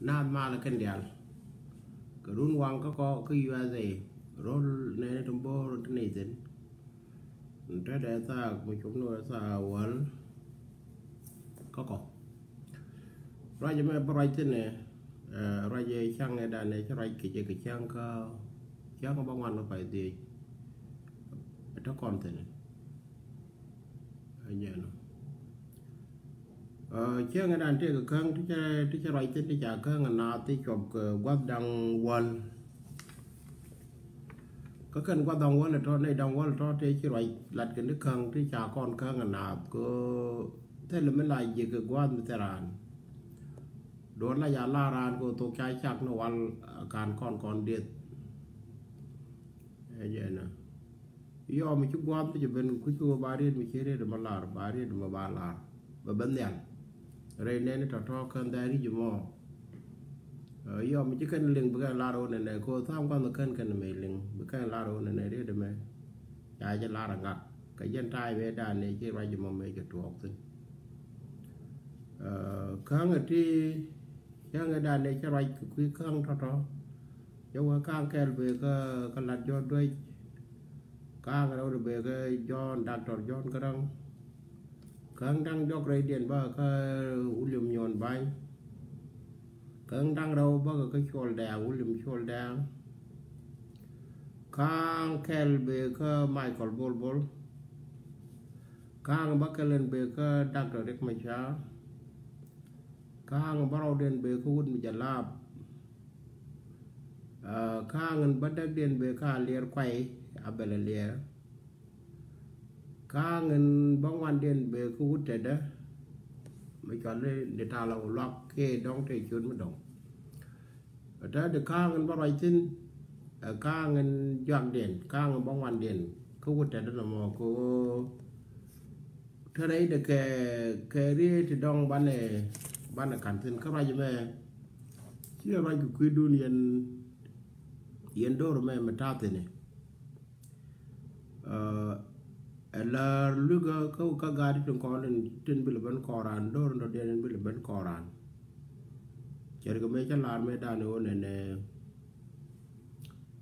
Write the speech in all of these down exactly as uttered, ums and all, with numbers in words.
Naath mal kɛn diaal kɛ run waŋ kä kɔ kä U S A. Rol nɛni ti bo̱o̱r ti nɛy thi̱n. Te dee thaak mi cop ni wä thaak wäl kä kɔ. Ruac mɛ bä ruac thi̱n ɛ, ruac ɛ caŋ ɛ danɛ cä ruac kɛ jɛ kɛ caŋ kä caŋ bä ŋuan kä pay dhiec. Ɛ te kɔn thi̱n ɛ. Ɛ jɛn ɔ. Cäŋ ɛ dan tëëk käŋ ti cä, ti cä ruac thi̱n ti ca käŋ ɛ naath ti cuɔp kɛ gua̱th da̱ŋ wäl. Kä kɛn gua̱th da̱ŋ wäl ɛ tɔ̱ nɛy da̱ŋ wäl ɛ tɔ̱ tëë ci ruac lat kɛn ti käŋ ti ca kɔn käŋ ɛ naath kɛ thilɛ mi la ji̱ kɛ gua̱th mi thil raan. Duɔ̱ɔ̱r la ca la raan kɛ thok ca cak ni wal kan kɔn kɔn dieth. Ɛ jɛn ɔ. Yɔm mi ci gua̱a̱th mi ci ben kuc kɛ ɣöö ba riet mi ci riet mi lar ba riet mi ba lar bɛ ben nhial. Rɛy nɛni tɔ̱tɔ̱ kän dhɛn ric mɔ. Yɔm mi ci kɛn liŋ bi kɛn lar ɣöö nɛnɛ kɛ ɣöö tha̱a̱ŋ gua̱nh kän kɛn mɛ liŋ bi kɛn lar ɣöö nɛnɛ riet mɛ. Ca jɛ lar aŋak kɛ jɛn ta̱a̱ mëë dan ni ci ruac mɔ mëë jɛ tuɔɔk thi̱n. Käŋ ɛ ti cäŋ ɛ dan ni ci ruac kɛ kui̱ käŋ tɔ̱tɔ̱. Cä wä ka̱a̱ŋ kɛl bee kä, kä lat Jɔ̱ɔ̱n Duec. Ka̱a̱ŋ rɛw bee kä Jɔ̱ɔ̱n, Doctor Jɔ̱ɔ̱n Gäräŋ. Ka̱a̱ŋ da̱ŋ jɔk rɛydiɛn bä kä William Nyuɔ̱n Ba̱ny. Ka̱a̱ŋ da̱ŋ rɛw bä kä Cuɔl Dɛ̈ɛ̈ŋ, William Cuɔl Dɛ̈ɛ̈ŋ. Ka̱a̱ŋ kɛl bee kä Michael Bol Bol. Ka̱a̱ŋ bä kɛl ɛn bee kä Doctor Riek Machar. Ka̱a̱ŋ bä rɔwdiɛn bee kä wut mi jɛ laap. Ka̱a̱ŋ in bä däkdiɛn bee kä Aliɛr Kuay, Abel Aliɛr. Ka̱a̱ŋ in bä ŋuandiɛn bee kä wut tetdä mi cɔal ni Talɔ Luak kiɛ dɔ̱ŋ te ciöt mi dɔ̱ŋ. Ɛ täädi ka̱a̱ŋ in bä ruac thi̱n ɛ ka̱a̱ŋ in juakdiɛn ka̱a̱ŋ in bä ŋuandiɛn kä wut tetdä nɔmɔ kɛ ɣöö te rɛydɛ kɛ, kɛ riet ti dɔ̱ŋ banɛ, banɛ ka̱n thi̱n kä ruac mɛ. Ci ruac kɛ kui̱dun yɛn, yɛn do̱r mɛ mi ta̱a̱ thi̱n. Ɛ lär lui̱kä kä, kä gaat tin kɔn tin bil ben kɔran do̱r in dɔ̱diɛn in bil ben kɔran. Cɛr kɛ mëë cä lar mëë dan i̱ wä nɛnɛ.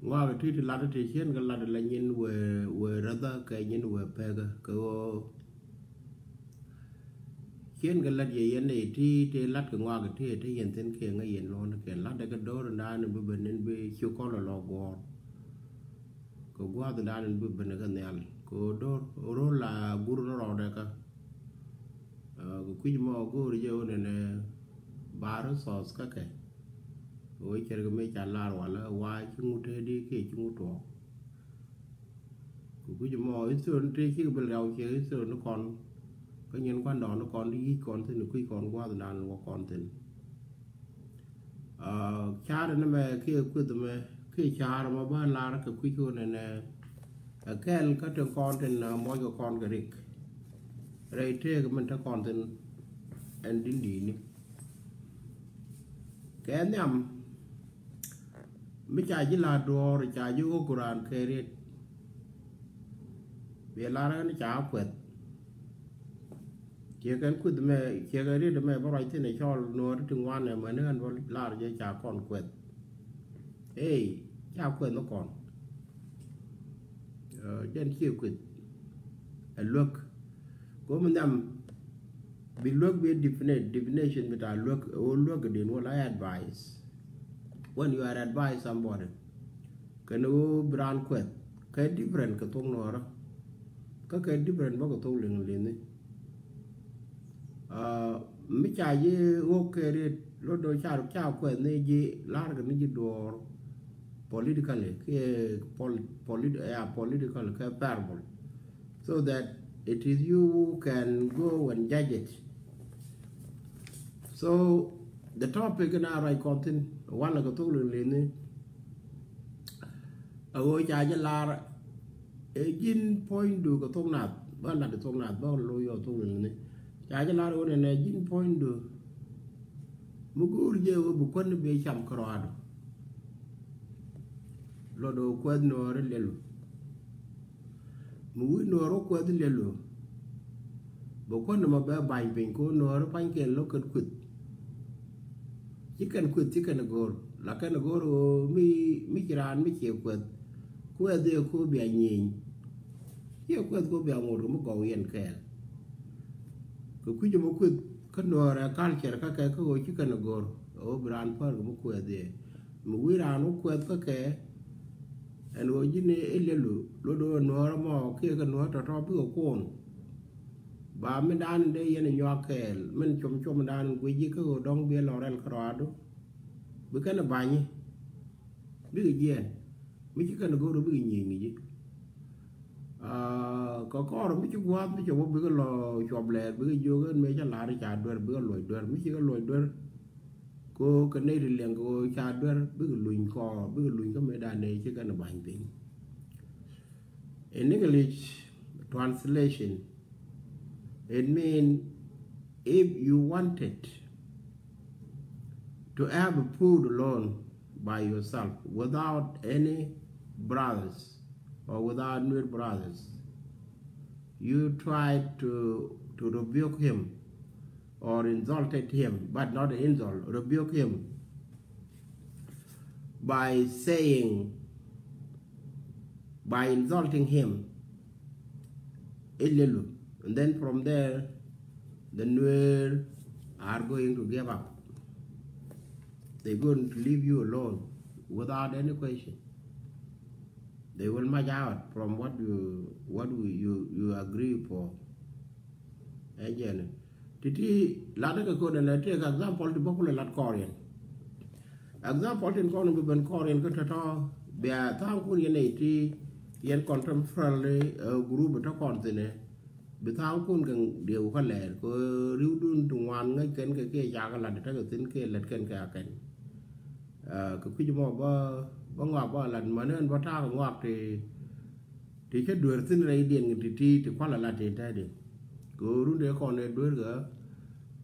Ŋɔak iti ti lat iti cien kɛ lat ila nyin wee, wee rädha kɛ nyin wee pɛkä kɛ ɣöö cien kɛ lat yɛ yɛn iti ti lat kɛ ŋɔak iti ti yɛn thi̱n kiɛ ŋä yɛn luɔ̱n kiɛ lat dɛ kɛ do̱r indan in bi ben in bi ci kɔl ɛ lɔ guɔ̱ɔ̱r. Kɛ gua̱a̱th indan in bi ben kɛ nhial kɛ ɣöö do̱r ro̱l la gur ni rɔɔdɛ kä. Kɛ kui̱c mɔ go̱o̱r jɛ wä nɛnɛ ba resource kä kɛ. Kɛ wee cɛr kɛ mëë ca lar walɛ wa ci ŋut te di kiɛ ci ŋut tuɔɔk. Kɛ kui̱c mɔ history ni te cikɛ bil rɛw ciɛ history ni kɔn. Kä nyin kuan dɔɔn ni kɔn di yic kɔn thi̱n kui̱c kɔn gua̱a̱th indan wä kɔn thi̱n. Ca̱a̱r ni mɛ kiɛ kueth mɛ kiɛ ca̱a̱r mɛ bä lar kɛ kui̱c kɛ wä nɛnɛ. Ɛ kɛl kä tin kɔn tin mɔc kɛ kɔn kɛ rik. Rɛy tëëk min te kɔn thi̱n ɛn din di̱i̱ni. Kɛ nhiam mi ca ji̱ la̱r duɔ̱ɔ̱r ca ji̱ ɣök ku raan kɛ riet. Biɛ lar ɛn ca kuɛth. Ciɛ kɛn kueth mɛ ciɛ kɛn riet mɛ bä ruac thi̱n ɛ cɔl nuɔ̱ɔ̱r ti ŋuan ɛmɛ ni ɣän bä lar jɛ ca kɔn kuɛth. Ey ca kuɛth ni kɔn. Jɛn ciɛ kueth ɛ luäk. Go̱o̱m nhiam bi luäk bi definition bi ta luäk ɣöö luäk kɛ den wä la advice. When you are advise somebody kɛn ɣöö bi raan kuɛth kɛ different kɛ thok nuɔ̱ɔ̱rä. Kä kɛ different bä kɛ thok liŋ liŋni. Mi ca ji̱ ɣök kɛ riet lot do̱ ca ca kuɛth ni ji̱ lar kɛ ni ji̱ duɔ̱ɔ̱r. Politically kiɛ pol polit ya political kɛ parable. So that it is you who can go and judge it. So the topic in our right content one like a thok liŋ liŋni. A ɣöö ca jɛ lar ɛ ji̱n puɔ̱nydu kɛ thok nath bä lat kɛ thok nath bä lo̱ yɔ thok liŋni. Ca jɛ lar ɣöö nɛnɛ ji̱n puɔ̱nydu mi go̱o̱r jɛ ɣöö bi kuäär ni bɛ cam kärɔaadu. Luɔt ɣöö kuɛth nuɔɔri liɛlu. Mi wi̱i̱ nuɔɔri kuɛth liɛlu. Bɛ kuäär ni mɔ bɛ ba̱ny piny kɛ ɣöö nuɔɔri pa̱nykiɛn lo̱k kɛn kueth. Ci kɛn kueth ci kɛn go̱r la kɛn go̱r ɣöö mi mi ci raan mi ciɛ kueth. Kueth i̱ ku bia nyieny. Ciɛ kueth ku bia ŋot kɛ mi gɔw yɛn kɛɛl. Kɛ kui̱c mi kueth kä nuɔɔrɛ culture kä kɛ kä ɣöö ci kɛn go̱r ɣöö bi raan päär kɛ mi kueth i̱ mi wi̱i̱ raan wä kueth kä kɛ. Ɛn ɣöö ji̱n i̱ liɛlu lot ɣöö nuɔɔrɛ mɔ kiɛ kɛ nuɔɔrɛ tɔ̱tɔ̱ bikɛ kuɔn. Ba mi dan dee yɛn nyuak kɛɛl min com com dan guic ji̱ kä ɣöö dɔ̱ŋ biɛ lɔ rɛl kä rɔadu. Bi kɛn banyi bikɛ jiɛn mi ci kɛn go̱r bikɛ nyieny ji̱. Kɛ kɔr mi ci gua̱a̱th mi cɛ wä bikɛ lɔ cuɔp lɛɛr bikɛ jiök ɛn mëë ca lar ca duer bikɛ luɔc duer mi ci kɛ luɔc duer. Ko kɛ nɛy ti liɛŋ kɛ ɣöö ca duer bikɛ luny kɔɔr bikɛ luny kä mëë dan nɛy ci kɛn bany piny. In English translation, it means if you wanted to have a food alone by yourself without any brothers or without Nuer brothers, you tried to, to rebuke him or insulted him, but not insult, rebuke him by saying, by insulting him, Ilelu. And then from there, the Nuer are going to give up. They're going to leave you alone without any question. They will march out from what you what we, you you agree for. Ɛ jɛn ti ti lat kɛ kod ɛn ti kɛ example ti bä kulɛ lat kɔr yɛn. Example tin kɔn bi ben kɔr yɛn kä tɔtɔ bia thaŋ kun yɛn ɛ ti yɛn contemporary group tɔ kɔn thin ɛ bi thaŋ kun kɛ dieu kä lɛɛr kɛ riw dun ti ŋuan ŋäc kɛn kɛ kiɛ cakɛ lat tɛ kɛ thin kiɛ lɛt kɛn kɛ akɛn. Kɛ kui̱c mɔ bä bä ŋɔak bä lat män ɛn bä ta̱a̱ kɛ ŋɔak ti ti cä duer thin rɛy diɛn ti ti ti kual a lat ti tɛ di. Kɛ run dee kɔn ɛ duer kɛ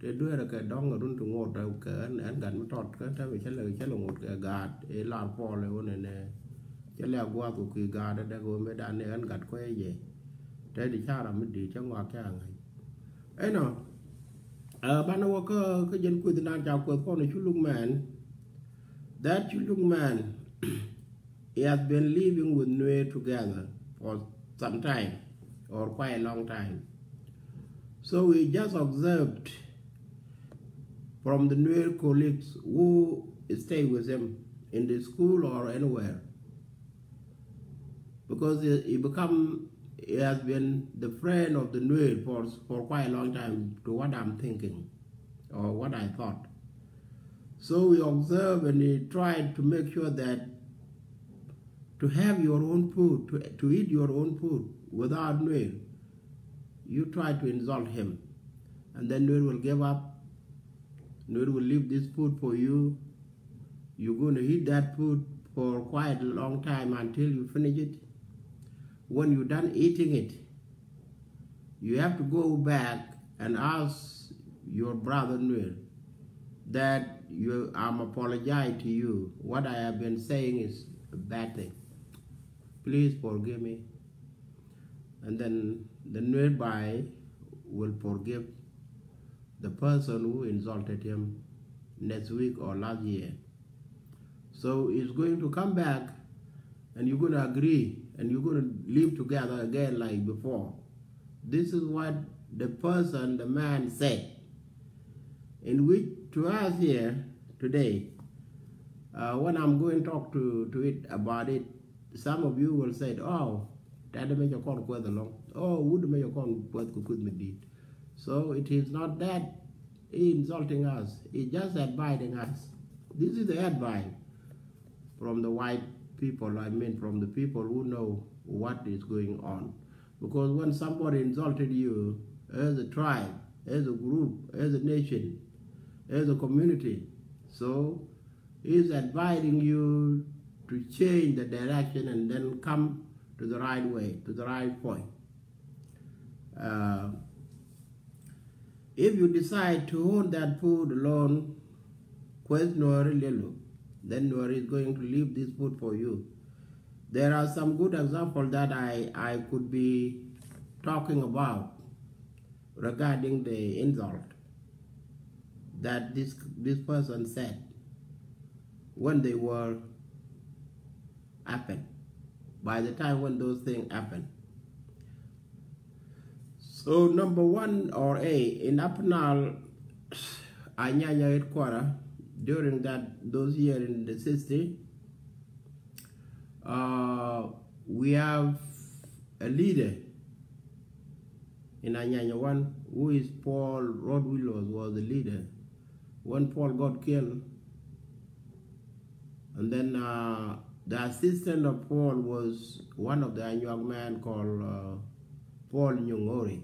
tɛ duer kɛ dɔŋ run ti ŋot kɛ ɛn ɛn gat mi tɔt kɛ tɛ mi cä lɛ cä lɛ ŋot kɛ gaat ɛ lar pɔl ɛ wun ɛnɛ. Cä lɛ guath kɛ kui̱ gaat ɛ dɛ kɛ wun mi dan ni ɛn gat kuɛ jɛ. Tɛ di ca ram mi di cä ŋɔak cä ŋa̱c. Ɛnɔ banɛ wä kä kä jɛn kueth nan ca kueth kɔn cu luk mɛn. That cu luk mɛn. He has been living with Nuer together for some time or quite a long time. So he just observed from the Nuer colleagues who stay with him in the school or anywhere. Because he, he become he has been the friend of the Nuer for, for quite a long time to what I'm thinking or what I thought. So we observe and we try to make sure that to have your own food, to, to eat your own food without Nuer, you try to insult him. And then Nuer will give up. Nuer will leave this food for you. You're going to eat that food for quite a long time until you finish it. When you're done eating it, you have to go back and ask your brother Nuer that you, I'm apologize to you. What I have been saying is a bad thing. Please forgive me. And then the Nuer Bai will forgive the person who insulted him next week or last year. So he's going to come back and you're going to agree and you're going to live together again like before. This is what the person, the man said, in which to us here today, uh, when I'm going to talk to, to it about it, some of you will say, oh, that make a con quite along. Oh, would make a con quite good with me. So it is not that he insulting us. He just advising us. This is the advice from the white people, I mean from the people who know what is going on. Because when somebody insulted you as a tribe, as a group, as a nation, as a community, so he's advising you to change the direction and then come to the right way, to the right point. Uh, if you decide to own that food alone, quest Nuer Lelu, then Nuer is going to leave this food for you. There are some good examples that I, I could be talking about regarding the insult that this, this person said. when they were happened, by the time when those things happened. So number one or A, in Upper Nile, Anyanya headquarter, during that, those years in the sixty, uh, we have a leader in Anyanya one, who is Paul Rod Willows, was the leader. When Paul got killed, and then, uh, the assistant of Paul was one of the Anyuak man called, uh, Paul Nyongori.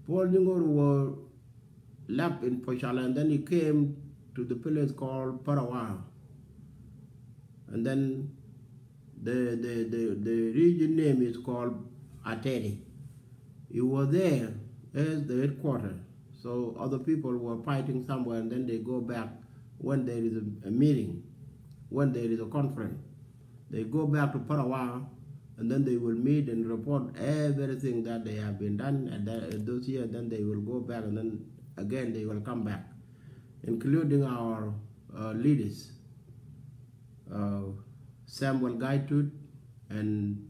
Paul Nyongori was left in Pochala, and then he came to the place called Parawa. And then the, the, the, the region name is called Ateri. He was there as the headquarter. So other people were fighting somewhere, and then they go back when there is a, a meeting, when there is a conference. They go back to Parawa, and then they will meet and report everything that they have been done at, that, at those years. Then they will go back, and then again they will come back, including our, uh, leaders, uh, Samuel Gaitut and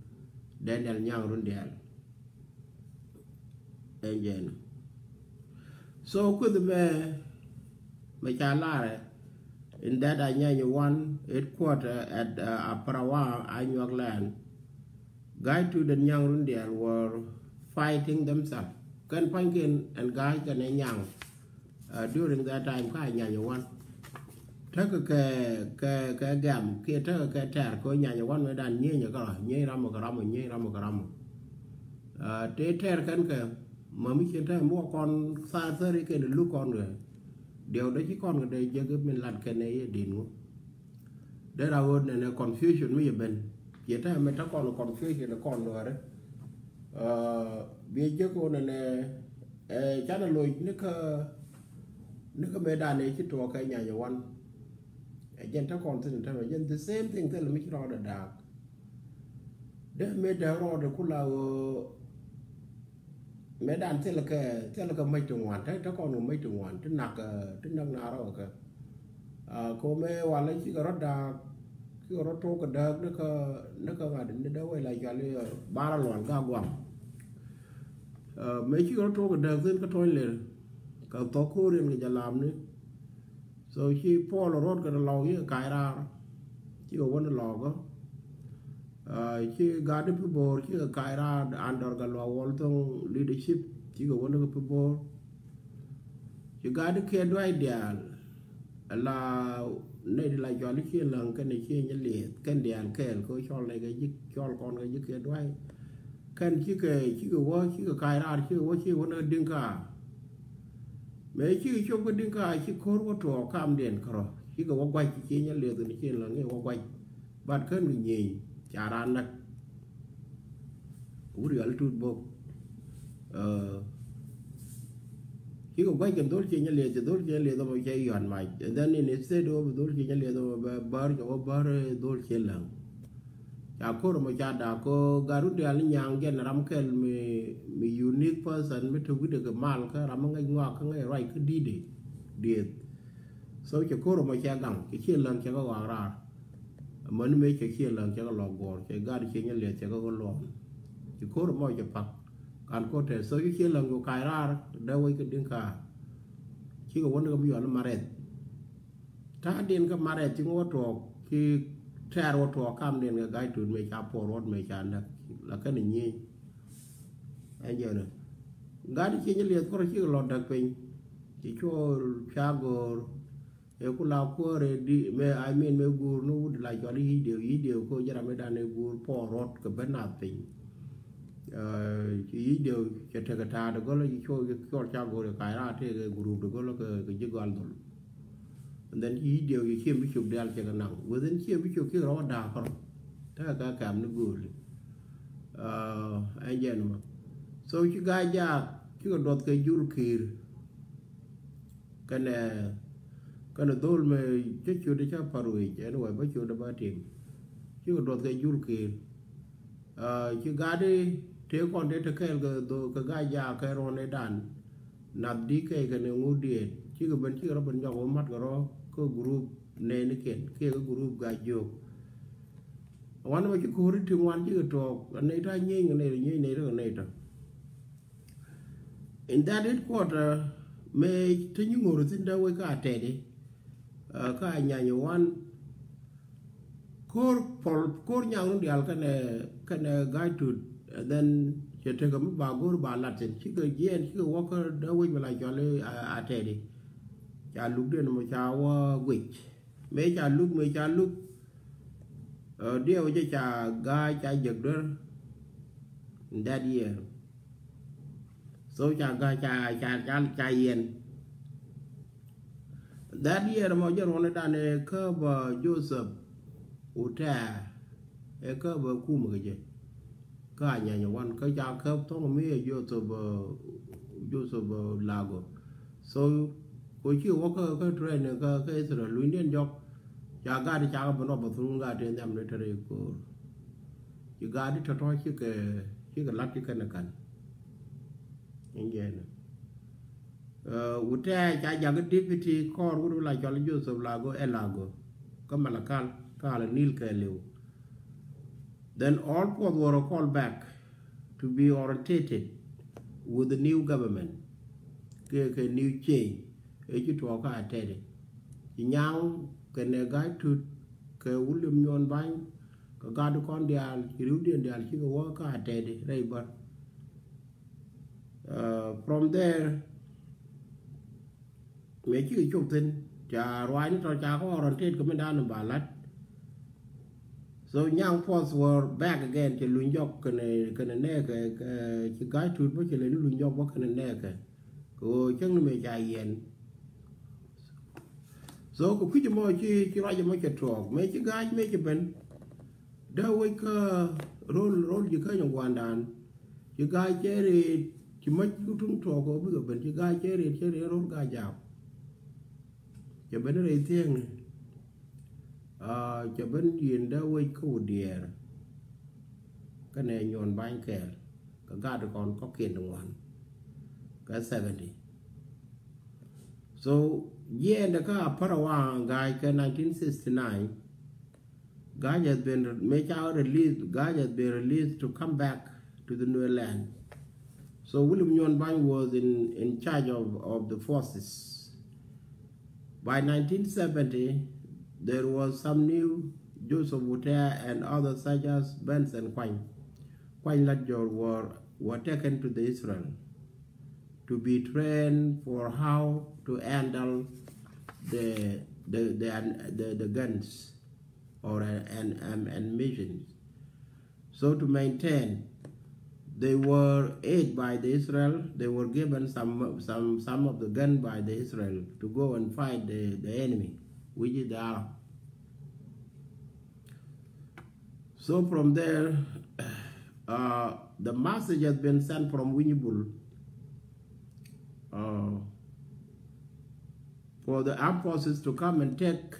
Daniel Nyang Rundial. Ɛn jɛn. So kueth mɛ, mɛ ca lar ɛ, in that Anyanya one headquarter at, uh, Aparawa, Anyuak land, Gaitut and Nyang Rundial were fighting themselves. Kɛn pua̱nykiɛn ɛn Ga̱a̱c kɛnɛ Nyang, uh, during that time, ka Anyanya one. Tekɛ kɛ, kɛ, kɛ gɛm kiɛ tekɛ kɛ tɛr kɛ Anyanya one mëë dan nyieny kɛ rɔ, nyieny ram kɛ ram, nyieny ram kɛ ram. Uh, te tɛr kɛn kɛ, mami cin tɛr mi wä kɔn thaar thäri kɛn luk kɔn kɛ. Diɛw dee ci kɔn kɛ dee jek min lat kɛn ɛ yɛ din ŋu. Dee ra ɣöö nɛnɛ confusion mi yɛ ben. Ciɛ tɛmɛ te kɔn confusion kɔn Nuäärɛ. Uh, biɛ jek ɣöö nɛnɛ, eh, canɛ loc ni kä, ni kä mëë dan ëë ci tuɔɔk kɛ Anyanya one. Ɛ jɛn te kɔn thin tɛmɛ jɛn the same thing thil mi ci rɔɔdɛ da̱a̱k. Dee mëë dee rɔɔdɛ ku la ɣöö Mëë dan thilɛ kɛ, thilɛ kɛ mäc ti ŋuan, te, te kɔn kɛ mäc ti ŋuan, ti nak, eh, ti nak na rɔ kɛ. Ah, ko mëë walɛ cikɛ rɔ da̱a̱k, cikɛ rɔ tok kɛ dääk ni kä, ni kä ŋa̱t ni dee wec la cɔal i̱, eh, Bar Alual Gak Guam. Eh, mëë cikɛ rɔ tok kɛ dääk thin kä Tuɔ̱ny Lër, kɛ thɔk ko̱r in kɛ jɛ lamni. So ci Paul Rot kɛ lɔk yi kɛ kac raar. Cikɛ wä ni lɔkä. Ah, ci gat di Pibor cikɛ kac raar under kɛ luak Wol Thong leadership. Cikɛ wä ni kɛ Pibor. Ci gat di Kiɛ Duay diaal. Ala nɛy di la cɔal i̱ Ciɛ Läŋ kɛnɛ Ciɛ Nyɛ Lieth kɛn diaal kɛɛl kɛ cɔl nɛy kɛ ji̱ cɔl kɔn kɛ ji̱ Kiɛ Duay. Kɛn cikɛ, cikɛ wä, cikɛ kac raar, cikɛ wä, cikɛ wä ni kɛ Diŋka. Mëë cikɛ cop kä Diŋka, ci ko̱r wä tuɔɔk kamdiɛn kärɔ̱. Cikɛ wä gua̱c, ci Ciɛ Nyɛ Lieth ni Ciɛ Läŋ i̱ wä gua̱c. Bat kän kɛ nyieny, ca raan näk. Wut yɔal tut bok. Eh, cikɛ gua̱c kɛn dhol Ciɛ Nyɛ Lieth, ci dhol Ciɛ Nyɛ Lieth ɔmɔ cɛ yɔ̱a̱n mac. And then instead of dhol Ciɛ Nyɛ Lieth ɔmɔ bɛ bär, cɛ wä bär, eh, dhol Ciɛ Läŋ. Ca ko̱r mɔ ca dak ko Gat Run Diaal ni Nyaŋ jɛn ram kɛl mi, mi unique person mi te wi̱dɛ kɛ mal kä ram mi ŋäc ŋɔak kä ŋäc ruac kä di̱t dieth. So cɛ ko̱r mɔ cɛ gaŋ, cɛ Ciɛ Läŋ cɛ kɛ ɣɔak raar. Amäni mëë cɛ Ciɛ Läŋ cɛ kɛ lɔk guɔ̱ɔ̱r, cɛ Gat Ciɛ Nyɛ Lieth cɛ kɛ ɣöö luɔ̱ɔ̱m. Ci ko̱r mɔ cɛ pak. Kan ko̱r tɛth. So ci Ciɛ Läŋ cu kac raar dee wec kɛ Diŋka. Cikɛ wä ni kɛ bi yɔl i̱ Marɛth. Ta̱a̱diɛn kä Marɛth ci ŋuɔ̱t tuɔɔk, ci tɛɛr wä tuɔɔk kamdiɛn kɛ Ga̱a̱c Tut mëë ca Puɔl Ruɔt mëë ca näk. La kɛn i̱ nyieny. Ɛn jɛn ɛ. Gat Ciɛ Nyɛ Lieth kɔrɔ cikɛ lɔ däk piny. Ci cuɔl ca go̱o̱r. Ɛ ku la kuäär ɛ di, mëë, I mean, mëë guur ni wut la cɔl i̱ Yi̱c Diëw, Yi̱c Diëw ko jɛ ram mi dan ɛ guur Puɔl Ruɔt kɛ ben nath piny. Eh, ci Yi̱c Diëw cɛ tekɛ ta̱a̱ de gɔlä ci cuɔl, cuɔl ca go̱o̱r ɛ kac raar tëëkɛ group de gɔlä kɛ, kɛ ji̱ gɔal dhol. And then ci Yi̱c Diëw ci Ciɛ Bicop diaal cɛ kɛ naŋ. Within Ciɛ Bicop cikɛ rɔ wä da̱a̱k kärɔ. Tekɛ kɛ kɛm ni gööli. Ah, ɛn jɛn mɔ. So ci Gaa Jaak cikɛ duɔth kɛ Jur Kiir. Kɛnɛ, kɛnɛ dhol mɛ cä ciötdɛ cä pa̱r wec, anyway, bä ciötdɛ bä tim. Cikɛ duɔth kɛ Jur Kiir. Ah, ci gat di tëë kɔn tëë te kɛɛl kɛ dho-, kɛ Gaa Jaak kɛ ruɔ̱n ëëdan. Nath di kɛɛl kɛnɛ ŋut diet. Cikɛ ben, cikɛ rɔ ben nyɔk wä mat kɛ rɔ, kä group nɛɛni kiɛn kiɛ kä group Gaa-jiök. Wan mɛ ci ko̱ri ti ŋuan cikɛ tuɔɔk a nɛy tɔ nyieny kɛ nɛy tɔ nyieny nɛy tɔ kɛ nɛy tɔ. In that headquarter mëë te nyi ŋo̱r thin dee wec kä Atɛɛdi, kä Anyanya One, ko̱r pɔl ko̱r nyaŋ run diaal kɛnɛ kɛnɛ Gaa-jiök. And then cɛ tekɛ mi ba go̱r ba lat thin cikɛ jiɛɛn cikɛ wä kä dee wec mi la cɔl i̱ Atɛɛdi. Ca luk diɛn mɔ ca wä guic mëë ca luk mëë ca luk. Diɛw jɛ ca Gaa ca jek duer in that year. So ca Gaa ca ca ca ca yɛn. That year mɔ jɛ ruɔni dan ɛ käp Joseph Utea, ɛ käp kum kɛ jɛ. Kä Anyanya One kä ca käp thɔŋ mi ɛ Joseph, Joseph Lagu. So ko ci wä kä kä training kä kä Israel lunydiɛn jɔk. Ca gat ca kɛ ben ɔ bä thurun gat in nhiam ni te rɛy ko̱r. Ci gat tɔ̱tɔ̱ cikɛ cikɛ lat cikɛ ni kan. In jɛ ni Utea ca jak deputy kɔr wut la cɔl Joseph Lagu ɛ Lagu kä Malakal kä Ala Nil kɛ liw. Then all puɔth were called back to be orientated with the new government. Kɛ kɛ new change ɛ ci tuɔɔk kä Atɛɛdi. Ci nyaŋ kɛnɛ Gaa-jiök kɛ William Nyuɔn Bany kɛ gat kɔn diaal ci riwdiɛn diaal cikɛ wä kä Atɛɛdi rɛy bär. From there mëë cikɛ cop thin ca ruaacni tɔ ca kɛ orientate kɛ mi dan ba lat. So nyaŋ puɔth were back again cɛ luny jɔk kɛnɛ kɛnɛ nɛɛkɛ. Ci Gaa-jiök bä cɛ lɛ ni luny jɔk bä kɛnɛ nɛɛkɛ. Kɛ ɣöö cäŋ ni mëë ca yɛn. So kɛ kui̱c ɛmɔ ci ci ruac ɛmɔ cɛ tuɔɔk mëë ci Gaa-jiök mëë cɛ ben. Dee wec kä ro̱l ro̱l ji̱ kä nyɛ gua̱ndan. Ci Gaa-jiök cɛ rɛt ci mac ku tuŋ tuɔɔk kɛ bikɛ ben ci Gaa-jiök cɛ rɛt cɛ rɛt ro̱l Gaa-jaap. Cɛ ben rɛy thiekni. Cɛ ben yieen dee wec kä Udiɛɛr. Kä nɛ Nyuɔn Bany kɛɛl kɛ gat kɔn kɔ̱kiɛn ti ŋuan. Kɛ seventy. So jiɛɛndɛ kä Apara Waŋ Ga̱a̱c kɛ nineteen sixty-nine. Ga̱a̱c has been, mëë ca released, Ga̱a̱c has been released to come back to the Nuer land. So William Nyuɔn Bany was in, in charge of, of the forces. By nineteen seventy, there was some new Joseph Utea and others such as Benson Kuany. Kuany Lat Jor were, were taken to the Israel to be trained for how to handle the, the, the, the, the guns or an, an, an, an missions. So to maintain, they were aided by the Israel. They were given some, some, some of the gun by the Israel to go and fight the, the enemy, which is the Arab. So from there, uh, the message has been sent from Winyibul, uh, for the armed forces to come and take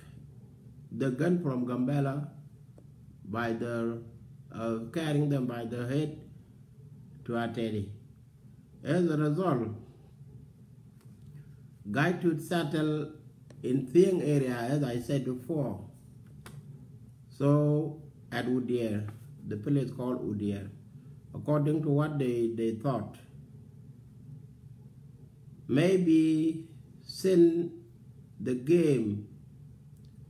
the gun from Gambela by the, uh, carrying them by the head to Ateri. As a result, Gaitut settled in Thieng area, as I said before. So at Udier, the place called Udier, according to what they, they thought, maybe since the game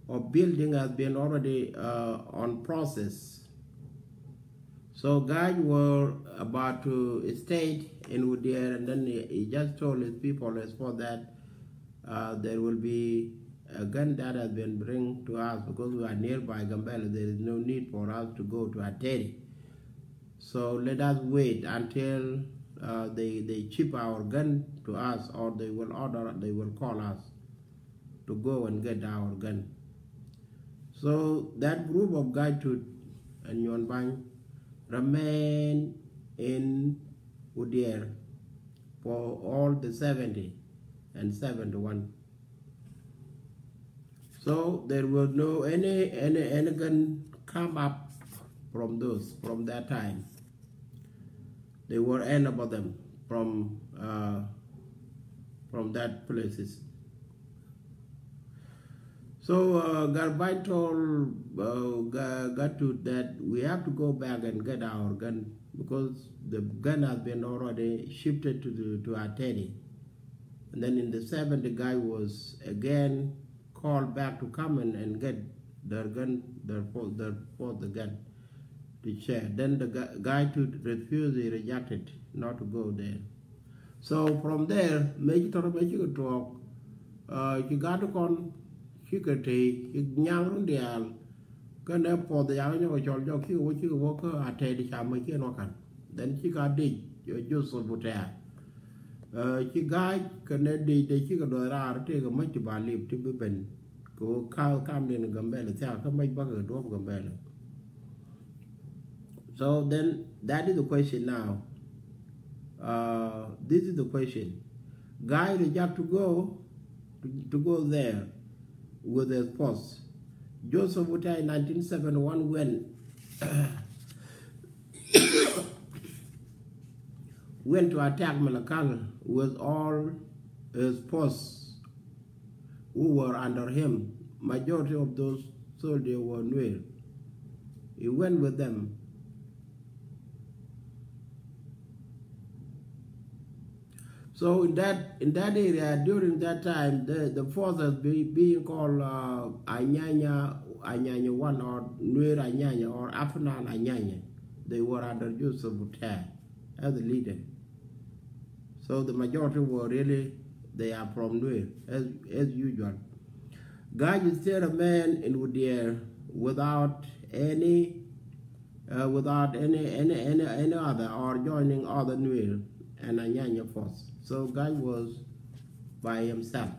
of building has been already, uh, on process. So guys were about to stay in Udier, and then he, he just told his people, his force, that, uh, there will be a gun that has been bring to us because we are nearby Gambela. There is no need for us to go to Ateri. So let us wait until, uh, they, they ship our gun to us, or they will order, they will call us to go and get our gun. So that group of Gaitut and Nyuon Bany remain in Udier for all the seventy and seventy-one. So there was no any, any, any gun come up from those, from that time. They were end of them from, uh, from that places. So uh, Garbai told uh, Ga- Gatut that we have to go back and get our gun because the gun has been already shifted to the to Atedi. And then in the seventh, the guy was again called back to come and, and get their gun, their fo- their fourth gun to share. Then the gu- guy to refuse, he rejected not to go there. So from there, meci tɔrɔ meci kɛ tuɔɔk, uh, ci gat kɔn ci kɛ tey ci nyaŋ run diaal. Kɛnɛ puɔth ya nyɔk cɔl jɔk ci kɛ wä ci kɛ wä kä Atedi ca mɛ ci ɛn wä kan. Then ci ka dic Joseph Butea. Uh, ci gac kɛnɛ dic de ci kɛ dɔɔc raar tëëkɛ mäc ti ba lip ti bi ben. Kɛ wä ka kam den Gambɛl thiak kä mäc bakɛ duɔp Gambɛl. So then that is the question now. Uh, this is the question. Guy reject to go to, to go there with his force. Joseph Utai nineteen seventy-one went went to attack Malakal with all his force who were under him. Majority of those soldiers were Nuer. He went with them. So in that in that area during that time, the the forces be, being called uh, Anyanya Anyanya one or Nuer Anyanya or Afanal Anyanya, they were under Joseph Butai as the leader. So the majority were really they are from Nuer as as usual. Guy is still a man in Udier without any uh, without any, any, any, any other or joining other Nuer and Anyanya force. So Guy was by himself.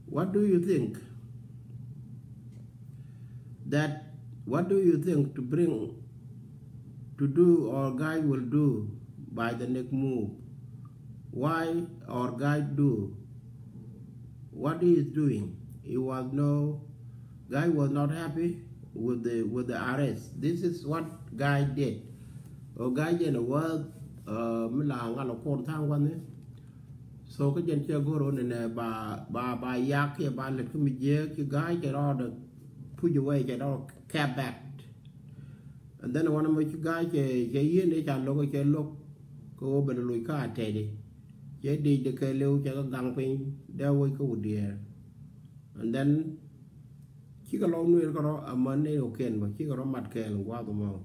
What do you think that, what do you think to bring to do or Guy will do by the next move? Why or Guy do what he is doing? He was no Guy was not happy with the with the arrest. This is what Guy did. O Guy jɛn a wä mi la ŋal a kuɔn tha̱a̱ŋ wani. So kä jɛn cɛ go̱r wä nɛnɛ ba ba ba yak kiɛ ba lɛt kä mi jiee ki Guy cɛ rɔɔdɛ puc away cɛ rɔɔdɛ kɛ back. And then wani mɔ ci Guy cɛ cɛ yieen dee ca lo̱k cɛ lo̱k kä wä ben loc kä a tɛdi. Cɛ dec de kɛ lëw cɛ kä gaŋ piny dee wec kä Udiɛɛr. And then cikɛ lɔk Nueer kärɔ amäni Oken bä cikɛ rɔ mat kɛɛl gua̱a̱th mɔ.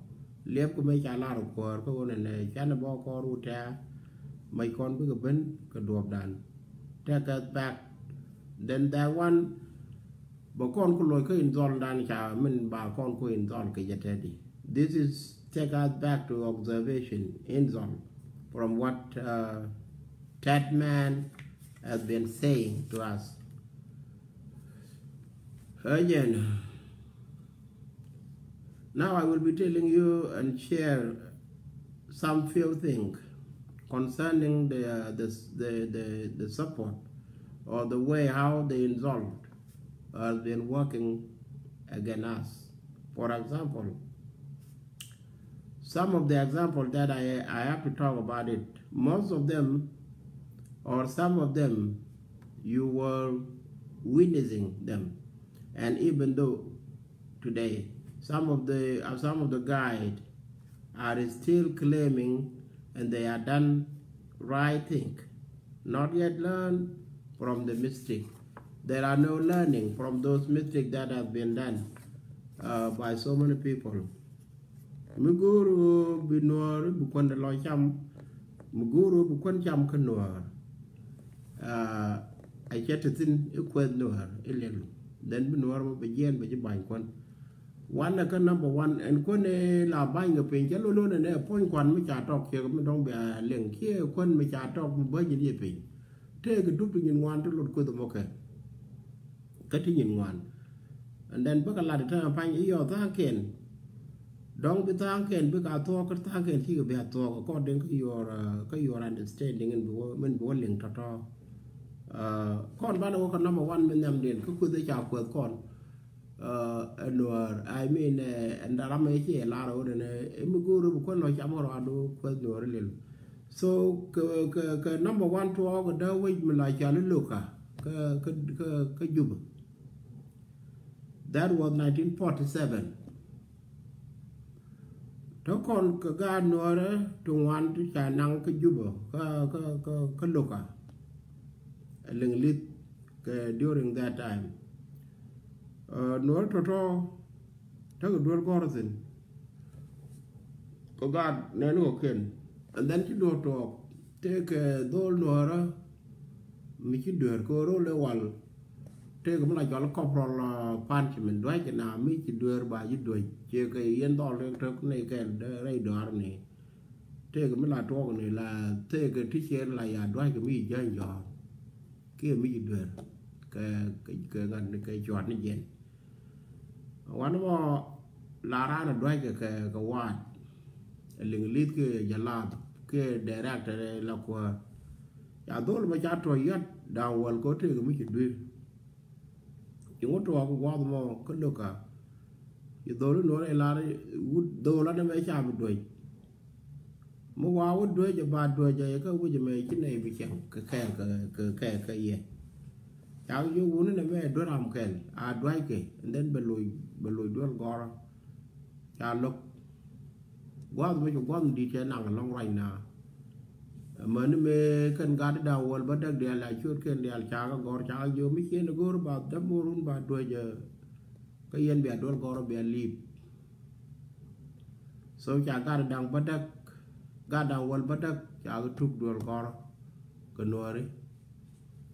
Liɛp kä mëë ca lar kuäär kä ɣöö nɛnɛ canɛ bä kɔɔr wut tɛ̈ɛ̈. Mac kɔn bikɛ ben kɛ duɔ̱ɔ̱pdan. Take us back. Then that one bä kɔn ku loc kä in dhɔldan ca min ba kɔn ku in dhɔl kɛ jɛ tɛ̈di. This is take us back to observation in dhɔl from what uh, that man has been saying to us. Again, now I will be telling you and share some few things concerning the, uh, the, the, the, the support or the way how the insult has been working against us. For example, some of the examples that I, I have to talk about it, most of them or some of them, you were witnessing them. And even though today, some of the uh, some of the guide are still claiming and they are done right thing, not yet learn from the mistake. There are no learning from those mistakes that have been done uh, by so many people. Mi go̱o̱r ɣöö bi nuäär bi kuändɛ lɔ cam. Mi go̱o̱r ɣöö bi kuän cam kä nuäär. A cɛ te thi̱n i̱ kuɛth nuäär i̱ liɛlu. Then bi nuäär mɔ bi jiɛɛn bi ji̱ ba̱ny kuän. Wanɛ kä number one ɛn kuän ëë la ba̱ny kɛ piny cɛ lo̱n lo̱n ɛn ɛ puɔ̱ny kuan mi ca tɔk ciɛ mi dɔ̱ŋ bia liŋ ciɛ kuän mi ca tɔk mi bäny in yɛ piny. Tëëkɛ dup ti nyin ŋuan ti lot kueth mɔ kɛ. Kä ti nyin ŋuan. And then bikɛ lat i̱ täämɛ pa̱ny i̱ yɔ tha̱a̱ŋkiɛn. Dɔ̱ŋ bi tha̱a̱ŋkiɛn bikɛ a thuɔɔk kä tha̱a̱ŋkiɛn cikɛ bi a thuɔɔk according kä your uh, kä your understanding in bi wä min bi wä liŋ tɔ̱tɔ̱. Uh, kɔn banɛ wä kä number one mi nhiamdiɛn kä kueth i̱ ca kueth kɔn. Uh, ɛ nuäär I mean ɛn daram i̱ ci ɛ lar ɣöö dɛnɛ i̱ mi go̱o̱r i̱ bi kuän lɔ cam ɣä rɔadu kueth nuäär i̱ lil. So kɛ kɛ kɛ number one tuɔɔk ɛ dee wec mi la cɔal i̱ Luka kä kä kä kä Jubɛ. That was nineteen forty-seven. Tɔ kɔn kɛ gaat Nuɔrɛ ti ŋuan ti ca naŋ kä Jubɛ kä kä kä kä Luka. Ɛ liŋ li̱th kɛ during that time. Nuɔrɛ tɔ̱tɔ̱ tekɛ duel gɔ̱r thi̱n. Kɛ gaat nɛn kɔ̱kiɛn. And then ci duɔ̱ɔ̱r tuɔɔk tekɛ dhol Nuɔrɛ mi ci dueer kɛ rol ɛ wal. Tëëkɛ mi la cɔal corporal punishment, dua̱ckɛ na mi ci dueer ba ji̱ duec ciɛ kɛ yɛn dhɔl rɛk tɔ̱k ni kɛl rɛy dɔaar ni. Tëëkɛ mi la tuɔɔk ni la tëëkɛ ti ciɛ la ya dua̱ckɛ mi jäny jɔ̱ɔ̱r kiɛ mi ci dueer kɛ kɛ ŋa̱t ni kɛ cuat ni jiɛn. Wan mɔ la raan a dua̱ckɛ kɛ kɛ waat. Ɛ liŋ li̱th kiɛ jɛ lath kiɛ director la kuäär. Ca dhol mɛ ca tuɔ̱c yat da̱a̱ŋ wäl kɛ tëëkɛ mi ci dueer. Ci ŋut tuɔɔk gua̱th mɔ kä Luka. Ci dholi Nuɔrɛ lar wut dhol anɛ mɛ ca bi duec. Mi wa wut duec ɛ ba duec ɛ kä wi̱c ɛmɛ ci nɛy bi cɛŋ kɛ kɛɛl kɛ kɛ kɛ yɛ. Ca jiök wuni nɛ mɛ duer ram kɛl a duackɛ and then bɛ loc bɛ loc duel gɔrä. Ca lo̱k gua̱th mi ci gua̱th mi di̱t cɛ naŋ ɛlɔ̱ŋ ruacna. Amäni mëë kɛn gat da̱ŋ wäl bädäk diaal a ciöt kɛn diaal ca kɛ gɔ̱r ca kɛ jiök mi ciën ɛ go̱r ba däm wä run ba duec ɛ kä yɛn bia duel gɔ̱r bia li̱i̱p. So ca gat da̱ŋ bädäk gat da̱ŋ wäl bädäk ca kɛ tuk duel gɔ̱r kɛ Nuɔri.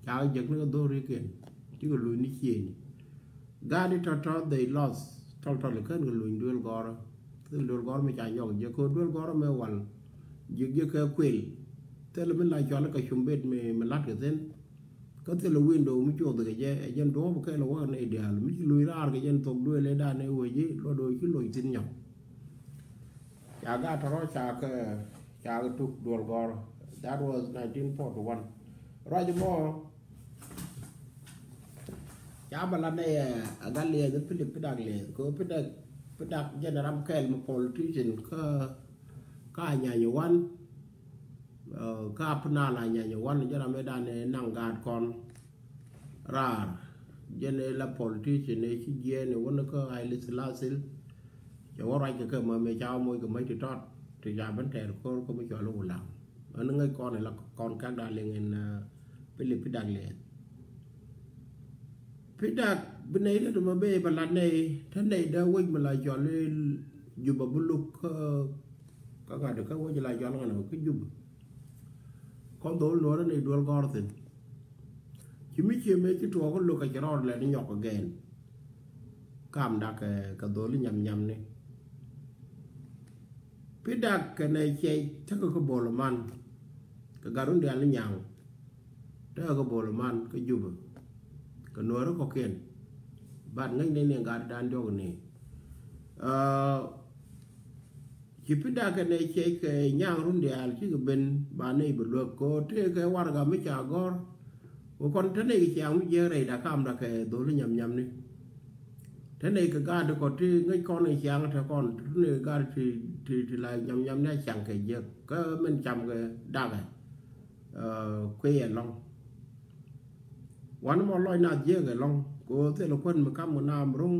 Ca kɛ jek ni kɛ dho̱rikiɛn cikɛ luny ni ciëëni. Gaat i̱ tɔ̱tɔ̱ they lost tɔl tɔl kän kɛ luny duel gɔrä. Thil duel gɔrä mi ca nyɔk jek kɛ duel gɔrä mi wal. Jek jek kɛ kuël thil mi la cɔal kɛ cumbet mi mi lat kɛ thin. Kä thil window mi cuoth kɛ jɛ ɛ jɛn duɔ̱ɔ̱p kɛl wä ni diaal mi ci luny raar kɛ jɛn thok duel ëë dan ëë wee ji̱ luɔt do̱o̱ ci loc thin nyɔk. Ca gat tɔrɔ ca kɛ ca kɛ tuk duɔl gɔr. That was nineteen forty-one. Ruac mɔ ca bɛ lat nɛ a gat liɛth Philip Pidak liɛth kɛ Pidak Pidak jɛn ram kɛl mi politician kä kä a nyany wan. Kä a pinal a nyany wan jɛ ram ëë dan ëë naŋ gaat kɔn. Raar jɛn ëë la politician ëë ci jiɛɛn ëë wän kä Haile Selassie. Cɛ wä ruac kɛ kɛ mä mëë ca wä moc kɛ mäc ti tɔt ti ca ben tɛɛr ko̱r kä mi cɔl i̱ Wulaŋ. Ɣän ŋäc kɔn ila kɔn kak da liŋ in Philip Pidak liɛth. Pidak bi nɛy tet ma ben ba lat nɛy te nɛy dee wec mi la cɔl i̱ Juba bi luk kä kä ŋa̱t kä wec la cɔl ŋa̱t kä Juba. Kɔn dhol nuɔrä ni duel gɔr thin. Ci mi cie mëë ci tuɔɔk lo̱k kɛ ci rɔɔd lɛ ni nyɔk kɛ gɛn. Kam dak kɛ dholi nyam nyam ni. Pidak kɛ nɛ ciɛc tekɛ kä bol man kɛ gat run dial ni nyaŋ. Tekɛ kä bol man kä Juba kɛ nuɔrä kɔkiɛn. Bat ŋäc ni ni gat dan diɔk ni. Ci Pidak kɛ nɛ ciɛc kɛ nyaŋ run diaal cikɛ ben ba nɛy bi luäk kɛ ɣöö tëëkɛ warɛga mi ca gɔ̱r. Kɛ kɔn te nɛy kɛ ciaŋ mi jiäk rɛy da kamda kɛ dholi nyam nyam ni. Te nɛy kɛ gaat kɔ ti ŋäc kɔn kɛ ciaŋ te kɔn te nɛy kɛ gaat ti ti ti la nyam nyam ni a ciaŋ kɛ jiäk kä min cam kɛ dakɛ. Kuey ɛlɔ̱ŋ. Wan mɔ lɔc na jiɛk ɛlɔ̱ŋ kɛ ɣöö thil kuän mi kam kɛ na mi ro̱ŋ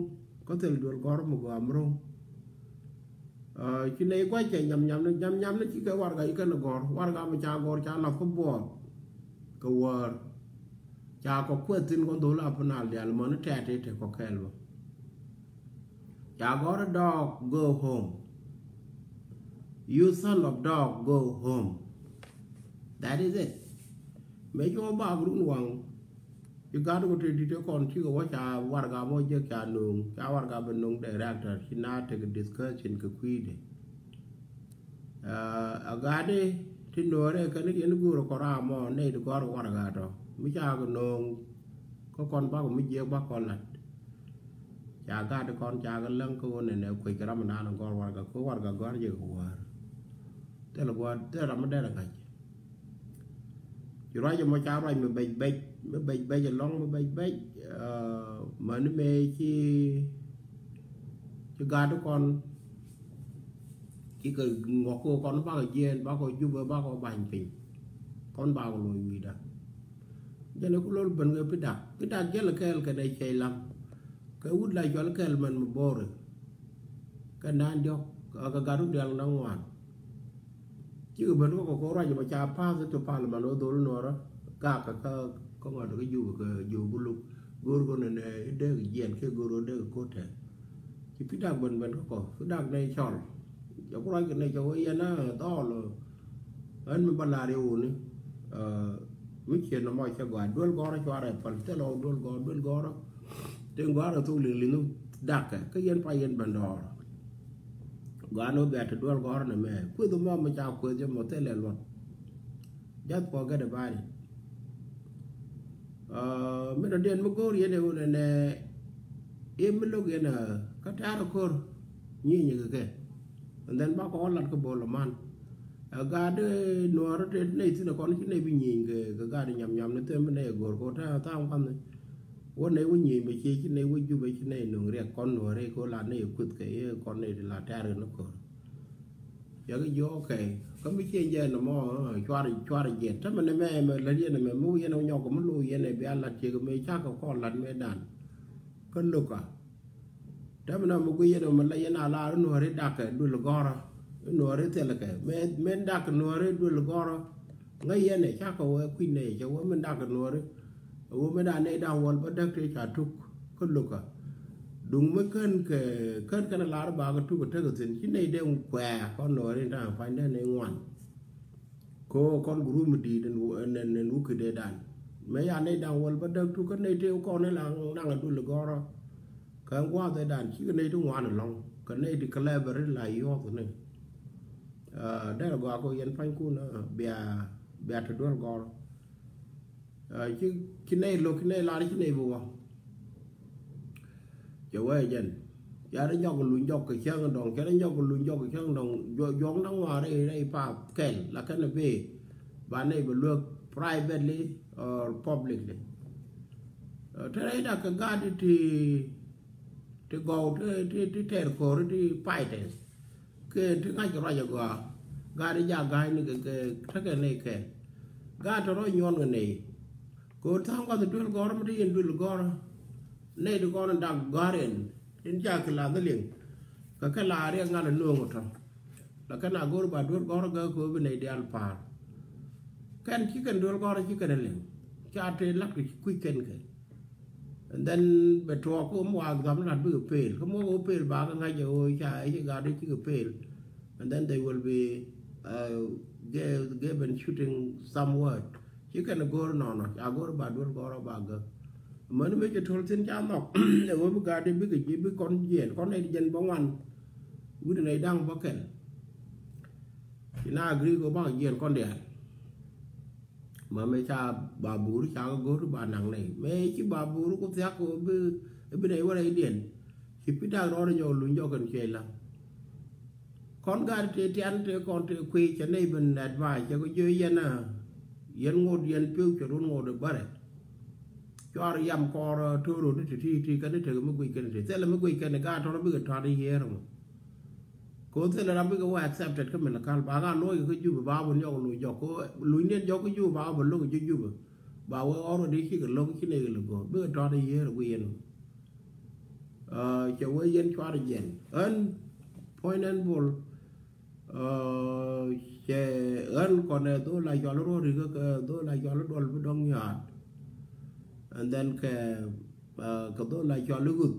kä thil duel gɔ̱r mi gɔaa mi ro̱ŋ. Ci nɛy gua̱c kɛ nyam nyam ni nyam nyam ni ci kɛ warɛga ci kɛn gɔ̱r warɛga mi ca gɔ̱r ca lath kä buɔɔr. Kɛ wäär ca kɔ kueth thin kɔn dhol a pinal dial mäni tɛ̈t i̱ te kɔ kɛɛl bä. Ca gɔ̱r i̱ dog go home. You son of dog go home. That is it. Mëë ci wä bak run waŋ. Ci gat wä te di̱t te kɔn cikɛ wä ca warɛga mɔ jek ca no̱o̱ŋ ca warɛga bɛ no̱o̱ŋ director ci na tekɛ discussion kɛ kui̱dɛ. A gat i̱ ti no̱o̱rɛ kɛn i̱ yɛn go̱o̱rɛ kɔn ram mɔ nɛy ti gɔ̱r warɛga tɔ mi ca kɛ no̱o̱ŋ. Kä kɔn bak mi jiɛk bak kɔn lat. Ca gat kɔn ca kɛ läŋ kä ɣöö nɛnɛ kuec kɛ ram mi naan gɔ̱r warɛga kä warɛga gɔ̱r jɛ kɛ wäär. Thilɛ gua̱a̱r thilɛ ram mi dɛr ɛ ŋa̱c. Ci ruac ɛmɔ ca ruac mi bɛc bɛc mi bɛc bɛc ɛlɔ̱ŋ mi bɛc bɛc. Mäni mëë ci ci gat kɔn ci kɛ ŋuɔk kɛ kɔn bakɔ jiɛɛn bakɔ Jubɛ bakɔ ba̱ny piny. Kɔn bakɔ lo̱c wi̱i̱da. Jɛn ɛ ku lo̱l ben kɛ Pidak Pidak jɛl kɛɛl kɛnɛ cɛy lam. Kɛ wut la cɔl kɛl mɛn mi bo̱o̱ri. Kɛ naan diɔ̱k, a kɛ gat wut diaal naŋ ŋuan. Cikɛ ben kä kɛ ko̱ ruac bɛ ca pa̱a̱th ti pal mɛn wä dhol nuɔrä. Gak kɛ kä ŋɔt kɛ jup kɛ jup buluk. Go̱o̱r kɛ nɛ nɛ i̱ dee kɛ jiɛn kiɛ go̱o̱r kɛ dee kɛ ko̱t tɛn. Ci pi̱dak ben ben kä kɔ, pi̱dak nɛ cɔl. Cɛ ku ruac kɛ nɛ cɛ wä yɛn a dhɔl. Ɣän mi ba lar yɛ wuni. Mi ciɛ nɔmɔ cɛ gɔaa duel gɔrä cuarɛ pal thilɛ wä duel gɔrä duel gɔrä. Tin gɔrä thuk liŋ liŋ dakɛ kä yɛn pa yɛn ben dɔɔr. Gɔaa ni wä bia ti duel gɔrä nɛ mɛ kueth mɔ mi ca kueth jɛ mɔ thilɛ luɔt. Just forget about it. Min a diɛn mi go̱o̱r yɛn ɛ wun ɛnɛ i̱ mi lo̱k yɛn ɛ kä tɛ̈r ɛ ko̱r nyieny kɛ kɛ. And then ba kɔn lat kä bo̱o̱l ɛ man. Ɛ gaat nuɔɔr te nɛy thi̱n ɛ kɔn ci nɛy bi nyieny kɛ kɛ gaat nyam nyam ni them bi nɛy ɛ go̱o̱r kɛ wä tɛ̈r ɛ tha̱a̱ŋ kua̱n ni. Wä nɛy wä nyieny bɛ cie ci nɛy wä jup ɛ ci nɛy no̱ŋ riɛk kɔn nuɔɔr i̱ kɛ wä lat nɛy ɛ kuth kɛ i̱ kɔn nɛy ti la tɛ̈r kɛ ni ko̱r. Cɛ kɛ jiök okay. Kä mi ciɛ jɛ nɔmɔ cuar cuar jiɛt tämɛ ni mɛ mɛ lät yɛn mɛ mi wä yɛn nyɔk mi lo̱ yɛn bia lat ciek mɛ cakɛ kɔn lat mɛ dan. Kä lo̱kä tämɛ ni mɛ guiy yɛn mɛ la yɛn a lar inuɔri dakɛ duël gɔrä. Inuɔri thilɛ kɛ mɛ mɛ dakɛ nuɔri duël gɔrä. Ŋäc yɛn ɛ cakɛ wee kui̱ nɛy cɛ wee min dakɛ nuɔri. Ɛ wee min dakɛ nɛy da̱ŋ wäl bä däk tëë ca tuk kä lo̱kä. Duŋ mi kän kɛ kän kɛn lar bakɛ tuk ɛ tekɛ thi̱n ci nɛy dee kuɛɛ kɔn nuɔri in ta̱a̱ pa̱ny dee nɛy ŋuan. Ko kɔn gurum mi di̱i̱t ɛn wä ki dee dan. Mëë ya nɛy da̱ŋ wäl bä däk tuk kä nɛy tëë kɔn in la naŋ ɛ dul ɛ gɔrä. Kɛ gua̱a̱th ɛ dan cikɛ nɛy ti ŋuan ɛlɔ̱ŋ kɛ nɛy ti clever in la yuɔth ni. Derɛ gɔaa kɛ yɛn pa̱nykun bia bia te duel gɔr. Ci ci nɛy lo̱k ci nɛy lar ci nɛy bi wä. Cɛ wee jɛn ya rɛ nyɔk luny jɔk kɛ cäŋ dɔŋ cɛ rɛ nyɔk luny jɔk kɛ cäŋ dɔŋ. Juɔk na ŋuan rɛy rɛy path kɛl la kɛn bi ba nɛy bi luek privately or publicly. Te rɛy dak kɛ gat ti ti gɔw ti ti ti tɛr ko̱ri ti fighters. Kɛ ti ŋa̱c kɛ ruac agɔaa. Gaat i̱ jak ga̱a̱c ni kɛ kɛ tekɛ nɛy kɛn. Gaat tɔ̱ rɔ nyuɔn kɛ nɛy. Kɛ ɣöö tha̱a̱ŋ gua̱th i̱ duel gɔ̱rä mi ti yɛn duel gɔ̱rä. Nɛy ti gɔ̱rä in dak gɔ̱a̱r yɛn tin ca ki lath i̱ liŋ. Kɛ kɛ la riɛk ŋa̱l i̱ no̱o̱ŋ ɔ tɔ̱. La kɛn a go̱r ba duel gɔ̱rä gäk kɛ ɣöö bi nɛy diaal pa̱a̱r. Kɛn ci kɛn duel gɔ̱rä ci kɛn i̱ liŋ. Ca tëë la̱t kɛ ci kui̱c kɛn kɛ. And then bɛ tuɔɔk kä mi wath gam lat bikɛ pel kä muɔk ɣä pel ba kä ŋa̱c ɛ ɣöö ca ɛ ci gat ɛ cikɛ pel. And then they will be uh, given shooting somewhere. Ci kɛn go̱o̱r nɔnɔ ca go̱o̱r ba duel gɔ̱rä ba gäk. Mäni mëë cɛ to̱l thi̱n ca nhɔk ɛ ɣöö bi gat ɛ bikɛ ji̱ bi kɔn jiɛɛn kɔn ɛ jiɛn bä ŋuan. Wi̱n ɛ nɛy da̱ŋ bä kɛl. Ci na agree kɛ ɣöö bakɛ jiɛɛn kɔn diaal. Ma mɛ ca babur ca kɛ go̱r ba naŋ nɛy mɛ ci babur ku thiak kɛ bi bi nɛy wä rɛydiɛn. Ci pi̱dak rɔɔdɛ nyɔk luny jɔk kɛn cuɛy la. Kɔn gat tëë tian tëë kɔn tëë kuiy cɛ nɛy ben advice cɛ kɛ jiö yɛn a yɛn ŋot yɛn piw cɛ run ŋot bärɛ. Cuar yam kɔr to̱r rot ti ti ti kɛn tek mi guic kɛn ti thilɛ mi guic kɛn gat tɔr bikɛ tɔt i̱ yiëër mɔ. Ko thilɛ ram bikɛ wä accepted kä Malakal ba ka lo̱c kä Jubɛ ba bä nyɔk lo̱c jɔk ko lo̱c niɛn jɔk kä Jubɛ ba bä lo̱k kä Jubɛ. Ba wee already cikɛ lo̱k ci nɛy kɛ lo̱k go̱o̱r bikɛ tɔt i̱ yiëër ɛ guic yɛn. Cɛ wee yɛn cuarɛ jiɛn ɣän puɔ̱ny nɛn bol. Cɛ ɣän kɔn ɛ dhol la cɔl i̱ ruɔ̱t rikä kɛ dhol la cɔl i̱ duɔl bi dɔ̱ŋ ya̱a̱t. And then kɛ kɛ dhol la cɔl i̱ ɣöth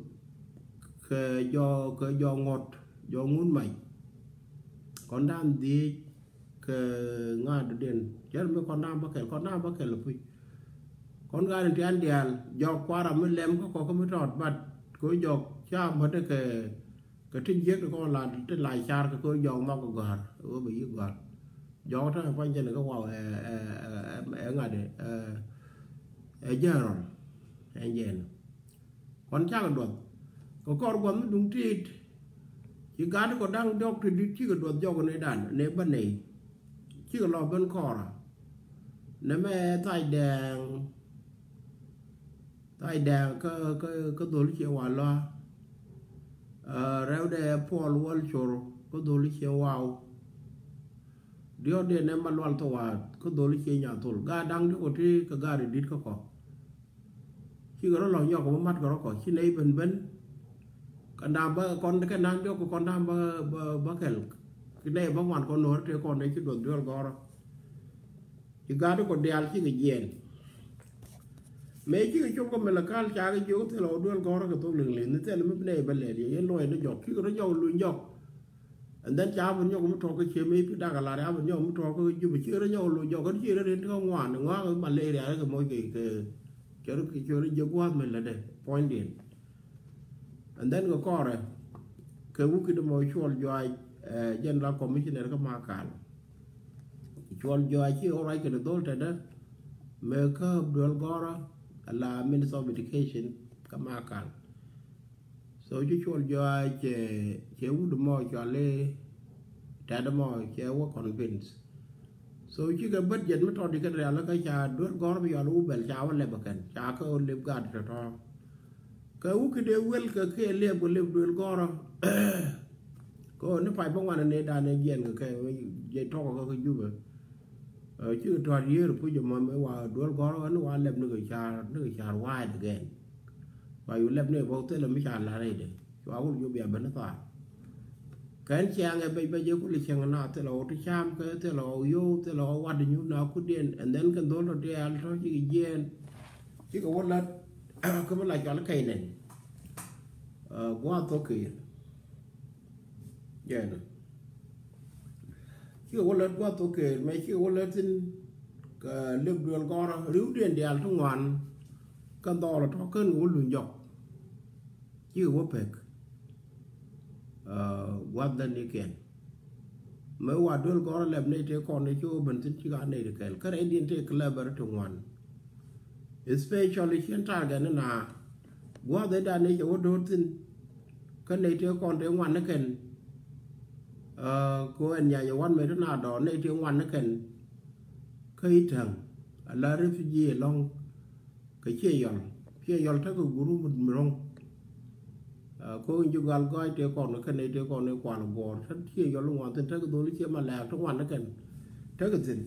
kɛ jɔk kɛ jɔk ŋuɔ̱t jɔk ŋun mac. Kɔn da̱a̱n dhiec kɛ ŋa̱a̱t dɔ̱diɛn cär mi kɔn da̱a̱n bä kɛl kɔn da̱a̱n bä kɛl puc. Kɔn gat in tian diaal jɔk kuaram mi lɛm kä kɔk kä mi tɔt bat kɛ jɔk ca mätdɛ kɛ kɛ tin jiäk ti kɔn la ti la car kɛ kɛ jɔk nhɔk kɛ gɔ̱a̱r ɣöö bɛ yi̱k gɔ̱a̱r. Jɔk te pua̱ny jɛn kɛ waw ɛ ɛ ɛ ŋa̱t ɛ ɛ jɛɛrɔl. Ɛn jɛn kɔn cakɛ duɔth kɛ kɔr guɔth mi duŋ tiit. Ci gat kɔ da̱ŋ diɔk ti di̱t cikɛ duɔth jɔk ni dan ni bä nɛy. Cikɛ lɔ ben kɔra nɛ mɛ thac dɛɛŋ. Thac dɛɛŋ kä kä kä dhol cie wa lɔa. Rɛwdɛ puɔl wäl cor kä dhol cie waw. Diɔt diɛ nɛ ma lual thok wa kä dhol cie nya thol ga daŋ ti ko ti kä gari dit kä kɔ. Cikɛ rɔ lɔ̱ŋ nyɔk kɛ bä mat kɛ rɔ kɔ ci nɛy ben ben. Kɛ da̱a̱m bä kɔn kɛ nan diɔk kɛ kɔn da̱a̱m bä bä bä kɛl. Ci nɛy bä ŋuan kɔn no̱r tëë kɔn dee ci duɔth duel gɔrä. Ci gat kɔ diaal cikɛ jiɛɛn. Mëë cikɛ cop kɛ mɛl kal ca kɛ jiök thil ɔ duel gɔrä kɛ thok liŋ liŋ ni thil mi bi nɛy bä lɛl yɛ yɛn luɔc ni jɔk cikɛ rɔ nyɔk luny jɔk. And then ca ben nyɔk mi tɔk kä cie mi pi dak a lar ya ben nyɔk mi tɔk kä jup cie rɔ nyɔk luny jɔk kä cie rɔ rin kä ŋuan ŋuan kä malaria kɛ moc kɛ kɛ cɛ rɔ cɛ rɔ jiɛ gua̱a̱th mɛl lɛ dɛ point din. And then kɛ kɔrɛ kɛ wukit mɔ cuɔl juac, eh, general commissioner kä Makal. Cuɔl juac ci ɣɔr ruac kɛn dhol tɛdɛ mɛ kä duel gɔrä ala Minister of Education kä Makal. So ci cuɔl juac cɛ cɛ wut mɔ cuali tɛdɛ mɔ cɛ wä convince. So cikɛ budget mi tɔt ikɛn rial kä ca duel gɔrä mi yɔl wubɛl ca wä lɛp kɛn ca kä lip gat tɔtɔ. Kɛ wukit dee wel kɛ kiɛ liɛp kɛ liɛp duel gɔrä. Kɛ ɣöö ni pac bä ŋuan ni dan ɛ jiɛn kɛ kɛ jɛ tɔk kɛ kɛ Jubɛ. Cikɛ tua̱r yiër puc ɛmɔ mi wa duel gɔrä ni wa lɛp ni kɛ car ni kɛ car wide again. Wa yu lɛp ni bä thilɛ mi ca la̱r rɛydɛ cua wul Jubɛ a ben ni thaar. Kɛn ciaŋ ɛ bec bec ɛ kul ciaŋ na thilɛ ɣɔw ti cam kɛ thilɛ ɣɔw yow thilɛ ɣɔw wat nyuth na kutdiɛn and then kɛn dhol tɔ diaal tɔ cikɛ jiɛɛn. Cikɛ wä lät kä mi la cɔal kɛy nɛn. Gua̱a̱th thok kër. Jɛn. Cikɛ wä lät gua̱a̱th thok kër mɛ cikɛ wä lät thin. Kɛ lep duel gɔrä riwdiɛn diaal ti ŋuan. Kɛn dhɔl tɔ kän kɛ wä luny jɔk. Cikɛ wä pek. Gua̱th dhän ni kɛn mɛ wa duel gɔrä lɛp nɛy tëë kɔn ni ci wä ben thin cik a nɛy ti kɛl kä rɛydiɛn tëë clever ti ŋuan. Especially cien target ni na gua̱th ëëdan ni cɛ wä do̱r thin. Kä nɛy tëë kɔn tëë ŋuan ni kɛn. Ko ɛn nyany wan mɛ ti na dɔɔr nɛy tëë ŋuan ni kɛn. Kä i̱ täŋ ala refugee ɛlɔ̱ŋ. Kɛ ciɛ yɔl ciɛ yɔl tekɛ gurum mi ro̱ŋ. Ko in ji̱ gal gɔɔy tëë kɔn kɛ nɛy tëë kɔn i̱ kual guɔ̱ɔ̱r te ciɛ yɔl i̱ ŋuan thin tekɛ dholi ciɛ ma lɛɛk ti ŋuan ni kɛn. Tekɛ thin.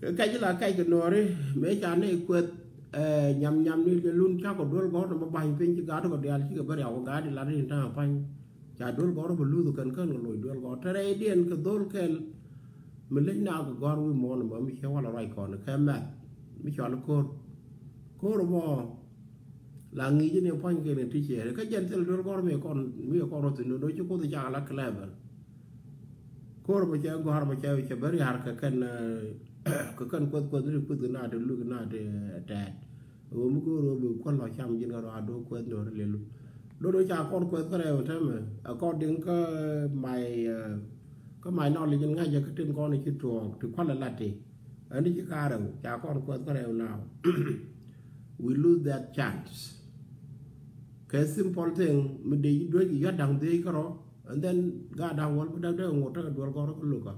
Kɛ kɛc la kɛc kɛ nuɔ̱ɔ̱ri mëë ca nɛy kueth. Nyam nyam ni lun cakɔ duel gɔ̱r ni bä ba̱ny piny ci gat kɔ diaal cikɛ bä riaw kɛ gat ilat in ta̱a̱ pa̱ny. Ca duel gɔ̱r bä luth kɛn kän kɛ loc duel gɔ̱r te rɛydiɛn kɛ dhol kɛl. Mi lec na kɛ gɔ̱r wi̱i̱ muɔ̱ɔ̱n ɛmɔ mi ciɛ wal ruac kɔn kɛ mɛth mi cɔal ko̱r. Ko̱r ɛmɔ la ŋi̱i̱c ni pua̱ny kɛn ti ciɛ kä jɛn thil duel gɔ̱r mi kɔn mi kɔn rɔ thin do̱ ci Kuoth cak la clever. Ko̱r ɛmɔ cɛ gɔ̱r ɛmɔ cɛ cɛ bä ria̱r kɛ kɛn kɛ kɛn kueth kueth ni kueth na ti luk na ti tɛɛt. Ɣöö mi go̱o̱r ɣöö bi kuäl lɔ cam ji̱n kɛ rɔ a do̱o̱k kuɛth ni ɣöö ri lelu. Do̱r ɣöö ca kɔn kuɛth kä rɛw täämɛ according kä my kä my knowledge in ŋa̱cä kä tin kɔn ci tuɔɔk ti kuäl lat ti. Ɛn ci ka rɛw ca kɔn kuɛth kä rɛw now. We lose that chance. Kɛ simple thing mi dee ci duec yɔ̱t da̱ŋ dhiec kärɔ. And then gaat da̱ŋ wäl bi däk dee ŋot tekɛ duel kɔn rɔ kä lukä.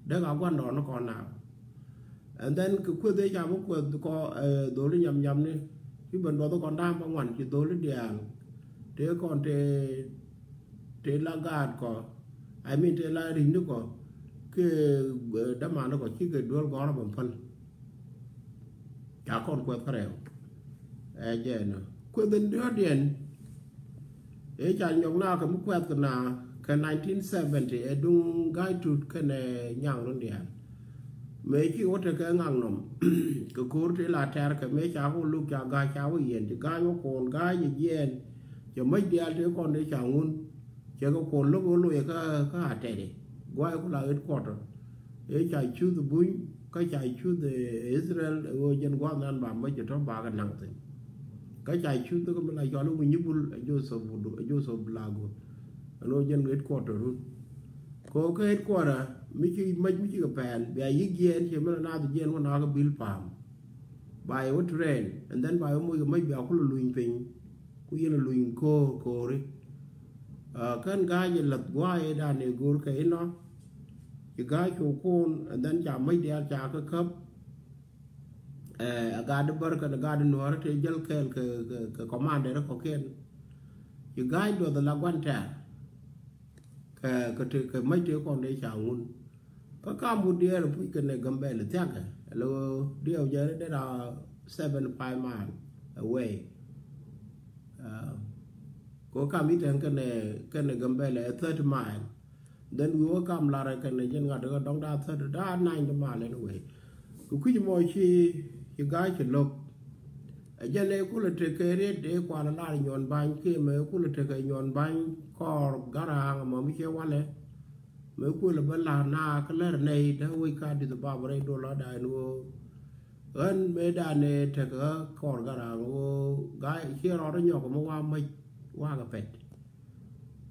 Dee ka gua̱n dɔɔn ni kɔn now. And then kɛ kueth ëë ca bi kueth kɔ dholi nyam nyam ni ci ben duɔth kɔn da̱a̱m bä ŋuan ci dholi diaal. Tëë kɔn tëë tëë la gaat kɔ. I mean tëë la ri̱cni kɔ. Kɛ dämani kɔ cikɛ duel gɔ̱rä ben päl. Ca kɔn kueth kä rɛw. Ɛ jɛ nɔ kueth in diɔ̱ɔ̱diɛn. Ëë ca nyɔk na kɛ mi kuɛth kɛ na kɛ nineteen seventy ɛ duŋ ga̱a̱c tut kɛnɛ nyaŋ run diaal. Mëë ci wä tekɛ ŋaŋ nɔm kɛ ko̱r ti la tɛr kɛ mëë ca kɛ wä luk ca ga̱a̱c ca wä yiɛn ci ga̱a̱c wä ko̱n ga̱a̱c ɛ jiɛɛn. Cɛ mäc diaal ti kɔn ti ca ŋun cɛ kɛ ko̱n lo̱k wä loc kä kä a tɛt i̱ gua̱a̱c ku la headquarter. Ëë ca cuth buny kä ca cuth Israel ɣöö jɛn gua̱a̱th nan ba mäc tɔ̱ bakɛ naŋ thi̱n. Kä ca cuth kä mi la cɔl i̱ wi̱ny i̱ bul ɛ Joseph Bul ɛ Joseph Bulago. Ɛn ɣöö jɛn headquarter run. Kɛ ɣöö kä headquarter mi ci mäc mi ci kɛ pɛɛl bia yi̱k jiɛɛn ciɛ mi la naath jiɛɛn wä nakä bil pa̱a̱m. Ba yɛ wä train and then ba yɛ moc kɛ mäc bia kulɛ luny piny. Ku yɛn luny ko̱o̱r ko̱o̱ri. Kän ga̱a̱c ɛ lath gua̱a̱c ëëdan ëë go̱o̱r kɛ inɔ. Ci ga̱a̱c cu kuun and then ca mäc diaal ca kä käp. Ɛ gaat bär kɛn gaat nuɔ̱ɔ̱r te jäl kɛɛl kɛ kɛ kɔmandɛr kɔkiɛn. Ci ga̱a̱c duɔth la gua̱n tɛ̈r. Kɛ kɛ te kɛ mäc te kɔn dee ca ŋun. Kä kam wut diɛɛr puc kɛnɛ Gambɛl thia̱kɛ lo diɛw jɛ ri dee ra seventy five mile away. Kɛ wä kam i̱ tɛn kɛnɛ kɛnɛ Gambɛlɛ ɛ thirty mile. Then wi̱i̱ wä kam larɛ kɛnɛ jɛn ŋa̱t kɛ dɔ̱ŋ da̱a̱ thirty da̱a̱ ninety mile anyway. Kɛ kui̱c mɔ ci ci ga̱a̱c ci lo̱k. Ɛ jɛn ɛ kulɛ tekɛ riet ɛ kual lar nyuɔn ba̱ny kiɛ mɛ kulɛ tekɛ nyuɔn ba̱ny kɔɔr gara̱a̱ŋ mɔ mi cɛ walɛ. Mëë kuël bä la̱r na kä lär nɛy dee wec ka di̱th bap rɛy dol a da̱a̱n ɣöö ɣän mëë da̱a̱n ɛ tek ɣä kɔr kä ra̱a̱ŋ ɣöö ga̱a̱c ciɛ rɔɔdä nyɔk mi wa mäc wakɛ pɛt.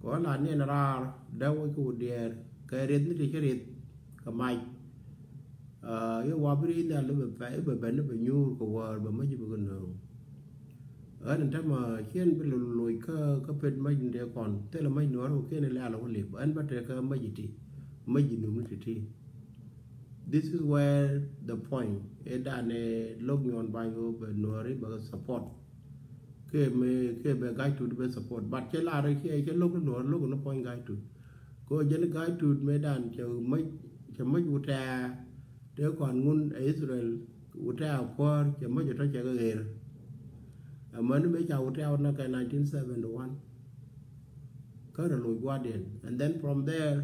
Kɛ ɣän la niɛn raar dee wec kä wä diɛɛr kɛ rieth ni ti ci rieth kɛ mac. Yɛ wa bi riec nhial i̱ bɛ pɛ i̱ bɛ ben i̱ bɛ nyuur kɛ wäär bɛ mäc i̱ bɛ kɛ nööŋ. Ɣän in tämɛ ciɛn bi loc kä kä pet mäc in dee kɔn thilɛ mäc nuɔ̱ɔ̱r kɛ kiɛn in lɛ̈ɛ̈l wä lip ɣän bä tëë kä mäc iti mäc in num ni ti̱ti̱. This is where the point ëë danɛ lo̱k nyuɔ̱ɔ̱n bany ɣöö bɛ nuɔ̱ɔ̱ri bɛ support. Kɛ mëë kɛ bɛ ga̱c tut bɛ support but cɛ lar cɛ cɛ lo̱k ni nuɔ̱ɔ̱r lo̱k ni puɔ̱ny ga̱c tut. Kɛ ɣöö jɛn ga̱c tut mëë dan cɛ mäc cɛ mäc wutɛɛ. Tëë kɔn ŋun ɛ Israel wutɛɛ a kuäär cɛ mäc ɛ tɔ̱ cɛ kɛ ɣer. Amäni mëë ca wutɛɛ wä näk kɛ nineteen seventy one. Kä rɛ loc gua̱diɛn and then from there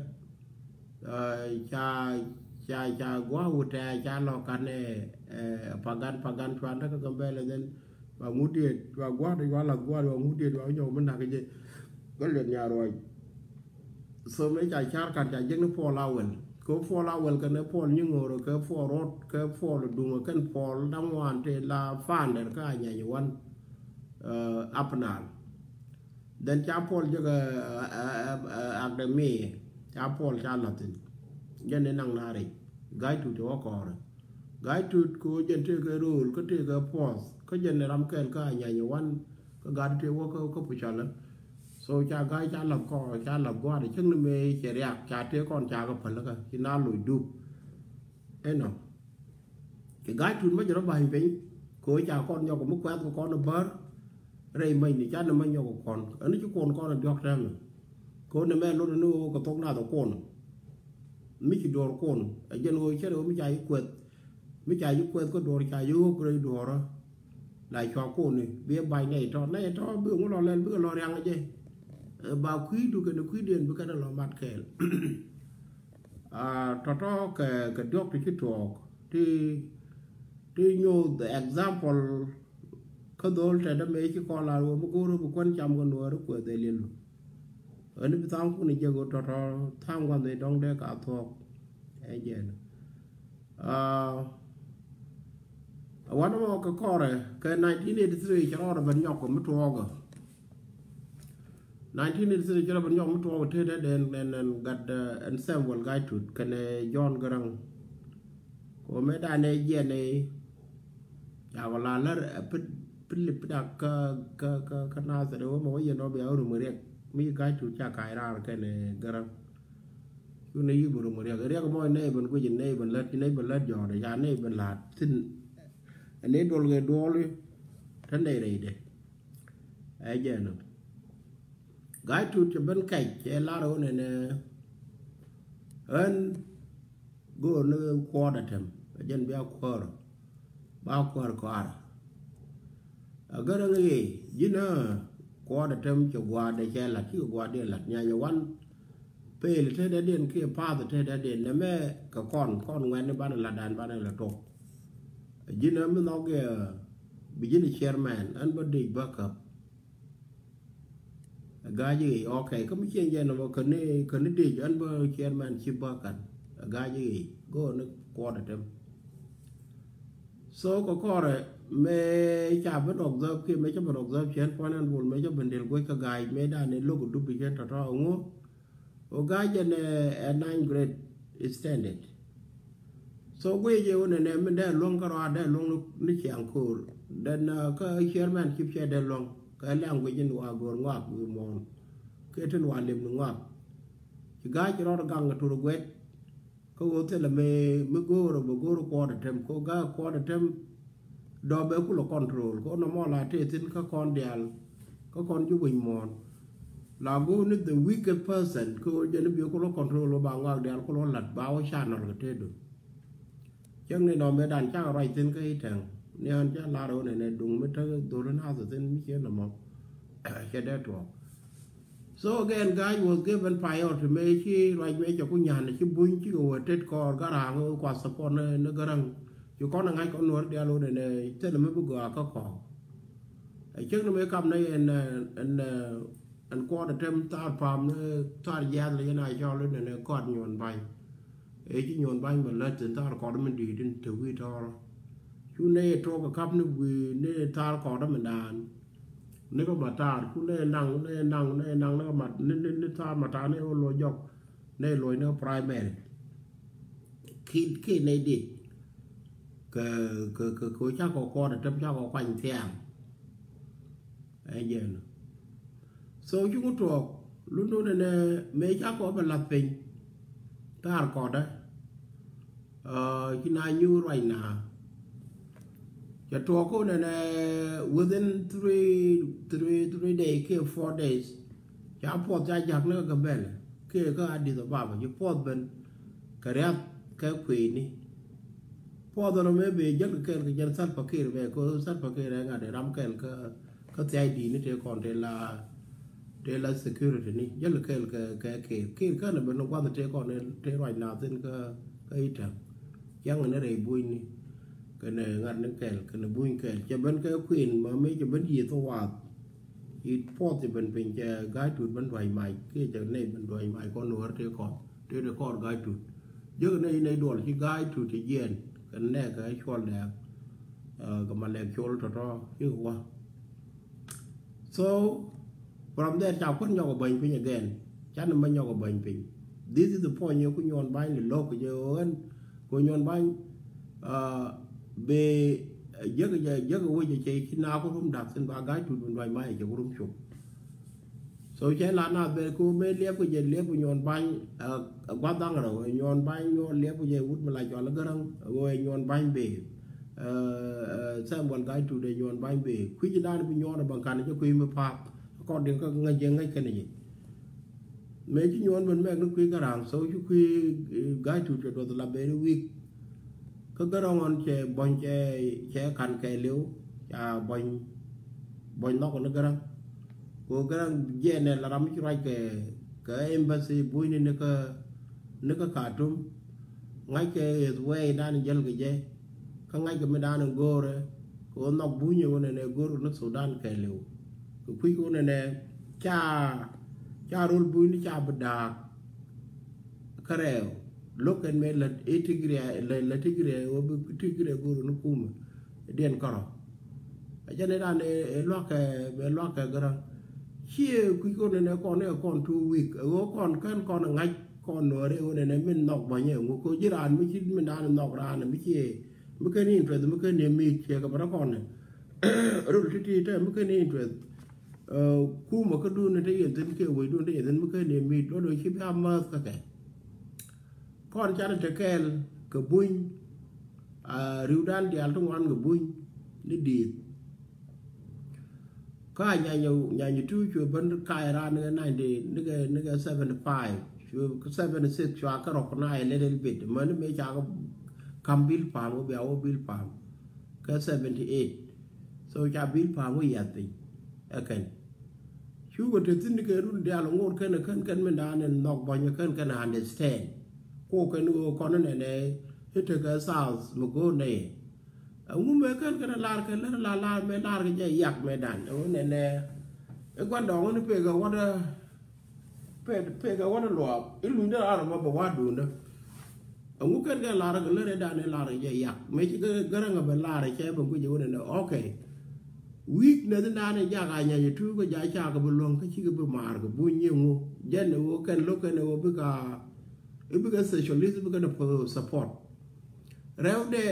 ca ca ca gua̱ wutɛɛ ca lɔ kanɛ pagan pagan cuan tä kä Gambɛlɛ and then cua ŋut diet cua gua̱ cua lath gua̱ cua ŋut diet cua nyɔk mi nak jɛ. Kä liɛt nyaruɔc. So mëë ca car kan ca jek ni Puɔl Awel kɛ Puɔl Awel kɛnɛ Puɔl Nyiŋo̱o̱r kɛ Puɔl Rot kɛ Puɔl Duŋ kɛn Puɔl da̱ŋ wan tëë la founder kä Anyanya One. Apnal. Then ca Puɔl jek akdɛ mi ca Puɔl ca la̱thin. Jɛn ni naŋ na rɛc ga̱c tut cɛ wä kɔɔrɛ. Ga̱c tut kɛ wä jɛn tëëkɛ rööl kä tëëkɛ puɔth kä jɛn ni ram kɛl kä Anyanya One. Kä gat tëë wä kä kä pucalä. So ca ga̱c ca lath kɔɔrɛ ca lath gua̱a̱r cäŋ ni mëë cɛ riak ca tëë kɔn ca kɛ päl kä ci na loc dup. Ɛnɔ. Kɛ ga̱a̱c tut mäc rɔ ba̱ny piny kɛ ɣöö ca kɔn nyɔk mi kuɛth kɛ kɔn bär. Rɛy mäcni ca ni mäc nyɔk kɛ kɔn ɛn ci kuɔn kɔn diɔ̱k tɛmɛ. Kɛ ɣöö ni mɛ lot ni ɣöö kɛ thok nath kɔn mi ci duɔ̱ɔ̱r kɔn ɛ jɛn ɣöö cɛ rɛ ɣöö mi ca ci kuɛth. Mi ca ci kuɛth kä duɔ̱ɔ̱r ca ci ɣöök rɛy duɔ̱ɔ̱rä. La cua kɔn ni bi ɛ ba̱ny nɛy tɔ̱ nɛy tɔ̱ bi ŋu lɔ lɛl bikɛ lɔ riaŋ jɛ. Ba kui̱du kɛnɛ kui̱diɛn bi kɛn lɔ mat kɛɛl. Tɔ̱tɔ̱ kɛ kɛ diɔ̱k ti ci tuɔɔk ti ti nyoth example. Kä dhol tɛt dämɛ ci kɔn lar wä mi go̱o̱r bi kuän cam kɛ nuɔɔri kuɛth ɛ liɛlu. Ɣän bi tha̱a̱ŋ kun jɛ ɣöö tɔ̱tɔ̱ tha̱a̱ŋ gua̱n dhi dɔ̱ŋ dee ka thuɔɔk. Ɛ jɛn. Wan mɔ kɛ kɔrɛ kɛ nineteen eighty three cɛ rɔɔdɛ ben nyɔk kɛ mi tuɔɔkä. Nineteen eighty three cɛ rɔɔdɛ ben nyɔk mi tuɔɔkä tëë dee dee nɛn nɛn gat ɛn Samuel Ga̱a̱c Tut kɛnɛ John Garaŋ. Kɛ wä mɛ danɛ jiɛn ni ca kɔ la lär ɛ pit pit lip pit ak kä kä kä kä nathɛr wä mɛ wä yɛn ɔ bia wä rum riɛk mi Ga̱a̱c Tut ca ka̱a̱c raar kɛnɛ Garaŋ. Cu nɛy yiëë ben rom riɛk riɛk mɔ nɛy ben guic nɛy ben lät nɛy ben lät jɔɔdɛ ca nɛy ben la̱t thi̱n. Ɛn i̱ duɔl kɛ duɔl i̱ te nɛy rɛydɛ. Ɛ jɛn ɔ Ga̱a̱c Tut cɛ ben kɛc cɛ lar ɣän ɛnɛ. Ɣän go̱o̱r ni kuɔɔt Atem ɛ jɛn bia kuäär ɔ ba kuäär kɔaar. Agärä ŋi̱i̱ ji̱n ɛ kuɔɔt Atem cɛ gua̱a̱dɛ cɛ la̱t cikɛ gua̱a̱dɛ la̱t nyanyɛ wan. Pel tetdädiɛn kiɛ path tetdädiɛn nɛmɛ kɛ kɔn kɔn ŋuɛ̈tni banɛ la̱tdan banɛ la tok. Ji̱n ɛ mi nhɔk ɛ bi ji̱n ɛ chairman ɛn bä dec bä käp. Ɛ ga̱a̱c i̱ ok kä mi ciɛn jɛ nɔmɔ käni käni dec ɛn bä chairman ci bä kan. Ɛ ga̱a̱c i̱ go̱o̱r ni kuɔt ɛ tem. So kɛ kɔrɛ mëë ca ben observe kiɛ mëë ca ben observe cɛn puɔ̱n ɛn bol mëë ca ben del guec kä ga̱a̱c mëë dan ni lo̱k ɛ dup i̱ cɛn tɔ̱tɔ̱ ɛŋu. Ɔ ga̱a̱c ɛn ɛ nine grade standard. So guic jɛ wä nɛnɛ min dee luäŋ kärɔa dee luäŋ ni ciaŋ ko̱o̱r. Dɛn kä chairman cip cɛ dee luäŋ kɛ language in wa go̱o̱r ŋɔak wi̱i̱ muɔ̱ɔ̱n. Kɛ tin wa lem ni ŋɔak. Ci ga̱a̱c rɔɔd gaŋ kɛ tur guɛt. Kä ɣöö thilɛ mi mi go̱o̱r ɔ bɛ go̱o̱r kuɔɔt ɛ tem kɛ ɣöö ga̱a̱c kuɔɔt ɛ tem. Dɔ̱ bɛ kulɛ control kɛ ɣöö nɔmɔ la tëë thi̱n kä kɔn diaal. Kä kɔn ji̱ wec muɔ̱ɔ̱n. La go̱o̱r ni the weakest person kɛ ɣöö jɛn i̱ bi kulɛ control ɣöö ba ŋɔak diaal kulɛ la̱t ba wä channel kɛ tëëdu. Cäŋ ni nɔmɛ dan cakɛ ruac thi̱n kä i̱ tɛŋ. Nian ca lar ɣän ɛnɛ duŋ mi tek dhol in hath thin mi ciɛ nɔmɔ. Cɛ dee tuɔɔk. So again, Ga̱a̱c was given priority mëë ci ruac mëë cɛ ku nyan ci buny ci kɛ wä tet kɔɔr Garaŋ kua support ni Garaŋ. Ci kɔn ɛ ŋa̱c kɔn Nuɔr diaal ɣän ɛnɛ thilɛ mi bi gɔaa kä kɔɔk. Ɛ cäŋ ni mëë kap ni ɛn ɛn ɛn kuɔt ɛ tem thar pam ni thar jiath lɛ yɛn a cɔl in ɛn ɛ kɔt Nyuɔn Bany. Ëë ci Nyuɔn Bany bɛ lät thin thar kɔt mi di̱i̱t in te wi̱i̱ tɔɔrɔ. Cu nɛy ɛ tuɔɔk ɛ kap ni wi̱i̱ ni thar kɔt mi daan. Ni kä matar cu nɛy naŋ nɛy naŋ nɛy naŋ ni kä mat ni ni ni thar matar ni ɣä loc jɔk. Nɛy loc ni kä primary. Ki ki nɛy dit. Kɛ kɛ kɛ kɛ ca kɔ kɔt ɛ tem ca kɔ kuany thiaŋ. Ɛ jɛn. So cuŋ tuɔɔk lundun ɛnɛ mëë ca kɔ bɛ lath piny. Taar kɔtdä. Ci na nyuur ruacna. Cɛ tuɔɔk kun ɛnɛ within three three three day kiɛ four days. Ca puɔth ca jak ni kä Gambɛl kiɛ kä Addis Ababa ci puɔth ben. Kɛ riath kɛ kuëëni. Puɔth ɛnɔ mëë bee jäl kɛ kɛl kɛ jɛn Salva Kiir bɛ kɛ Salva Kiir ɛ ŋa̱t ɛ ram kɛl kä kä thia̱a̱c di̱i̱t ni tëë kɔn tëë la tëë la security ni jäl kɛl kɛ kɛ Kiir Kiir känɛ ben ni gua̱th tëë kɔn tëë ruac na thin kä kä i̱ täŋ. Ciaŋ ni rɛy buɔ̱nyni kɛnɛ ŋa̱t ni kɛl kɛnɛ buny kɛl cɛ ben kɛ kuën ma mëë cɛ ben yiëth kä wath. It puɔth cɛ ben piny cɛ Ga̱a̱c Tut ben duac mac kiɛ cɛ nɛy ben duac mac kɔn ni wär tëë kɔn tëë dee kɔr Ga̱a̱c Tut. Jek nɛy nɛy duɔl ci Ga̱a̱c Tut cɛ jiɛɛn kɛn nɛɛkɛ cuɔl dɛɛk. Kɛ ma lɛk col tɔ̱tɔ̱ ci kɛ wä. So from there ca kuän nyɔk ɛ bäny piny again. Ca ni ma nyɔk ɛ bäny piny. This is the point yɛ ku Nyuɔn Bany li lo̱k kɛ jɛ ɣän kɛ Nyuɔn Bany. Be jek jɛ jek wec ɛ cɛ ci na ku rum dak thin ba Ga̱a̱c Tut bin duac mac ɛ cɛ ku rum cop. So cɛ la na bɛ ku mëë liɛp ku jɛ liɛp ku Nyuɔn Bany. Ɛ gua̱th daŋ rɛw ɛ Nyuɔn Bany nyuɔn liɛp ku jɛ wut mi la cɔal Garaŋ ɛ ɣöö ɛ Nyuɔn Bany bee. Samuel Ga̱a̱c Tut ɛ Nyuɔn Bany bee kui̱c dan bi nyuɔn ɛ baŋ kan jɛ kui̱ mi pa̱a̱p. Kɔn diɛn kä ŋäc jɛ ŋäc kɛn jɛ. Mëë ci Nyuɔn ben mɛk ni kui̱ Garaŋ so ci kui̱ Ga̱a̱c Tut cɛ duɔth la beri wi̱i̱k. Kä Garaŋ ɣɔn cɛ bɔny cɛ cɛ kan kɛɛliw ca bɔny bɔny nhɔk ni Garaŋ. Ko Garaŋ jiɛn ɛ la ram ci ruac kɛ kɛ embassy bunyni ni kä ni kä Khartoum. Ŋa̱ckɛ ɣeth wɛɛy dan jäl kɛ jɛ. Kä ŋa̱ckɛ mi dan in go̱o̱rɛ kɛ ɣöö nhɔk bunyɛ ɣöö nɛnɛ go̱o̱r ni Sudan kɛɛliw. Kɛ kui̱ ɣöö nɛnɛ ca ca rol bunyni ca bi da̱a̱k. Kärɛw lo̱k kɛn mëë lät i̱ Tigray lät Tigray ɣöö bi Tigray go̱o̱r ni kumɛ diɛn kärɔ. Ɛ jɛn i̱ dan ɛ lua̱kɛ bɛ lua̱kɛ Garaŋ. Ciɛ kui̱ kɔn nɛnɛ kɔn ɛ kɔn two week ɛ ɣöö kɔn kän kɔn ɛ ŋa̱c kɔn Nuääri ɣöö nɛnɛ min nhɔk bänyɛ ŋu ko̱ ji̱ raan mi ci min dan nhɔk raan mi ciɛ mi ken interest mi ken ni mi̱i̱t ciɛ kɛ bä rɔ kɔn. Rol ti̱ti̱ te mi ken interest. Kumä kä duun te yɛn thi̱n kiɛ wecdun te yɛn thi̱n mi ken ni mi̱i̱t luɔt ɣöö ci bi a mäth kä kɛ. Kɔn canɛ te kɛɛl kɛ buny. Ri̱wdan diaal ti ŋuan kɛ buny ni di̱i̱t. Kä a nyany nyany tu cuɛ ben ka̱a̱c raan ni kɛ ninety ni kɛ ni kɛ seventy five cuɛ seventy six cua kɛ recognize a little bit mäni mëë ca kɛ ka̱m Bilpam wä bia wä Bilpam. Kɛ seventy eight so ca Bilpam wä yiath piny. Ɛ kɛn cukɛ te thi̱n ni kɛ run diaal ŋot kɛn kɛn kɛn min da̱a̱n in nhɔk bɔ̱nyɛ kɛn kɛn understand. Kuɔ kɛn ɣöö kɔn nɛnɛ i̱ tekɛ South mi go̱o̱r nɛy. Ɛŋu mëë kɛn kɛn lar kɛ lär la lar mëë lar kɛ jɛ yak mëë dan ɛŋu nɛnɛ. I̱ gua̱ndɔɔŋ ni pekɛ wädä pekɛ wädä luaak i̱ luny dee lar mɔ bɛ wa̱a̱ duundä. Ɛŋu kɛn kɛn lar kɛ lär i̱ dan i̱ lar kɛ jɛ yak mëë ci Garaŋ ɛ bɛ lar ɛ cɛ bɛ guic ɛ wä nɛnɛ okay. Weakness in dan in jak a nyany ɛ tuuk kɛ jak cakɛ bi luäŋ kä cikɛ bi maar kɛ buny i̱ ɛŋu jɛn ɛ wä kɛn lo̱k kɛn ɛ wä bikɛ i̱ bikɛ socialist bikɛ ni support. Rɛwdɛ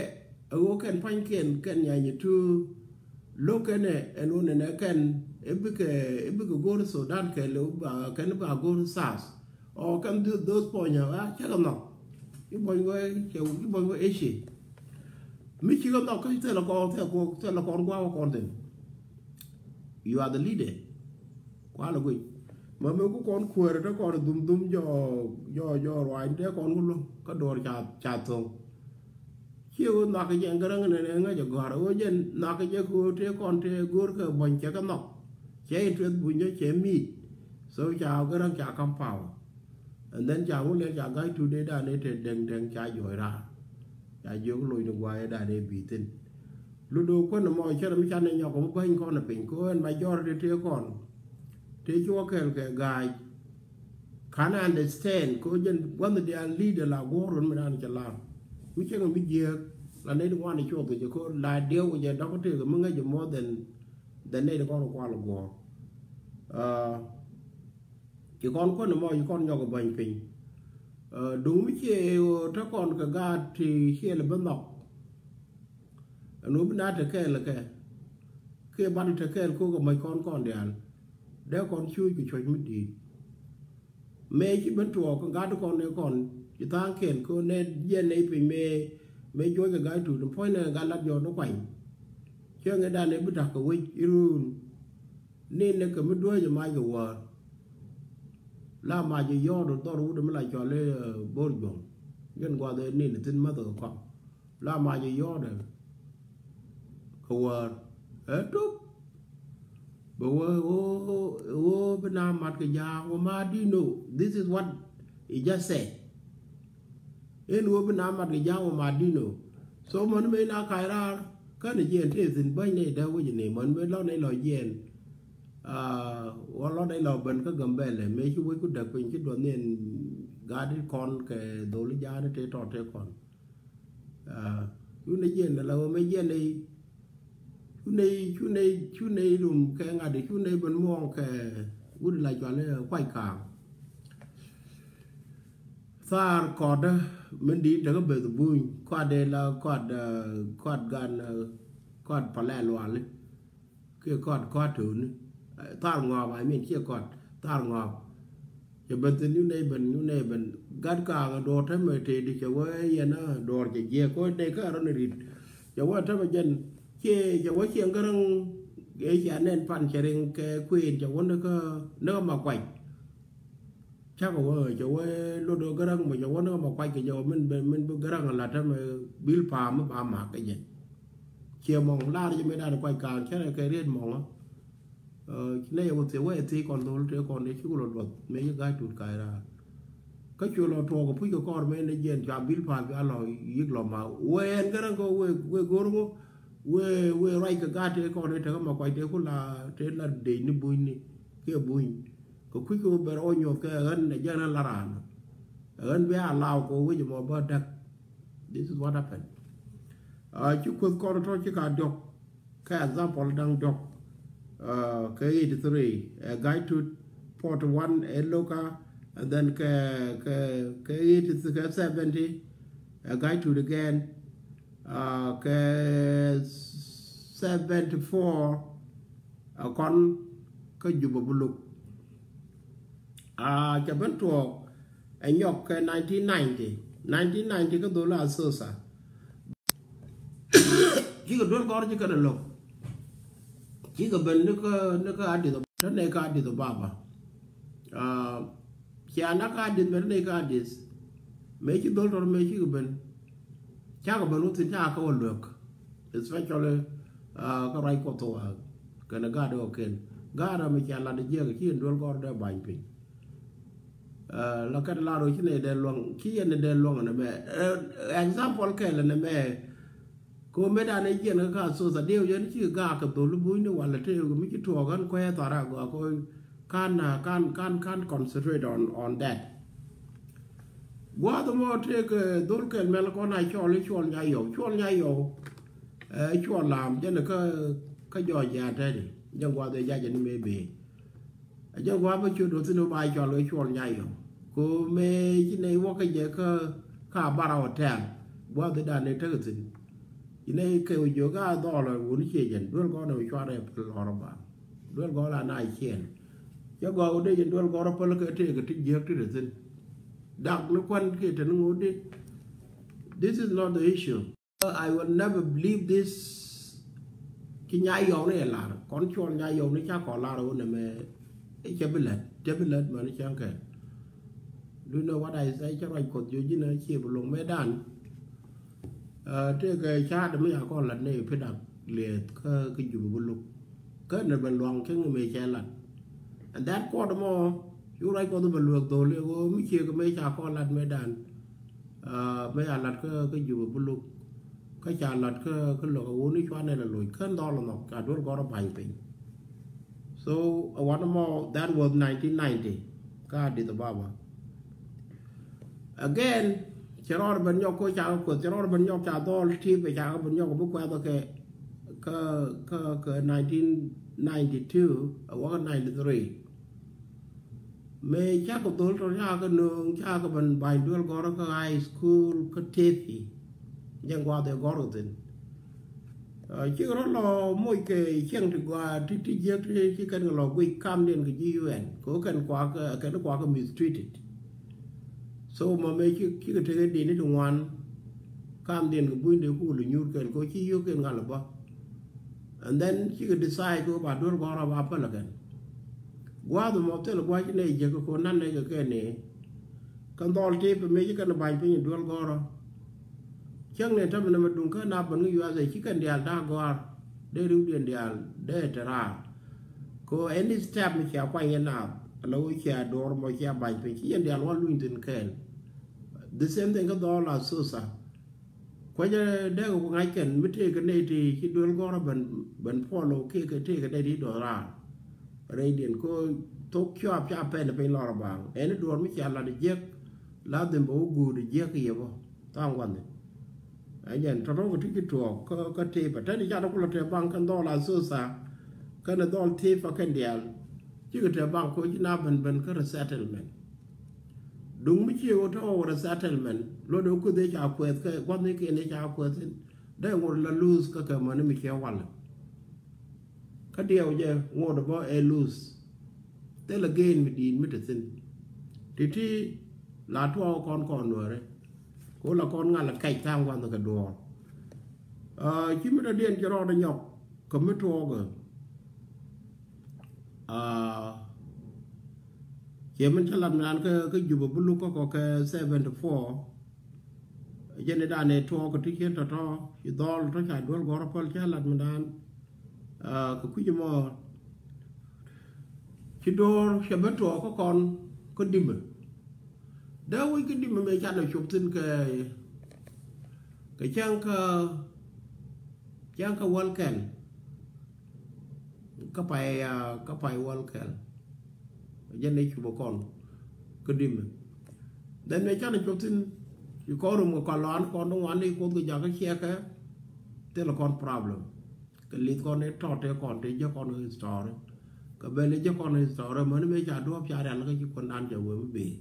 ɛ ɣöö kɛn pa̱nykiɛn kɛn nyany ɛ tuuk lo̱k kɛn ɛ ɛn ɣöö nɛnɛ kɛn i̱ bikɛ i̱ bikɛ go̱o̱r Sudan kɛɛliw ba kɛn ba go̱o̱r South. Ɔ kɛn those point a cäkɛ nhɔk i̱ buɔ̱ny wee cɛ i̱ buɔ̱ny wee eci. Mi cikɛ nhɔk kä thilɛ kɔn thilɛ kɔn thilɛ kɔn gua̱a̱k kɔn thi̱n. You are the leader. Kualɛ guic mɛ mɛ ku kɔn kuäärä te kɔn dhum dhum jɔ jɔ jɔ ruaacni te kɔn ku luäŋ kä do̱r ca ca tho̱ŋ. Ciɛ ɣöö nhɔakɛ jɛ Garaŋ nɛ nɛ ŋäc ɛ gɔ̱a̱r ɣöö jɛn nhɔakɛ jɛ kɛ ɣöö tëë kɔn tëë go̱o̱rkɛ buɔ̱ny cɛ kɛ nhɔk. Cɛ interest buny jɛ cɛ mi̱i̱t. So ca Garaŋ ca ka̱m power. And then ca ŋu lɛl ca ga̱c tuut dee dan ëë te dɛŋ dɛŋ ca juɔc raar. Ca jiök loc ni gua̱a̱c ëë dan ëë bi̱i̱ thi̱n. Ludo kuän ɛmɔ cɛ rɛ mi canɛ nyɔk mi bäny kɔn ɛ piny kɛ ɣöö ɛn majority tëë kɔn. Tëë ci wä kɛɛl kɛ ga̱a̱c. Canɛ understand kɛ ɣöö jɛn gua̱nh diaal leader la guɔ̱ɔ̱r run mi dan cɛ lar. Mi cɛ ŋɛ mi jiääk la nɛy ti ŋuan ɛ cuɔth kɛ jɛ kɛ ɣöö la diɛw kɛ jɛ dɔ̱k tëëk mi ŋäc jɛ more than than nɛy ti kɔn kual guɔ̱ɔ̱r. Ci kɔn kuän ɛmɔ ci kɔn nyɔk ɛ bäny piny. Duŋ mi ciɛ ɣöö te kɔn kɛ gaat ti ciɛl ɛ bi nhɔk. Ɛn ɣöö bi na te kɛɛl kɛ kiɛ ban te kɛɛl ko̱k ɛ mac kɔn kɔn diaal. Dee kɔn cuuc kɛ cuɔ̱c mi di̱i̱t. Mëë ci ben tuɔɔk kä gat kɔn ëë kɔn ci tha̱a̱ŋ kɛl kɛ ɣöö nɛ jiɛn nɛy piny mëë mëë juɔc kɛ ga̱a̱c tuut puɔ̱nynɛ gat lat jɔɔt ni kuany. Cä ŋi̱dan ëë bi da̱k kɛ wec iruun. Nin ni kɛ mi duäc ɛ mac kɛ wäär. La mac ɛ yɔɔt ɛ dhɔr wut ɛ mi la cɔl i̱ bo̱r juɔ̱ŋ. Jɛn guath ëë nin ɛ thi̱n mäth kɛ kɔn. La mac ɛ yɔɔdɛ kɛ wäär ɛ tuk. Bɛ wee ɣöö ɣöö bi na mat kɛ ja̱a̱ŋ wä ma dino. This is what he just said. En ɣöö bi na mat kɛ ja̱a̱ŋ wä ma dino. So män mëë na kac raar känɛ jiɛn tëë thi̱n bäny nɛy dee wec ni män mëë lɔn nɛy lɔ jiɛn. Wä lɔn nɛy lɔ ben kä Gambɛlɛ mëë ci wec ku däk piny ci duɔth ni ɛn gat i̱ kɔn kɛ dholi ja̱a̱n i̱ tëë tɔt tëë kɔn. Cu nɛy jiɛn la wä mɛ jiɛn nɛy. Cu nɛy cu nɛy cu nɛy rum kɛ ŋa̱t cu nɛy ben muɔ̱ɔ̱ŋ kɛ wut la cual i̱ kuac ka̱a̱ŋ. Thaar kɔtdä min di̱i̱t tekä beth buny kɔat dee la kɔat kɔat gan kɔat palɛ luali. Kiɛ kɔat kɔat töni. Thar ŋɔak, I mean, kiɛ kɔat thar ŋɔak. Cɛ ben thin, you neighbor, you neighbor. Gat kaŋ a duɔɔr tämɛ tëëdi cɛ wee yɛn a duɔɔr cɛ jiɛk kɔ dee kä rɔn rit. Cɛ wee tämɛ jɛn ciɛ cɛ wee ciɛ ŋäräŋ. Ëë cia nɛn pan cɛ riŋ kɛ kuëën cɛ wee ni kä ni kä ma kuac. Cakɔ wee cɛ wee lot wee gäräŋ mɔ cɛ wee ni kä ma kuac kɛ jɛ wee min bi min bi gäräŋ a lat tämɛ bil pa̱a̱m mi ba mak kɛ jɛ. Ciɛ mɔŋ lar jɛ mëë dan kuac ka̱a̱ŋ cɛ rɛ kɛ riet mɔŋä. Ci nɛ yɛ wä thiɛ wee thiec kɔn dhol tëë kɔn dee ci kulɔ duɔth mëë ci ga̱a̱c tut ka̱a̱c raar. Kä cu lɔ tuɔɔk kɛ puc kɛ kɔr mëë ni jiɛn cua bil pa̱a̱m cua lɔ yik lɔ ma wee ɛn gäräŋ kɛ wee wee go̱r ŋo. Wee wee ruac kɛ gaat tëë kɔn dee tekä ma kuac tëë ku la tëë la dec ni bunyni kiɛ buny. Kɛ kui̱ kɛ wä bɛr ɔ nyuɔth kɛ ɣän ɛ jɛn ɣän la raan. Ɣän bɛ a law kɛ wä wec ɛmɔ bä däk. This is what happened. Ci kueth kɔn tɔ ci ka diɔk kɛ example da̱ŋ diɔk. Kɛ eighty three ɛ ga̱c tut, forty one ɛ Luka, and then kɛ kɛ kɛ eighty kɛ seventy ɛ ga̱c tut again. Kɛ seventy four a kɔn kä Juba buluk. A cɛ ben tuɔɔk ɛ nyɔk kɛ nineteen ninety, nineteen ninety kä dhol a Asosa. Cikɛ duel gɔr cikɛ ni lo̱k. Cikɛ ben ni kä ni kä Addis Ababa. Tɔ ni kä Addis Ababa. Cia na kä Addis mɛ ni kä Addis. Mɛ ci dhol tɔr mɛ cikɛ ben. Cakɛ ben wä thin cakɛ wä luek. Especially kä ruac Kuɔth thok kɛnɛ gaat ɔ ken. Gaat ɔ mi cia lat jiɛk ci in duel gɔr dee bany piny. La kɛn lar ɔ ci nɛ dee luaŋ ci yɛn dee luaŋ nɛ mɛ. Example kɛl nɛ mɛ. Ko met an ɛ jiɛn kä ka Asosa diɛw jɛn ci gaak kɛ dhol bunyni walɛ tëë mi ci tuɔɔk ɣän kuɛ thar a gɔaa ko kan kan kan kan concentrate on on that. Gua̱a̱th mɔ tëëk dhol kɛl mɛl kɔn a cɔl i̱ Cuɔl Nyayɔw, Cuɔl Nyayɔw. Ɛ Cuɔl Lam jɛn kä kä jɔɔc jɛ a tɛti jɛn gua̱a̱th ɛ jacɛ ni mëë bëë. A jɛ gua̱a̱th bä ciöt wä thi̱n wä ba cɔl wä Cuɔl Nyayɔw. Ko mëë ci nɛy wä kä jɛ kä ka Bara Hotel. Gua̱a̱th i̱ dan i̱ tekɛ thi̱n. Ci nɛy kɛ wä jiök a dhɔl wä wun ciɛ jɛn duel gɔn wä cuarɛ päl lɔr ba. Duel gɔn la na ciɛn. Cɛ gɔaa wä dee jɛn duel gɔn päl kɛ tëëk ti jiäk ti te thi̱n. Dak ni kuan kiɛ te ni ŋot di. This is not the issue. I will never believe this. Ci Nyayɔw ni ɛ lar kɔn Cuɔl Nyayɔw ni ca kɔn lar wun ɛmɛ. Cɛ bi lät cɛ bi lät mɛn cäŋ kɛ. Do you know what I say? Cɛ ruac Kuɔth jiök ji̱n ɛ ciɛ bi loŋ mɛ dan. Tëëkɛ ca̱a̱t mi ca kɔn lat ni pi̱dak liɛth kä kä Jup bi luk. Kä ni ben luaŋ cäŋ mi cɛ lat. And that quarter mɔ, cu ruac Kuɔth bɛ luek dhol i̱ ɣöö mi ciek mi ca kɔn lat mëëdan. Mi ca lat kä kä Jup bi luk. Kä ca lat kä kä lok a wuni cuanɛ la loc kän dhɔl nhɔk ca duel gɔr a ba̱ny piny. So a wan mɔ, that was nineteen ninety. Kä Addis Ababa. Again, cɛ rɔɔd ben nyɔk ko ca kueth, cɛ rɔɔd ben nyɔk ca dhɔl tip, ca ben nyɔk bi kuɛth kɛ kä kä kä nineteen ninety-two a wä kä ninety-three. Mëë cakɛ dhol tɔ cakɛ nööŋ cakɛ ben ba̱ny duel gɔr kä high school kä tethi. Jɛn guath ɛ gɔr kä thin. Cikɛ rɔ lɔ moc kɛ cieŋ ti gɔaa ti ti jiäk ti ci kɛn kɛ lɔ guic kamdiɛn kɛ ji̱ U N kɛ ɣöö kɛn kuak kɛn kuak kɛ mistreated. So mɔ mëë ci cikɛ tekɛ di̱n ni ti ŋuan kamdiɛn kɛ buny dee kul inyuur kɛn kɛ ɣöö ci yio̱k kɛn ŋal bä. And then cikɛ decide kɛ ɣöö ba duel gɔ̱rä ba päl kɛn. Gua̱a̱th mɔ thil gua̱c nɛ jiäk kɛ ɣöö nan nɛ kɛ kɛn ni. Kɛn dhɔl tip mëë ci kɛn ba̱ny piny duel gɔ̱rä. Cäŋ ni tämɛ nɛmɛ duŋ kä nap bän kä U S A ci kɛn diaal da̱a̱k gɔ̱a̱r dee riwdiɛn diaal dee te raar. Ko any step mi cia kuany yɛ nap ala wä cia duɔr mɔ cia ba̱ny piny ci yɛn diaal wä luny thin kɛɛl. The same thing kä dhɔl Asosa. Kuecä dee kɛ ku ŋa̱c kɛn mi tëëk kɛ nɛy ti ci duel gɔ̱rä ben ben puɔl ɔ kek kɛ tëëk kɛ nɛy ti dɔth raar. Rɛydiɛn ko thok cuap ca pɛn piny lɔr baŋ ɛn duɔr mi cia lat jiäk. La dhim bɛ wä guut jiäk yɛ bä. Tha̱a̱ŋ gua̱n thi̱n. Ɛ jɛn tɔ̱tɔ̱ kɛ ti ci tuɔɔk kä kä tëë pɛ tɛn i̱ cat kulɛ tëë baŋ kɛn dhɔl Asosa. Kɛn dhɔl tëë pɛ kɛn diaal. Cikɛ tëë baŋ koc ci na ben ben kä resettlement. Duŋ mi cie wä tɔ̱ wä resettlement luɔt wä kueth i̱ ca kuɛth kɛ gua̱n thi̱n kiɛn i̱ ca kuɛth thi̱n. Dee ŋot la luth kä kɛ mäni mi ciɛ walɛ. Kä diɛw jɛ ŋot bä ɛ luth. Thilɛ gen mi di̱i̱t mi te thi̱n. Ti̱ti̱ la tuɔɔk kɔn kɔn nuääri. Ko la kɔn ŋal kɛc tha̱a̱ŋ gua̱nh kɛ duɔɔr. Ci mi dɔ̱diɛn ci rɔɔdɛ nyɔk kɛ mi tuɔɔk ɛ. Ciɛ min cä lat mi raan kä Jubɛ bi luk kä kɔ kɛ seventy four. Jɛn i̱ dan ɛ tuɔɔk kɛ ti cien tɔ̱tɔ̱ ci dhɔl tɔ̱ ca duel gɔ̱rä päl cä lat mi dan. Kɛ kui̱c mɔ ci do̱r cɛ ben tuɔɔk kä kɔn kä dimɛ. Dee wi̱c kä dimɛ mëë canɛ cop thi̱n kɛ kɛ cäŋ kä cäŋ kä wäl kɛl. Kä pay kä pay wäl kɛl. Jɛn i̱ cupɛ kɔn kä dimɛ. Then mëë canɛ cop thi̱n ci kɔn rum kɛ kɔn lɔan kɔn di ŋuan i̱ Kuoth kɛ jakä ciɛkɛ. Thilɛ kɔn problem. Kɛ lith kɔn i̱ tɔt i̱ kɔn ti jɛ kɔn history. Kɛ ben i̱ jɛ kɔn history mäni mëë ca duɔ̱ɔ̱p ca rial kä ci kuän dan jɛ wee mi bee.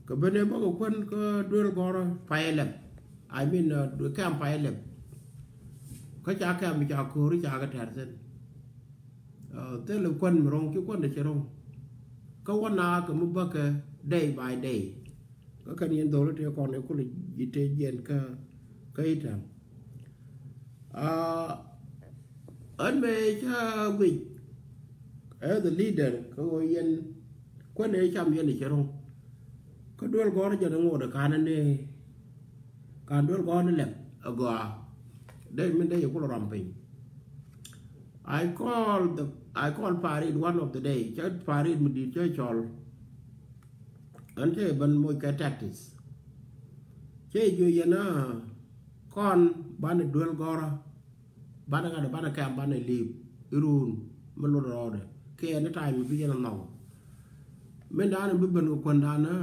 Kɛ ben i̱ bä kɛ kuän kä duel gɔrä pay lɛp. I mean kɛm pay lɛp. Kä ca kɛm ca ko̱ri ca kɛ tɛr thi̱n. Thilɛ kuän mi ro̱ŋ ci kuän dee ci ro̱ŋ. Kä wä na kɛ mi bäkɛ day by day. Kä kɛn yɛn dholi tëë kɔn i̱ kulɛ ji̱ tëë jiɛn kä kä i̱ tɛm. Ɣän mëë cä guic as the leader kɛ ɣöö yɛn kuän ëë cam yɛn i̱ cɛ ro̱ŋ. Kä duel gɔ̱rä jɛn i̱ ŋot i̱ ka̱n ni ka̱n duel gɔ̱rä ni lɛp ɛ gɔaa. Dee min dee yɛ kulɛ rɔm piny. I call the I call Parit one of the day cä Parit mi di̱i̱t cä cɔl. Ɣän cä ben moc kɛ tactics. Cä jiö yɛn a kɔn banɛ duel gɔrä. Banɛ ŋa̱t banɛ kɛm banɛ li̱i̱p irun mi lot rɔɔdɛ kɛ ni time bi yɛn a nhɔk. Min da̱a̱n bi ben kɛ kuän da̱a̱n a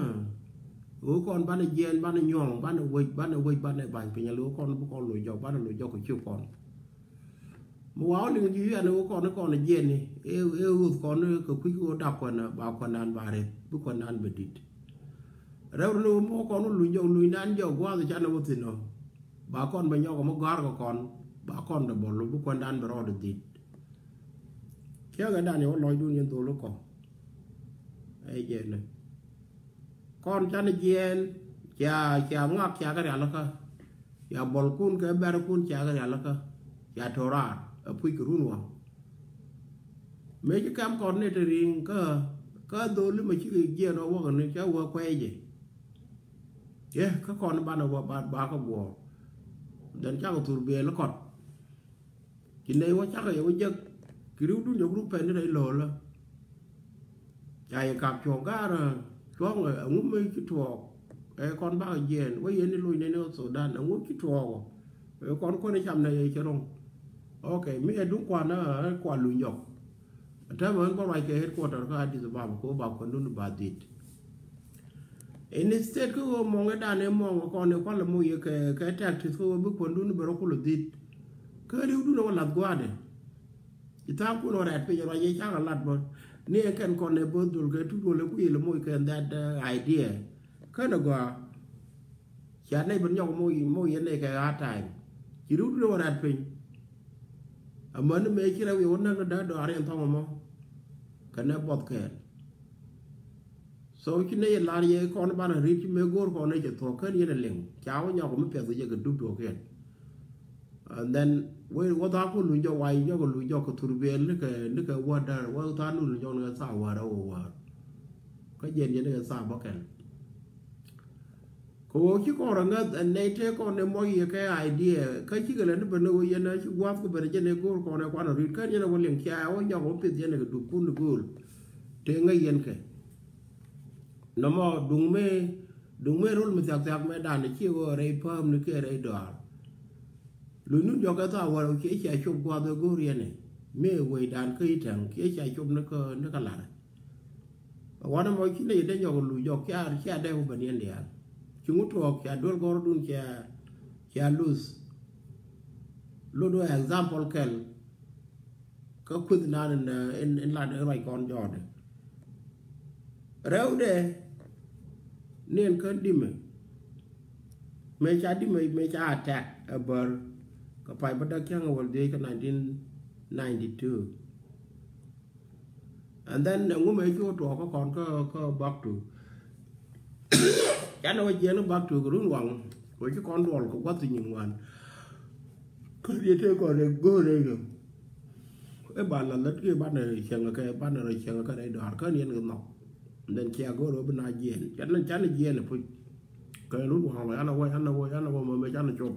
ɣöö kɔn banɛ jiɛɛn banɛ nyuɔ̱ɔ̱ŋ banɛ wec banɛ wec banɛ ba̱ny piny a lo̱o̱ kɔn bi kɔn lo̱c jɔk banɛ lo̱c jɔk kɛ ciök kɔn. Mi wa wä liŋ ji̱ wian wä kɔn kɔn jiɛn ni ëë ɣöth kɔn kɛ kui̱c wä dak kuɛn ba kuɛn dan ba rep bi kuɛn dan bɛ dit. Rɛw ri ni wä mɔ kɔn wä luny jɔk luny dan jɔk gua̱a̱th canɛ wä thi̱n ɔ. Ba kɔn bɛ nyɔk mi gɔ̱a̱r kɛ kɔn ba kɔn dɛ bɔl bi kuɛn dan bɛ rɔɔd dit. Ciɛ kɛ dan yɛ wä lɔcdun yɛn dhol kɔ. Ɛ jɛ ni kɔn canɛ jiɛɛn cia cia ŋak cia kɛ rialikä. Cia bɔlkun kɛ bɛrkun cia kɛ rialikä. Cia to̱raar ɛ puc kɛ run waŋ. Mëë ci kɛm kɔn ni te ri̱i̱ŋ kä kä dholi mɛ cikɛ jiɛɛn ɔ wäk ni ca wä kuɛɛcɛ. Yɛ kä kɔn banɛ wä ba ba kä guɔ̱ɔ̱r. Then cakɔ thur bɛɛl kɔt. Ci nɛy wä cakɔ yɛ wä jek. Ki riwdun yɛ wä ruk pɛn ni rɛy lo̱o̱lä. Ca yɛ kap cuɔ̱ɔ̱ŋ ga̱a̱rä cuɔ̱ŋ, ɛŋu mi ci tuɔɔk. Ɛ kɔn bakɔ jiɛɛn wä yɛn ni loc nɛn ni Sudan ɛŋu ci tuɔɔk. Ɛ kɔn kuäär cam nɛ yɛ cɛ ro̱ŋ. Ok, mi ɛ duŋ kuan ɛ kuan luny jɔk. Täämɛ ɣän bä ruac kɛ headquarter kä Addis Ababa kɛ ɣöö ba kuändun ba dhit. Instead kä ɣöö mɔŋ i̱ dan i̱ mɔŋ kɔn i̱ kualɛ moc i̱ kɛ, kɛ tactics kä ɣöö bi kuändun bɛ rɔ kulɛ dhit. Kä riwdun ɛ wä lath gua̱a̱dɛ. Ci tha̱a̱ŋkun ɛ wä rɛ̈t piny ruac i̱ cakɛ lat bä. Ni ɛn kɛn kɔn ɛ bo̱th duɔl kɛ tut duɔl ɛ kui̱ ilɛ moc kɛ that, uh, idea. Känɛ gɔaa. Cia nɛy ben nyɔk moc, moc yɛn nɛy kɛ hard time. Ci riwdun ɛ wä rɛ̈t piny. Amäni mëë ci rɛw yɛ wä näk ni däär dɔaar yɛn thɔŋ ɛmɔ. Kɛnɛ buɔth kɛɛl. So ci nɛy lar yɛ kɔn banɛ ri̱t ci mëë go̱o̱r kɔn nɛy cɛ thuɔ̱k kän yɛn ɛ liŋ. Ca wä nyɔk mi piɛth jɛ kɛ dup tuɔɔkiɛn. And then wä, wä tha̱a̱ŋ kun luny jɔk wac jɔk luny jɔk kɛ thur bɛɛl ni kɛ, ni kɛ wäär däär wä tha̱a̱ŋ kun luny jɔk ni kɛ tha̱a̱ŋ wäär ɛ wä wäär. Kä jɛn jɛ ni kɛ tha̱a̱ŋ bä kɛl. Kɛ ɣöö ci kɔn rɔ ŋäth ɛn nɛy tëë kɔn ɛ muɔc yɛ kɛ idea kä cikɛ lɛ ni ben ni ɣöö yɛn ɛ ci gua̱th ku ben jɛn ɛ go̱o̱r kɔn ɛ kuan ɔ ri̱t kän yɛn ɛ wä liŋ cia ɛ wä nyɔk wä pith yɛn ɛ kɛ dup kun ni go̱o̱l. Tëë ŋäc yɛn kɛ nɔmɔ duŋ mëë, duŋ mëë rol mi thiak thiak mëë dan ɛ ci ɣöö rɛy pääm ni kiɛ rɛy dɔaar. Luny nun jɔk ɛ tha̱a̱ wäl ɔ kiɛ cia cop gua̱th ɛ go̱o̱r yɛn ɛ mëë wecdan kä i̱ tɛŋ kiɛ cia cop ni kä, ni kä la̱rɛ. Wanɛ mɔ ci nɛy dee nyɔk luc jɔk cia, cia dee wä ben yɛn diaal. Ci ŋut tuɔɔk cia duel gɔrdun cia, cia luth. Lot wä example kɛl. Kä kueth nan in, in, in lat in ruac kɔn jɔɔdɛ. Rɛwdɛ ni ɛn kän dimɛ. Mëë ca dimɛ mëë ca attack ɛ bär. Kɛ pay bä dak cäŋ ɛ wäl dhiec kä nineteen ninety-two. And then ɛŋu mëë ci wä tuɔɔk kä kɔn kä, kä back to. Canɛ wä jiɛn back to kɛ run waŋ. Wä ci kɔn duɔl kɛ gua̱th nyin ŋuan. Kä riet tëë kɔn rɛ go̱o̱r rɛ rɛ. Ɛ ba la lät kiɛ banɛ cieŋ kɛ, banɛ rɛ cieŋ kɛ rɛ dɔaar kä niɛn kɛ nhɔk. And then cia go̱o̱r wä bi na jiɛn. Canɛ, canɛ jiɛn ɛ puc. Kɛ run waŋ wä, canɛ wä, canɛ wä, canɛ wä mɛ, mɛ canɛ cop.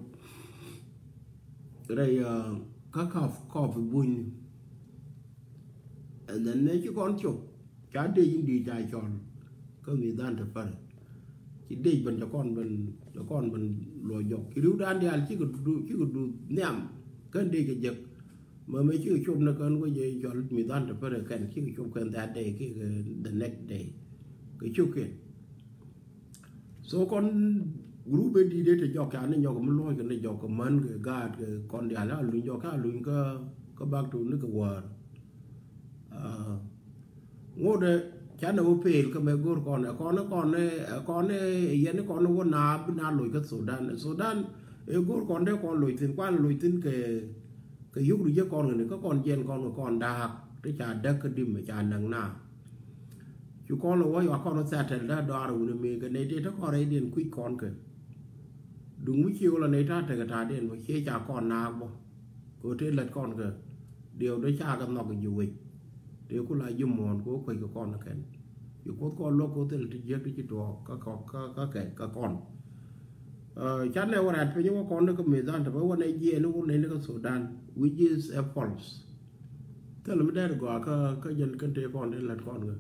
Rɛy, uh, kä kɔp, kɔp buny. And then mëë ci kɔn cop ca dec in di̱i̱t ca cɔl. Kä mi dhan te pär ci dec ben ca kɔn ben, ca kɔn ben luɔc jɔk ci ri̱wdan diaal cikɛ du, cikɛ du nhiam. Kän dec kɛ jek. Mɛ mëë cikɛ cop ni kän wec jɛ cɔl mi dhan te pär kɛn cikɛ cop kɛn that day kiɛ kɛ the next day. Kɛ cop kɛn. So kɔn group ɛ di̱i̱t ɛ te jɔk ca ni nyɔk mi luɔc kɛ ni jɔk kɛ män kɛ gaat kɛ kɔn diaal a luny jɔk ca luny kä, kä back to ni kɛ wäär. Ah, ŋot ɛ canɛ wä pel kä mɛ go̱r kɔn ɛ kɔn ɛ kɔn ɛ kɔn ɛ yɛn ɛ kɔn ɛ wä na bi na loc kä Sudan. Sudan ɛ go̱r kɔn dee kɔn loc thi̱n kuan loc thi̱n kɛ, kɛ yuk ri jɛ kɔn kɛ ni kä kɔn jiɛn kɔn kɛ kɔn da̱a̱k ti ca däk kä dim ɛ ca näk na. Cu kɔn lɛ wä yua kɔn wä thatɛl dä dɔaar wuni mi kɛ nɛy tëë te kɔn rɛydiɛn kui̱c kɔn kɛ. Duŋ mi ci wä lɛ nɛy ta̱a̱ tekɛ ta̱a̱diɛn bä ciɛ ca kɔn naak bä. Kɛ ɣöö tëë lät kɔn kɛ diɛw dee ca kɛ nhɔk ji̱ wec. Tëë ku la ji̱ muɔ̱ɔ̱n kɛ ɣöö kuec kɛ kɔn kɛn. Ci kuoth kɔn luɔk kɛ ɣöö thilɛ ti jiäk ti ci tuɔɔk kä kɔn, kä, kä kɛ, kä kɔn. Ɛ, canɛ wä rɛ̈t piny wä kɔn ni kä Midhan te bä wä nɛ jiɛɛn ni wä nɛy ni kä Sudan, which is a false. Thilɛ mi dɛr gɔaa kä, kä jɛn kɛn tëë kɔn tëë lät kɔn kä.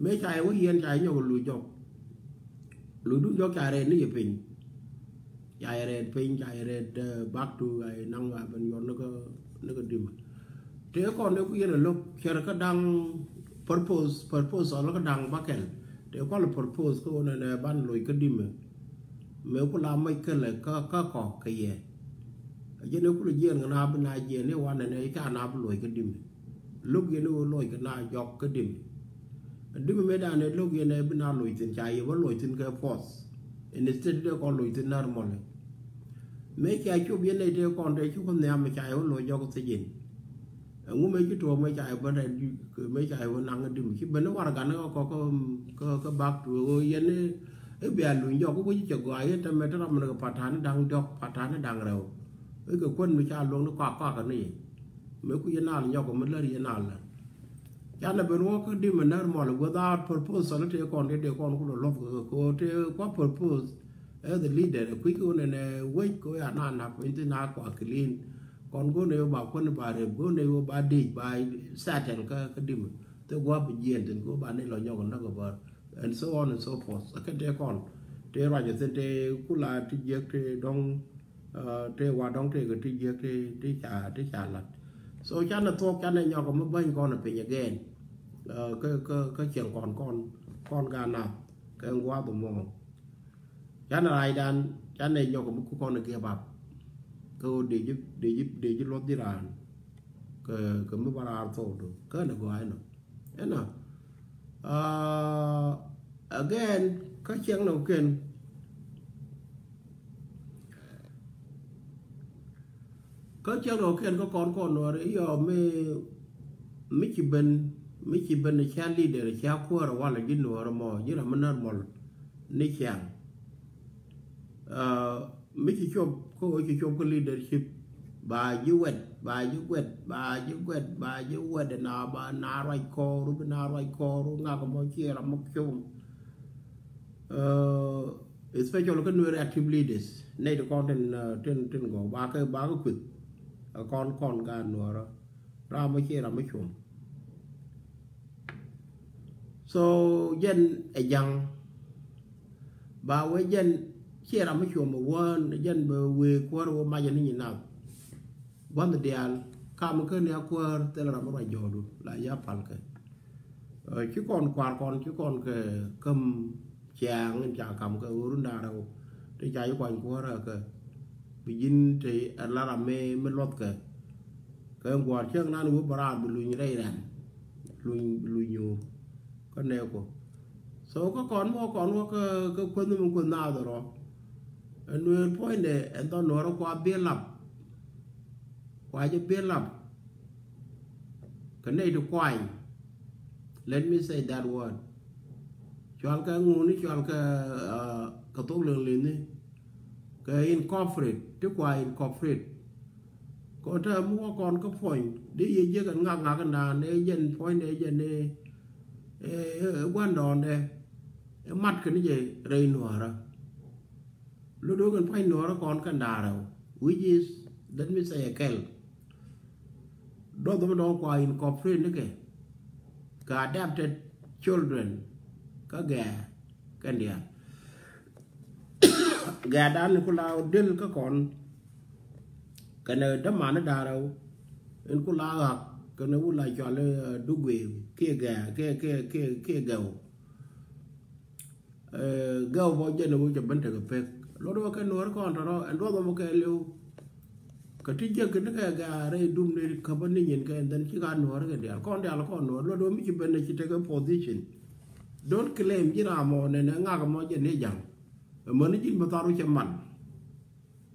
Mëë ca yɛ wä yɛn ca yɛ nyɔk luc jɔk. Lucdun jɔk ca rɛɛt ni yɛ piny. Ca yɛ rɛɛt piny, ca yɛ rɛɛt, eh, back to, ca yɛ naŋ a ben yɔr ni kä, ni kä dimɛ. Tëë kɔn dee ku yɛn a lo̱k cɛr kä da̱ŋ purpose, purpose ɔl kä da̱ŋ bäkɛl. Tëë kɔn lɛ purpose kä ɣöö nɛnɛ ban loc kä dimɛ. Mëë ku la mac kälɛ kä, kä kɔ kɛ yɛ. A jɛn ɛ kulɛ jiɛɛn kɛ na bi na jiɛɛn i̱ wanɛ nɛ i̱ ca na bi luɔc kä dimɛ. Lo̱k yɛn i̱ wä luɔc kɛ na jɔk kä dimɛ. Dimɛ mëë danɛ lo̱k yɛn ɛ bi na luɔc thi̱n ca yɛ wä luɔc thi̱n kɛ force. Instead dee kɔn luɔc thi̱n nar mɔlɛ. Mëë ca cop yɛn ɛ tëë kɔn tëë ci wä nhiam ca yɛ wä luɔc jɔk thi̱n ji̱n. Ɛŋu mëë ci tuɔɔk mëë ca yɛ ben rɛy mëë ca yɛ wä naŋ dim ci ben i̱ warɛgan i̱ kɔ kɔ kɔ kɔ back to ɣöö yɛn i̱ bia luny jɔk i̱ wec cɛ gɔaa yɛn tɛmɛ ti ram min kɛ patan i̱ da̱ŋ diɔ̱k patan i̱ da̱ŋ rɛw. I̱ kɛ kuän mi ca luɔ̱ŋ ni kɔak kɔak kɛ ni mëë ku yɛn nal nyɔk mi lär yɛn nal lär. Canɛ ben wä kä dim mi när mɔl without proposal i̱ tëë kɔn dee dee kɔn ku lɔ luɔth kɛ kɛ ɣöö tëë kua propose. Ɛ the leader ɛ kui̱c kɛ wä nɛnɛ wec kɛ wä ya na nak piny thin a kua clean. Kɔn go̱n ɛ wä ba kuän ba rep go̱n ɛ wä ba dic ba settle kä kä dim. Thɛ gua̱p jiɛn thin kɛ wä ba ni lɔ nyɔk näk ɛ bär. And so on and so forth. Ɛ kɛn tɛ kɔn tɛ ruac ɛ thin tɛ kula ti jiɛk tɛ dɔŋ. Tɛ wa dɔŋ tɛ kɛ ti jiɛk tɛ ti ca ti ca lat. So canɛ thuɔk canɛ nyɔk ɛ mi bäny kɔn ɛ piny again. Kä kä kä cieŋ kɔn kɔn kɔn ga nath kɛ ŋuath ɛ mɔ. Canɛ rac dan canɛ nyɔk mi ku kɔn give up. Kä ɣöö dee ji̱ dee ji̱ dee ji̱ luɔth ji̱ raan. Kɛ kɛ mi ba raar thok du känɛ gɔaa inɔ. Inɔ. Again kä ciɛŋ nɔ ken. Kä ciɛŋ nɔ ken kä kɔn kɔn nuɔr iyɔ mi mi ci ben mi ci ben cia leader cia kuäär walɛ ji̱ nuɔr mɔ ji̱ ram mi normal. Ni ciaŋ. Mi ci cop kä ɣöö ci cop kä leadership. Ba ji̱ wɛt ba ji̱ wɛt ba ji̱ wɛt ba ji̱ wɛt na ba na ruac kɔɔru bi na ruac kɔɔru ŋak mɔ ci ram mɔ com. Especially kä nuɛri active leaders nɛy ti kɔn tin tin tin gɔw ba kä ba kä kueth. Kɔn kɔn ka nuɔrä. Ram mɔ ci ram mɔ com. So jɛn ɛ ja̱ŋ. Ba wee jɛn ciɛ ram mi cuɔm ɛ wään jɛn bɛ wee kuäär wä macɛ ni nyi nath. Gua̱nh diaal kam kä ni a kuäär thil ram mi ruac jɔɔdu la ya palkɛ. Ci kɔn kuaar kɔn ci kɔn kɛ käm ciaŋ in ca kam kɛ ɣöö run da̱ŋ rɛw. Ti ca ci kuany kuäär ɛ kɛ bi ji̱n te ɛ la ram mi mi luɔthkɛ. Kɛ gua̱a̱r cäŋ nan wä bä raar bi luny rɛy rɛm. Luny luny nyuur kä nɛɛku. So kä kɔn mɔ kɔn wä kä kä kuänh mi kuänh naath rɔ. Ɛn nueer puɔ̱nydɛ ɛn dhɔ nuɔrä kua biɛ lap. Kua jɛ biɛ lap. Kɛ nɛy ti kuany. Let me say that word. Cual kɛ ŋuni cual kɛ kɛ thok leŋ leni. Kɛ incorporate ti kua incorporate. Kɔn tɛ mi wä kɔn kä puɔ̱ny di yɛ jiäk ɛn ŋak ŋak ɛn naan ɛ jɛn puɔ̱ny dɛ jɛn ɛ gua̱ndɔɔn dɛ. Ɛ mat kɛ ni jɛ rɛy nuɔ̱ɔ̱rä. Lot wä kɛn puɔ̱ny nuɔ̱ɔ̱rä kɔn kɛn da̱a̱rä which is let me say a kɛl. Duɔth mi dɔ̱ŋ kua incorporate ni kɛ kɛ adapted children kä gɛɛ kɛn diaal. Gɛɛ dan ni ku la dil kä kɔn kɛnɛ dämani da̱a̱rä in ku la ɣak kɛnɛ wula cuali dugwee kiɛ gɛɛ kiɛ kiɛ kiɛ kiɛ gɛw. Gɛw bɔ jɛn wä cɛ ben tekɛ pek luɔt wä kɛ nuɔr kɔn tɔrɔ ɛn duɔth wä kɛ liw. Kɛ ti jek kɛ ni kɛ gaa rɛy dum ni käpä ni nyin kɛ ɛn dhɛn ci ka nuɔr kɛ dial kɔn dial kɔn nuɔr luɔt wä mi ci ben ci tekɛ position. Don't claim ji̱ ram mɔ nɛnɛ ŋak mɔ jɛ ni jaŋ. Ɛmɛni ji̱n bä tharu cɛ man.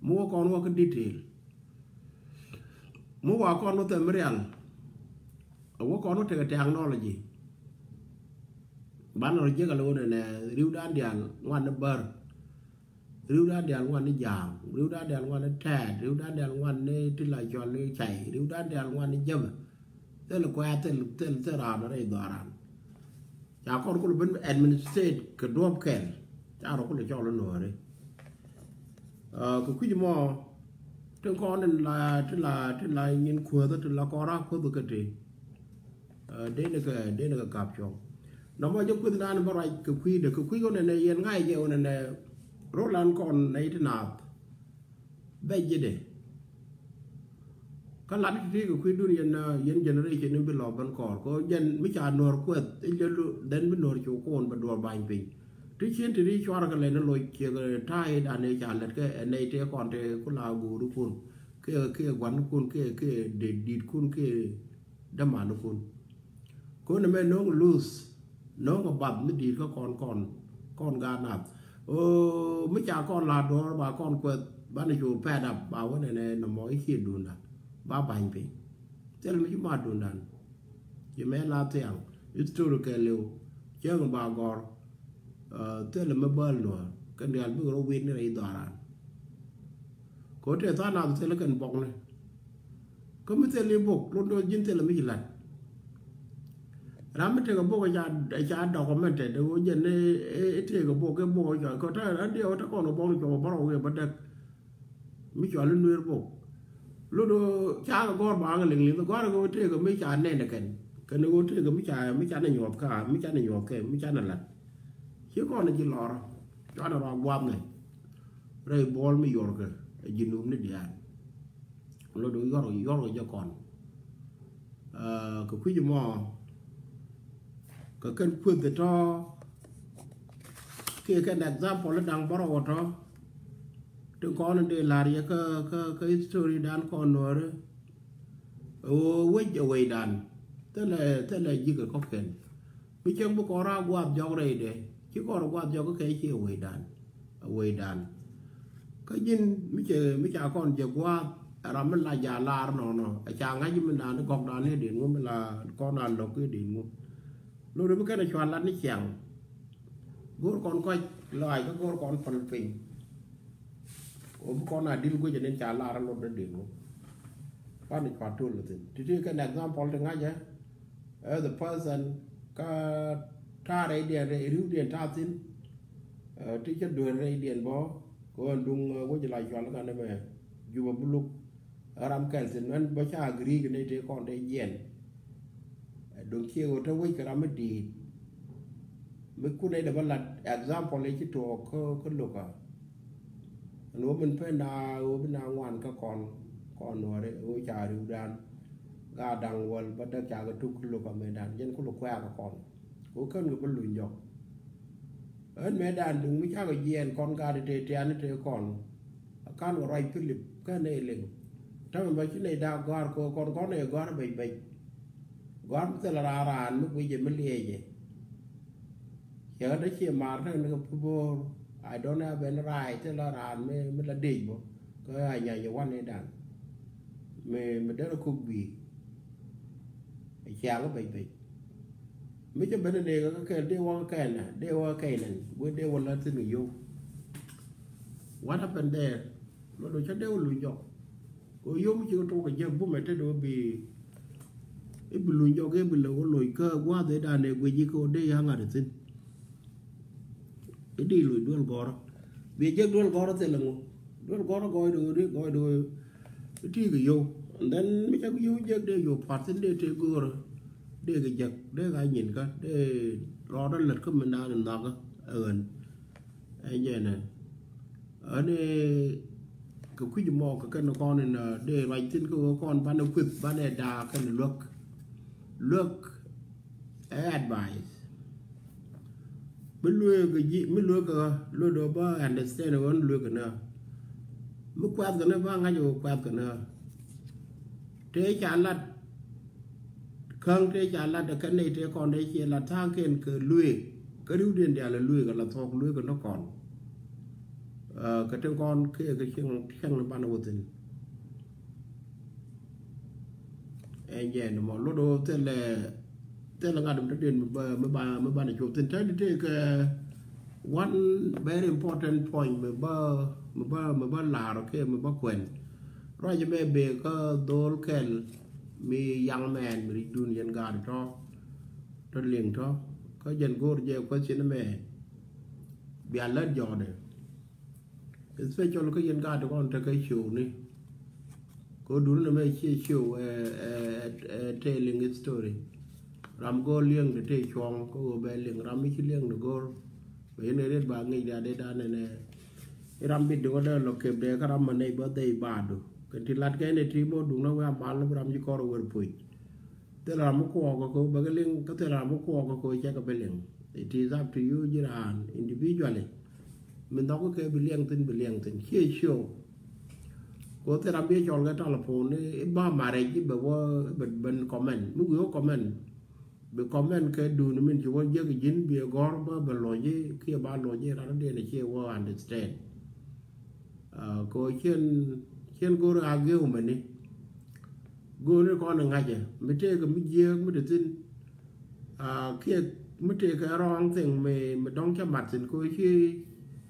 Mi wä kɔn wä kä detail. Mi wa kɔn wä thɛm rial. Wä kɔn wä tekɛ technology. Banɛ rɔ jiäk alɛ wä nɛnɛ riwdan diaal ŋuan ni bär. Riwdan diaal ŋuan ni ja̱a̱ŋ. Riwdan diaal ŋuan ni tɛɛt. Riwdan diaal ŋuan ni ti la cɔl ni cay. Riwdan diaal ŋuan ni jämɛ. Thil kuɛ̈ɛ̈ thil thil thil raan rɛy dhɔaaran. Ca kɔn kul ben administrate kɛ duɔ̱p kɛl. Ca rɔ kul cɔl nuɔɔri. Kɛ kui̱c mɔ tin kɔn tin la tin la tin la nyin kuäthä tin la kɔn rak kuäthä kä ti. Dee ni kɛ dee ni kɛ kap cuɔ̱ŋ. Nɔmɔ jɛ kueth nan bä ruac kɛ kui̱dɛ kɛ kui̱ ɣän ɛnɛ yɛn ŋa̱c jɛ ɣän ɛnɛ. Rolan kɔn nɛy ti naath. Bɛ ji̱dɛ. Kä lat ti ti kɛ kui̱dun yɛn yɛn generation in bi lɔ ben kɔɔr kɛ jɛn mi ca nuɔr kuɛth in jɛ lu dhɛn bi nuɔr cu kuɔn bɛ duɔr bany piny. Ti cien ti ri cuarɛ kɛ lɛn in loc kiɛ kɛ ta̱a̱ i̱ dan i̱ ca lɛt kɛ ɛ nɛy tëë kɔn tëë ku la guuri kun kiɛ kiɛ gua̱n kun kiɛ kiɛ dee di̱t kun kiɛ däman kun. Kun ɛmɛ no̱o̱ŋ luth no̱o̱ŋ ɛ bath mi di̱i̱t kä kɔn kɔn kɔn gaat nath. Ɣöö mi ca kɔn la duɔ̱ɔ̱r ba kɔn kuɛth banɛ cu pɛt ap ba wä nɛnɛ nɔmɔ i̱ ciɛ duundan ba ba̱ny piny. Thil mi ci mat duundan. Ci mɛ la thiaŋ history kɛ liw cäŋ ba gɔr. Thil mi bäl nuɔ̱ɔ̱r kɛn diaal bikɛ rɔ wit ni rɛy dhɔaran. Kɛ ɣöö tëë tha̱a̱ŋ nath thil kɛn bɔkni. Kä mi thil i̱ bok lot do̱r ji̱n thil mi ci la̱t. Ram mi tekɛ bok ca ca documented ɣöö jɛn i̱ tekɛ bok kɛ bok cɔl kɛ tɔ̱ ran diɛ wä te kɔn kɛ bok ni cuɔp bärɔw wiɛ bädäk. Mi cɔal i̱ Nuer bok. Lot ɣöö ca kɛ gɔ̱r ba ɣä liŋ liŋ gɔ̱r kɛ ɣöö tekɛ mi ca nɛn kɛn kɛn ɣöö tekɛ mi ca mi ca nɛ nyuɔth ka mi ca nɛ nyuɔth kɛ mi ca nɛ lat. Ci kɔn ji̱ lɔr cuanɛ rɔ gua̱a̱th nɛ rɛy buɔl mi yuɔrkɛ ji̱ num ni diaal. Lot ɣöö yuɔr yuɔr kɛ jɛ kɔn. Kɛ kui̱c mɔ kɛ kɛn kueth tɔ kiɛ kɛn example da̱ŋ bärɔw tɔ. Tin kɔn in dee la̱r yɛ kä kä kä history dan kɔn nuɔri. Ɣöö wec ɛ wecdan thilɛ thilɛ ji̱ kɛ kɔ̱kiɛn. Mi cäŋ bi kɔn raa gua̱a̱th jɔk rɛydɛ ci kɔn gua̱a̱th jɔk kɛ ci ɛ wecdan. Ɛ wecdan. Kä ji̱n mi cɛ mi ca kɔn jɛ gua̱a̱th ɛ ram mi la ja lar nɔnɔ ɛ ca ŋa̱c mi naan gɔkdan ni din ŋu mi la kɔn a lo̱k ki din ŋu. Lot bi kɛn a cua lat ni ciaŋ. Go̱o̱r kɔn kɔc lɔaac kä go̱o̱r kɔn päl piny. Ɣöö bi kɔn a dil guic anin ca lar lot ni din ŋu. Pan cua tul thin ti ti kɛn example ti ŋa̱cä. As a person kä ta̱a̱ rɛydiɛn rɛy ri̱wdiɛn ta̱a̱ thi̱n. Ti cä duer rɛydiɛn bä kɛ ɣän duŋ wec la cual ŋa̱n ɛmɛ. Jupä buluk ram kɛl thi̱n mɛn bä ca agree kɛ nɛy tëë kɔn dee jiɛn. Duŋ ciɛ ɣöö te wec kɛ ram mi di̱i̱t. Mi kun nɛy dee bä lat example i̱ ci tuɔɔk kä kä Luka. Ɛn ɣöö min pen na ɣöö bi na ŋuan kä kɔn kɔn nuɔri ɣöö ca ri̱wdan. Gaa da̱ŋ wäl bä däk ca kɛ tuk kä Luka mëëdan jɛn kul kuɛ̈ɛ̈k kɛ kɔn. Kɛ ɣöö kän kɛ bä luny jɔk. Ɣän mëëdan duŋ mi cakɛ jiɛɛn kɔn gat tëë tiani tëë kɔn. A kan kɛ ruac Pilip kä nɛy liŋ. Tämɛ bä ci nɛy da̱a̱k gɔ̱a̱r kɛ ɣöö kɔn kɔn nɛy gɔ̱a̱r bɛc bɛc. Gɔ̱a̱r mi thilɛ raan raan mi guicɛ mi liɛcɛ. Cɛ ɣän dee ciɛ maar tɛn kɛ pubo̱o̱r. I don't have any right thilɛ raan mi mi la dec bä kä a nyany ɛ wan nɛy dan. Mi mi derɛ kok gui̱i̱. Ɛ ciaŋ kä bɛc bɛc. Mi cä ben ni kä kɛl dee wä kä kɛn dee wä kä kɛn wen dee wä lät thin kɛ yio̱w. What happened there? Lot do cä dee wä luny jɔk. Kɛ yio̱w mi ci kɛ tok kɛ jek bumɛ te do bi i̱ bi luny jɔk i̱ bi lɛ wä loc kä gua̱a̱th i̱ dan ɛ guic i̱ kɛ wä dee ya̱ ŋa̱t i̱ thin. I̱ di loc duel gɔrä bi jek duel gɔrä thilɛ ŋu. Duel gɔrä gɔɔy do di gɔɔy do. Ti kɛ yio̱w and then mi cak yio̱w jek dee yio̱w pua̱t thin dee te go̱o̱rä. Dee kɛ jek dee ka nyin kä dee rɔɔdä lät kä mi naan in nhɔakä. Ɛ ɣän ɛn jɛnɛ ɣän ɛ kɛ kui̱c mɔ kɛ kɛn kɔn in dee ruac thin kä ɣöö kɔn banɛ kueth banɛ daak kɛn luäk. Luäk ɛ advice. Mi lueek ji̱ mi lueek kä lueek dɔ bä understand ɣän lueek kɛ nä. Mi kuath kɛ nä bä ŋa̱c ɣöö kuath kɛ nä. Tëë ca lat käŋ tëë ca lat kɛ nɛy tëë kɔn tëë ciɛ lat tha̱a̱ŋ kɛn kɛ lueek. Kä ri̱wdiɛn diaal ɛ lueek ala thuɔ̱k lueek kɛ nä kɔn. Kɛ tin kɔn kiɛ kɛ cieŋ cieŋ ni banɛ wä thi̱n. Ɛn jɛ ni mɔ lot ɣöö thilɛ thilɛ ŋa̱t mi te diɛn mi ba mi ba mi banɛ cop thi̱n te di tëëkɛ one very important point mi ba mi ba mi ba la̱r kɛ mi ba kuɛn. Ruac mɛ bee kä dho̱o̱l kɛl mi young man mi ri̱cdun yɛn gaat tɔ̱ tɔ̱ liŋ tɔ̱ kä jɛn go̱o̱r jɛ question mɛ bia lät jɔɔdɛ. Especially kä yɛn gaat kɔn tekɛ show ni. Kɛ ɣöö duuni mɛ ciɛ show ɛ ɛ ɛ telling story. Ram go̱o̱r liɛŋ de te cuɔ̱ŋ kä ɣöö bɛ liɛŋ ram mi ci liɛŋ de go̱o̱r. Bɛ yɛn ɛ riet ba ŋic de ade dan ɛnɛ. I̱ ram bit de wä dee lɔ kep de kä ram mɛ nɛy bä dhɛy baadu kɛ ti lat kɛ ɛn ɛ ti mɔ duŋ na wee a mal ni bi ram ci kɔr ɛ wer puc. Thil ram mi kuɔɔk kɛ kɛ bɛ kɛ liŋ kä thil ram mi kuɔɔk kɛ kɛ cɛ kɛ bɛ liŋ. It is up to you ji̱ raan individually. Mi nhɔk kɛ bi liɛŋ thin bi liɛŋ thin ciɛ show. Kɛ thil ram bi cɔl kɛ telephone i̱ ba marriage i̱ bɛ wä i̱ bɛ ben comment mi wi̱i̱ wä comment. Bi comment kɛ duun min ci wä jiäk ji̱n bi ɛ gɔ̱r ba bɛ lo̱c i̱ kiɛ ba lo̱c i̱ ran diɛn i̱ ciɛ wä understand. Kɛ ɣöö cien cien go̱o̱r a gi̱ew mɛni. Go̱o̱r ni kɔn in ŋa̱cä mi tëëkɛ mi jiääk mi te thi̱n. Kiɛ mi tëëkɛ wrong thing mi mi dɔ̱ŋ cä mat thi̱n kɛ ɣöö ci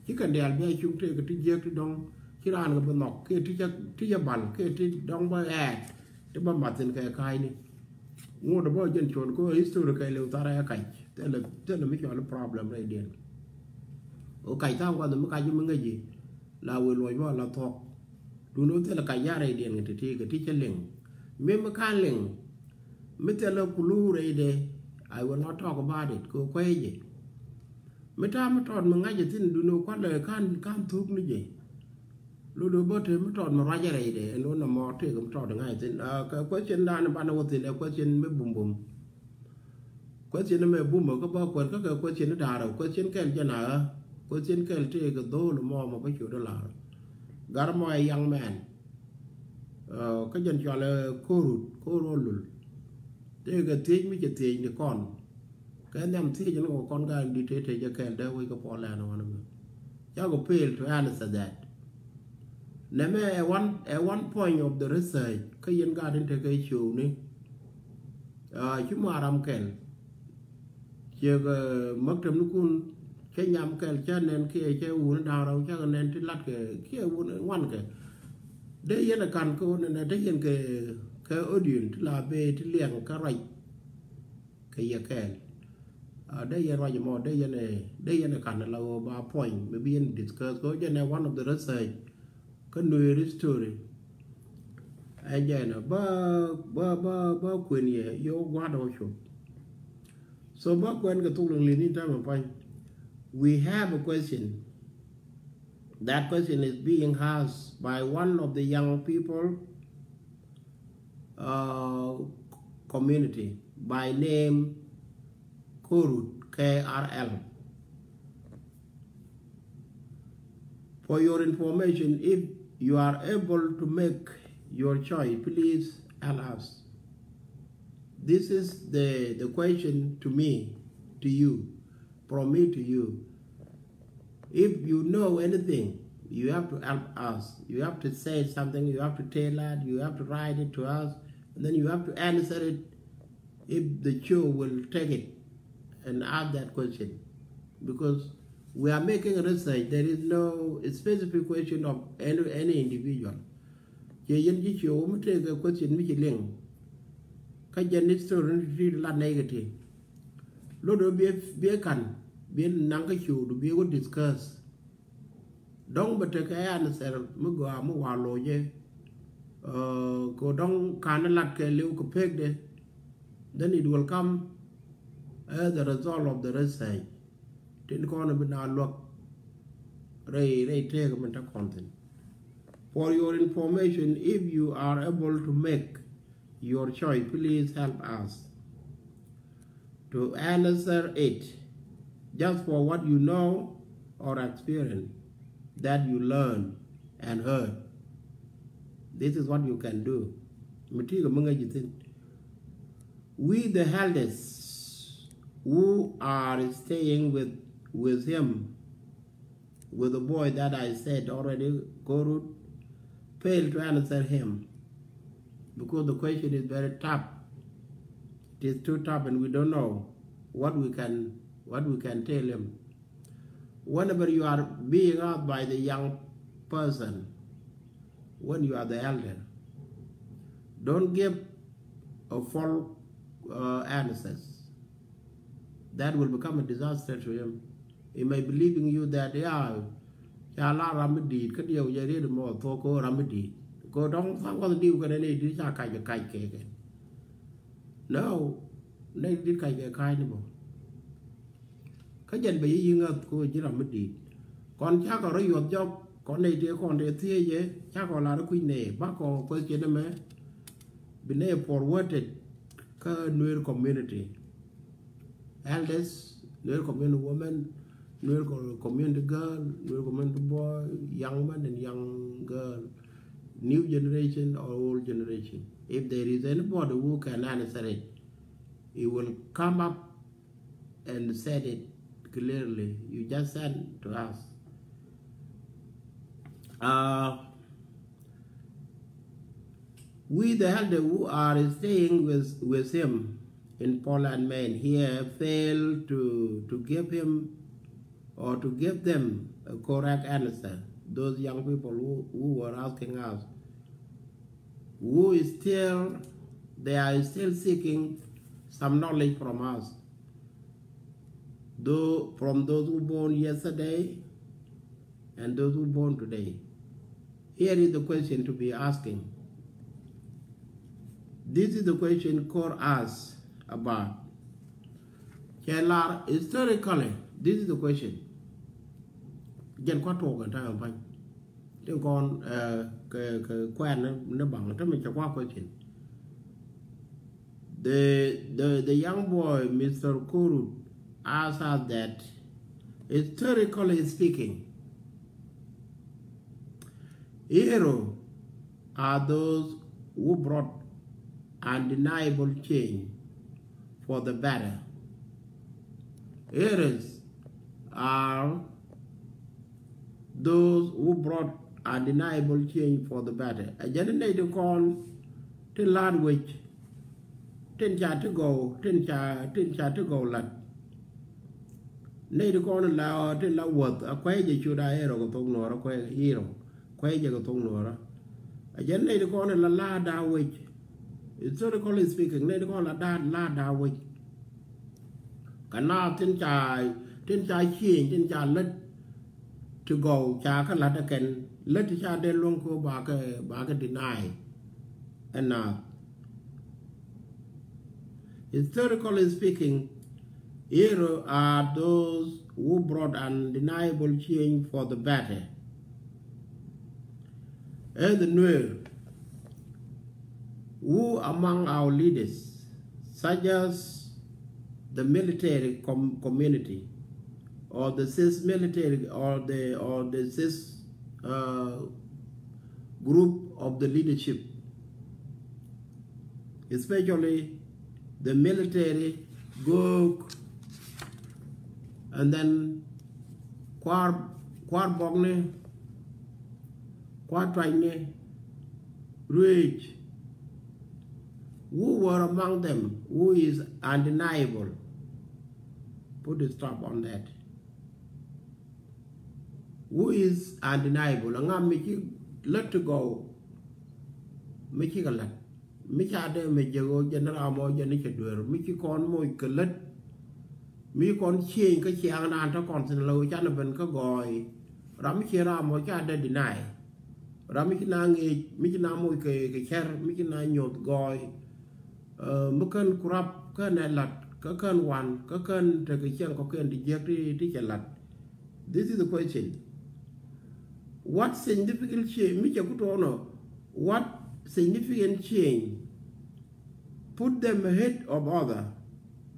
ci kɛn diaal bia cuŋ tëëkɛ ti jiääk ti dɔ̱ŋ ci raan kɛ bi nhɔk kiɛ ti cä ti cä bal kiɛ ti dɔ̱ŋ bä ɛɛt ti bä mat thi̱n kɛ ka̱a̱cni. Ŋot bä jɛn cuɔn kɛ history kɛ liw thar ɛ kac. Thilɛ, thilɛ mi cɔl problem rɛydiɛn. O kac tha̱a̱ŋ guath mi kac mi ŋäc ji̱. La wëë luɔc bä la thuɔ̱k. Duundɛ thilɛ kac ya̱r rɛydiɛn kɛ ti ti kɛ ti cä liŋ. Mi mi ka̱n liŋ. Mi thilɛ kulu rɛydɛ. I will not talk about it. Kɛ kuecɛ. Mi ta̱a̱ mi tɔt mi ŋa̱c jɛ thi̱n duundɛ kualɛ ka̱n, ka̱n thuk ni jɛ. Lotdɛ bä te mi tɔt mi ruacɛ rɛydɛ ɛn wä nɔmɔ tëëk mi tɔt ŋa̱c thi̱n. Ah, kɛ question dan banɛ wä thi̱n ɛ question mi bumbum. Question mɛ bumä kä bä kuɛn kä kɛ question da̱rä, question kɛl jɛn a ɣä. Question kɛl tëëk dhol mɔ mɔ bä ciöt lar. Gar mɔ ɛ young man. Ah, kä jɛn cɔalɛ Korut, Korut Lul. Tëëk kɛ thiec mi cɛ thiec ni kɔn. Kɛ nhiam thiec ni kɔn gaa in di te te jɛ kɛl dee wec kɛ puɔl lɛn wan mi. Cakɔ fail to answer that. Nɛmɛ ɛ one, ɛ one point of the research kä yɛn gaa in te kɛ show ni. Ah, ci ma ram kɛl. Ciek, eh, maktab ni kun cä nyam kɛl cä nɛn kiɛ cä wun da̱ŋ rɛw cä nɛn ti lat kɛ kiɛ wun wan kɛ. Dee yɛn ɛ kan kä wun nɛ dee yɛn kɛ, kɛ audience ti la bee ti liɛŋ kä ruac. Kɛ yɛ kɛɛl. Ah, dee yɛn ruac mɔ, dee yɛn ɛ, dee yɛn ɛ kan la wä ba point mi bi yɛn discuss kɛ wä jɛn ɛ one of the research. Kä Nuer history. Ɛ jɛn ɛ ba, ba, ba, ba kuën yɛ yɛ wä gua̱a̱r dɔ̱ wä cuɔp. So ba kuɛn kɛ thuk liŋ li̱n in täämɛ pa̱ny. We have a question. That question is being asked by one of the young people, uh, community by name Korut, K R L. For your information, if you are able to make your choice, please help us. This is the, the question to me, to you, from me to you. If you know anything, you have to help us. You have to say something, you have to tell us, you have to write it to us, and then you have to answer it if the show will take it and ask that question. Because we are making a research, there is no specific question of any, any individual. Ciɛ yɛn ji̱ ciɛ wä mi tëëkɛ question mi ci liŋ. Kä jɛn ni story ni ti lat nɛy kɛ ti. Lot wä biɛ, biɛ kan, biɛ naŋ kä ciöödu, biɛ wä discuss. Dɔ̱ŋ bɛ tekɛ answer mi gɔaa mi wa lo̱cɛ. Uh, kɛ dɔ̱ŋ kan lat kɛ liw kɛ pekdɛ. Then it will come as a result of the research. Tin kɔn bi na luäk rɛy, rɛy tëëk min te kɔn thin. For your information, if you are able to make your choice, please help us to answer it just for what you know or experience that you learn and heard. This is what you can do. Mi ti kɛ mi ŋäc ji̱ thin. We the elders who are staying with, with him, with the boy that I said already, Korut, fail to answer him because the question is very tough. It is too tough and we don't know what we can, what we can tell him. Whenever you are being asked by the young person, when you are the elder, don't give a false, uh, answers. That will become a disaster to him. He may believing you that, yeah, ca la ram mi di̱i̱t kä diɛw jɛ riet mɔ thok ko ram mi di̱i̱t. Ko dɔ̱ŋ thaŋ kɔth diw kɛn ni di̱i̱t ca kac kɛ kac kɛ kɛ. No, ni di̱i̱t kac kɛ kac ni bɔ. Kä jɛn bɛ yi yiŋ a ko ji̱ ram mi di̱i̱t. Kɔn cakɔ rɔ yuɔth jɔk kɔn nɛy tëë kɔn tëë thiecɛ cakɔ lar kui̱ nɛy bakɔ kueth ciɛ nɛmɛ. Bi nɛy forwarded kä Nuer community. Elders, Nuer community women, Nuer co-, community girl, Nuer community boy, young man and young girl, new generation or old generation. If there is anybody who can answer it, he will come up and said it clearly. You just send to us. Uh, we, the elder who are staying with, with him in Poland, men here fail to, to give him or to give them a correct answer. Those young people who, who were asking us, who is still, they are still seeking some knowledge from us, though from those who born yesterday and those who born today. Here is the question to be asking. This is the question call us about. Cɛ lar historically, this is the question. Jɛn kua tuɔk ɛn ta̱a̱ ɛn pa̱ny. Tin kɔn kɛ kɛ kuɛn ni baŋ, te mi cɛ kua question. The, the, the young boy, Mister Kurut, asked us that, historically speaking, Iro are those who brought undeniable change for the better. Iros are those who brought undeniable change for the better. Ɛ jɛn nɛy ti kɔn tin la̱t wec, tin ca ti gɔw, tin ca, tin ca ti gɔw la̱t. Nɛy ti kɔn la, tin la wuɔth, a kuɛy jɛ cut a Iro kɛ thok Nuɔrä, kuɛy Iro, kuɛy jɛ kɛ thok Nuɔrä. Ɛ jɛn nɛy ti kɔn la la̱t da wec. Historically speaking, nɛy ti kɔn la da, la̱t da wec. Kɛ naath tin ca, tin ca change, tin ca lät ti gɔw, ca kɛ la̱t ɛ kɛn, lät ti ca dee luäŋ kɛ ba kɛ, ba kɛ deny. Ɛn naath. Historically speaking, Iro are those who brought undeniable change for the better. As the Nuer, who among our leaders, such as the military com-, community, or the cis military, or the, or the cis, uh, group of the leadership, especially the military, Gok, and then Kuar, Kuar Bokni, Kuar Twany, Ruic, who were among them, who is undeniable. Put a stop on that. Who is undeniable? Aŋa mi ci lät ti gɔw, mi ci kɛ lät, mi ca dee mi jɛ ɣöö jɛ ni ram mɔ jɛ ni cɛ dueer, mi ci kɔn moc kɛ lät, mi ci kɔn change kä ciaŋ naan tɔ kɔn thin la ɣöö canɛ ben kä gɔɔy. Ram mi ci ram mɔ ca dee deny. Ram mi ci na ŋic, mi ci na moc kɛ, kɛ cɛr, mi ci na nyoth gɔɔy. Ɛ, mi kän kurap kän ɛ lat, kä kän wan, kä kän tekɛ ciɛŋ kɔkiɛn ti jiäk ti, ti cɛ lat. This is the question. What significant change, mi cɛ ku tɔɔnɔ, what significant change put them ahead of other?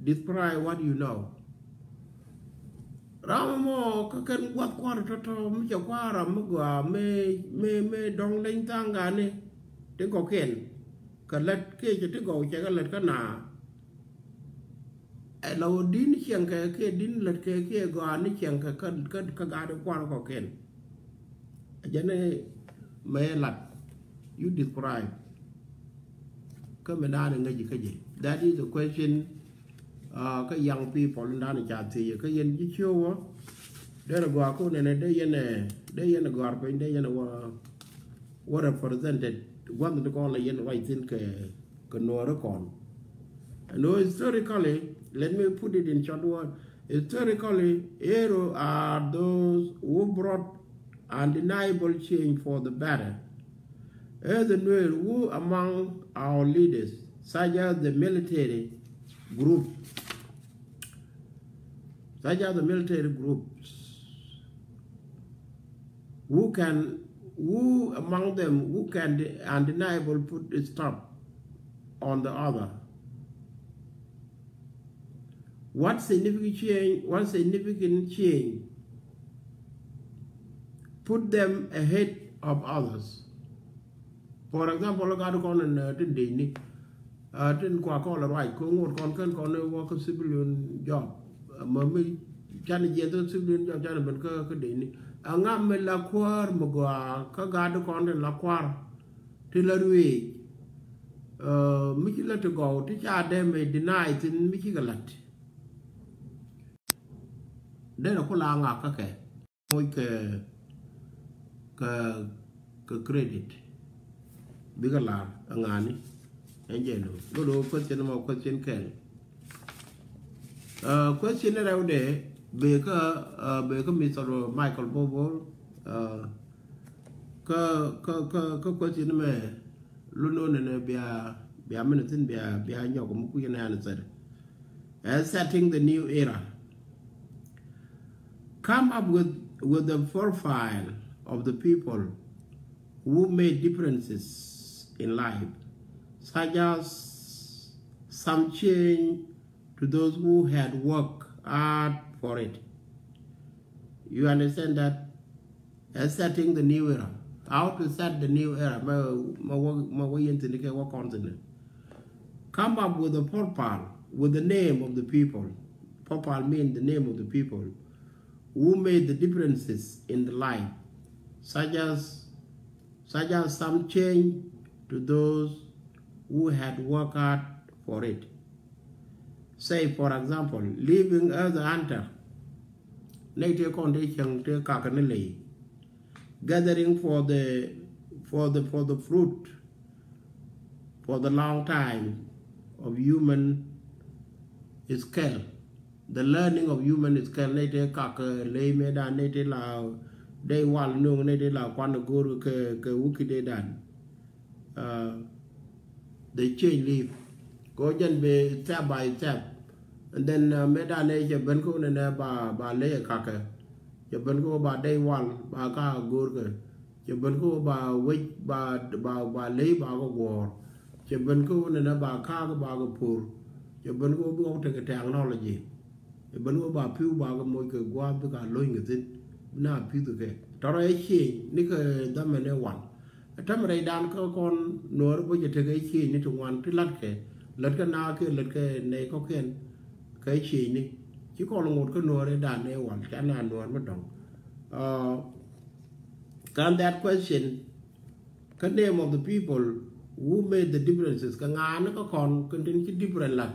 Describe what you know. Ram mɔ kä kɛn guath kua̱r tɔ̱tɔ̱ mi cɛ kua̱r ram mi gɔaa mi, mi, mi dɔ̱ŋ leny tha̱a̱ŋ gani ti gɔ̱kiɛn. Kɛ lät kiɛ cɛ ti gɔw cɛ kɛ lät kä na. Ɛ la wä di̱n ciɛŋ kɛ kiɛ di̱n lät kɛ kiɛ gɔaa ni ciɛŋ kɛ kä, kä, kä gaat kua̱r kɔ̱kiɛn. Ɛ jɛn ɛ mɛ lat. You describe. Kä mi da̱a̱n ŋäc kä jɛ. That is the question. Uh, kä young people in da̱a̱n ca thiec kä yɛn ji̱ ciöwä. Dee rɛ gɔaa kä nɛnɛ dee yɛn ɛ, dee yɛn ɛ gɔ̱a̱r piny dee yɛn ɛ wä, wä represented. Gua̱th ni kɔn la yɛn ruac thi̱n kɛ, kɛ nuɔɔri kɔn. And historically, let me put it in short word. Historically, Iro are those who brought undeniable change for the better. As the Nuer, who among our leaders, such as the military group, such as the military groups, who can, who among them who can undeniable put a stop on the other? What significant change, what significant change put them ahead of others? For example, gat kɔn in, uh, tin dec ni, uh, tin kua kɔn la ruac, ko ŋot kɔn kɛn kɔn wä kä civilian job. Uh, ma mi can jiɛn thok civilian job can ben kä, kä dec ni. Aŋa mi la kuäär mi gɔaa kä gat kɔn tin la kua̱r ti la ruëëc. Uh, mi ci la ti gɔw ti ca dee mi deny thin mi ci kɛ lat. Dee na ku la ŋak kä kɛ. Moc kɛ, kɛ, kɛ credit. Bikɛ lar aŋani. Ɛn jɛ lo. Lo do question ma question kɛl. Uh, question ni rɛwdɛ bɛ kä uh, bɛ kä Mister Michael Bobo. Uh, kä kä kä kä question mɛ luno ni ni bia bia mɛ ni thin bia bia nyɔk mu kuyi ni answer. Uh, setting the new era. Come up with with the profile of the people who made differences in life, such as some change to those who had worked hard for it. You understand that? Uh, setting the new era. How to set the new era? Ma ma wa ma wa yɛn tini kɛ wa kɔn tini. Come up with a profile with the name of the people. Profile mean the name of the people who made the differences in the life, such as such as some change to those who had worked hard for it. Say, for example, living as a hunter, nɛy tëë kɔn tëë cäŋ tëë kakä ni ley, gathering for the for the for the fruit for the long time of human skill. The learning of human skill, nɛy tëë kak ley mëëdan, nɛy tëë la dey wal nuŋ, nɛy tëë la kuan go̱o̱r kɛ kɛ wukideydan. Uh, they change life. Kɛ ɣöö jɛn bɛ step by step. And then uh, mëëdan ëë cɛ ben kä wunɛ nɛ ba ba ley ɛ kakɛ. Cɛ ben kä wä ba dey wal ba ka go̱o̱r kɛ. Cɛ ben kä wä ba wec ba ba ba ley ba kɛ guɔ̱ɔ̱r. Cɛ ben kä wä nɛnɛ ba kaak ba kɛ por. Cɛ ben kä wä bi ɣɔk tekɛ technology. Cɛ ben kä wä ba pi̱w ba kɛ moc kɛ gua̱a̱th bi ka lo̱ny kɛ thi̱n. Bi na pi̱th kɛ kɛ tɔrɔ ɛ ciëny ni kɛ dhamɛ ni wan. Ɛ tɛmɛ rɛydan kä kɔn nuɔɔri bä cɛ tekɛ ciëny ni ti wan ti latkɛ. Lätkɛ na kɛ lätkɛ nɛy kɔkiɛn kɛ ciëny ni ci kɔn ŋot kä nuɔɔri dan ni wan ca na nuɔɔr mi dɔ̱ŋ. Kan that question, kä name of the people who made the differences, kä ŋa̱a̱n kä kɔn kɛ tin ci different lat.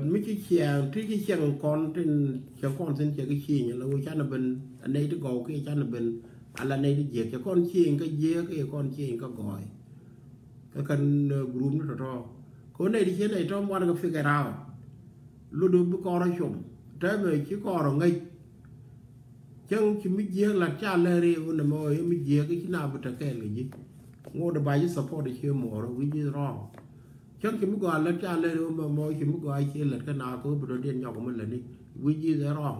Mi ci ciɛŋ ti ci ciɛŋ kɔn tin cɛ kɔn tin cɛ kä cieny la wä canɛ ben a nɛy ti gɔw kiɛ canɛ ben a la nɛy ti jiɛk, cɛ kɔn cieny kä jiɛk kiɛ kɔn cieny kä gɔɔy. Kä kɛn group ni tɔtɔ kɛ wä nɛy ti cieny nɛy tɔm wan kɛ figure out. Ludu bi kɔrɔ com tɛmɛ ci kɔrɔ ŋäc. Cäŋ ci mi jiääk lat ca lɛr i̱ wun ɛmɛ ɣöö i̱ mi jiääk i̱ ci na bi te kɛɛl kɛ ji̱. Ŋot ɛ ba ji̱ support i̱ cie muɔɔr i̱ wi̱c i̱ wrong. Cäŋ ci mi gɔaa lät ca lɛr i̱ wun ɛmɛ ɣöö ci mi gɔaa i̱ cie lät kä na kɛ wä bi dɔ̱diɛn nyɔk mi lätni wi̱c i̱ ɛ wrong.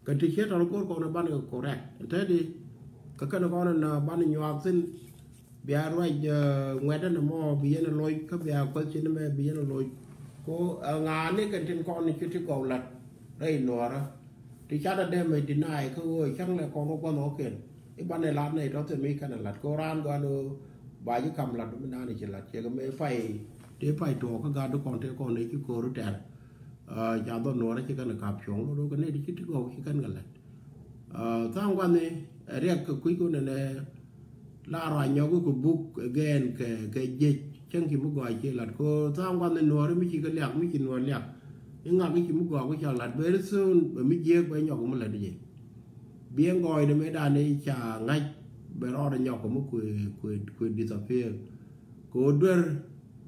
Kɛ ti ciet tɔn go̱r kɔn i̱ banɛ kɛ correct tɛt i̱ kɛ kɛn kɔn in banɛ nyuak thi̱n. Bia ruac ŋuɛ̈tdä ni mɔ bi yɛn loc kä bia kueth ci ni mɛ bi yɛn loc. Ko ŋa̱a̱ni kɛn tin kɔn ni ci ti gɔw lat rɛy nuɔɔrä. Ti cat adɛ mɛ deny kä ɣöö cäŋ lɛ kɔn wä gua̱n ɣɔ̱kiɛn i̱ banɛ lat nɛy tɔ̱ thil mi kɛn ɛ lat ko raan gua̱n ɣöö ba ji̱ kam lat mi naan i̱ ci lat ciɛ kɛ mɛ pay. Ti pay tuɔɔk kä gat ti kɔn ti kɔn i̱ ci ko̱r i̱ tɛr. Ca dhɔn nuɔɔrä ci kɛn ɛ kap cuɔ̱ŋ lot ɣöö kɛ nɛy ti ci ti gɔw ci kɛn kɛ lat. Tha̱a̱ŋ gua̱ni riɛk kɛ kui̱ kun ɛnɛ. La ruac nyɔk kɛ buk again kɛ kɛ jiec cäŋ ci mi gɔaa ci lat ko tha̱a̱ŋ gua̱n ni nuɔɔri mi ci kɛ liak mi ci nuɔɔr liak. Iŋak mi ci mi gɔaa ku ca lat very soon bɛ mi jiek bɛ nyɔk mi lat jiec. Biɛ ŋɔɔy ni mëëdan ni ca ŋa̱c bɛ rɔɔd nyɔk mi kuëë kuëë kuëë disappear. Kɛ ɣöö duer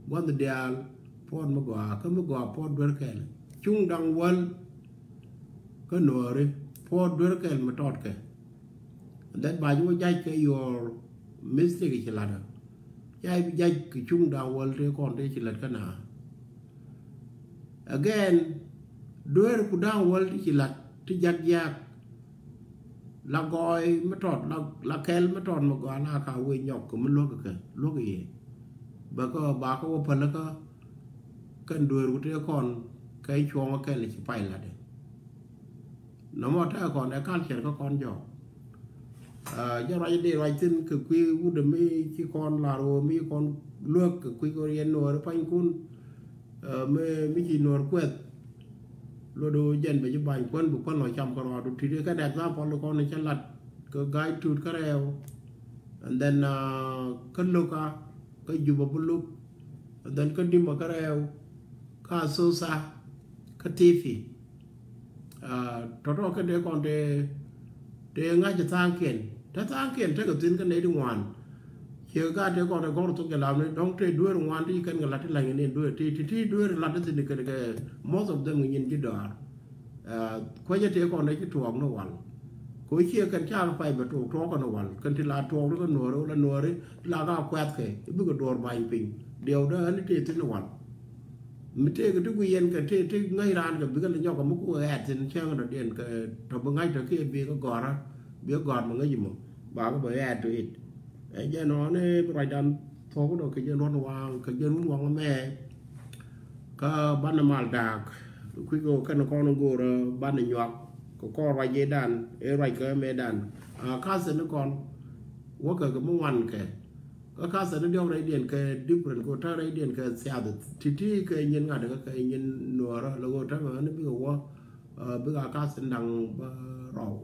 gua̱th diaal puɔ̱t mi gɔaa kä mi gɔaa puɔ̱t duer kɛl. Cuŋ da̱ŋ wäl kä nuɔɔri puɔ̱t duer kɛl mi tɔtkɛ. That ba ji̱ wä jac kɛ your mistake ci lat. Ca i̱ bi jac kɛ cuŋ da̱ŋ wäl tëë kɔn tëë ci lat kä na. Again, dueer ku da̱ŋ wäl ti ci lat ti jak jiaak. La gɔɔy mi tɔt la kɛl mi tɔt mi gɔaa la ka wee nyɔk kɛ mi luäk kɛ luäk i̱. Bɛ kä ba kä wä päl kä kɛn dueer ku tëë kɔn kɛ cuɔ̱ŋ kɛl ci pay lat i̱. Nɔmɔ tɛk kɔn ɛ culture kä kɔn jɔk. Jɛ ruac di ruac thin kɛ kui̱ wut mi ci kɔn lar wä mi ci kɔn luäk kɛ kui̱ kɛ yɛn nuɔɔri panykun. Mi ci nuɔɔr kuɛth. Lot wä jɛn bɛ ci bany kuän bi kuän lɔ cam kɛ rɔɔdu tit kɛn example kɔn cä lat kɛ ga̱a̱c tut kä rɛɛw. And then kä loka kä juba bi luk. And then kä dimba kä rɛɛw kä asosa kä tifi. Tɔtɔ kɛn dee kɔn dee dee ŋa̱c tha̱a̱ŋkiɛn te tha̱a̱ŋkiɛn tekɛ thi̱n kä nɛy ti ŋuan. Ciɛ gaat tëë kɔn ɛ gɔr thok jɛ lam ni dɔ̱ŋ tëë dueer ŋuan ti kɛn kɛ lat ti la̱ny ni dueer ti ti ti dueer lat ti thi̱n kɛ kɛ most of them nyin ji̱ dɔaar. Kuecä tëë kɔn ɛ ci tuɔɔk ni wal. Ko ciɛ kɛn ca kɛ pay bɛ tuɔɔk tuɔɔk kɛn wal kɛn ti la tuɔɔk ni kɛ nuɔɔri wala nuɔɔri ti la ka kuɛth kɛ i̱ bikɛ duɔɔr ba̱ny piny diɛw dee ɛn tëë thi̱n wal. Mi tëëk ti guic yɛn kɛ tëë ti ŋäc raan kɛ bikɛ lɛ nyɔk kɛ mi ku kɛ ɣɛɛt thi̱n cäŋ tɔ diɛn kɛ tɔ bi ŋa̱c tɔ kiɛ bikɛ gɔ̱rä bikɛ gɔ̱r mi ŋäc mɔ ba kɛ bɛ ɣɛɛt to it. Ɛ jɛn ɣɔni bi ruacdan thuɔ̱k dɔ kɛ jɛn ruɔ̱n waŋ kɛ jɛn wun waŋ mɛ. Kä banɛ mal daak kui̱ kɛ kɛn kɔn go̱o̱rä banɛ nyuak kɛ kɔn ruac jɛ dan ɛ ruac kɛ mɛ dan. A kathɛ ni kɔn wäkɛ kɛ mi wan kɛ. Kä kathɛ ni diɔk rɛydiɛn kɛ different kɛ tä rɛydiɛn kɛ thiath ti ti kɛ nyin ŋa̱t kɛ kɛ nyin nuɔrä lɛ kɛ tä mɛ ni bikɛ wä. Bikɛ kathɛ ni daŋ bä rɔw.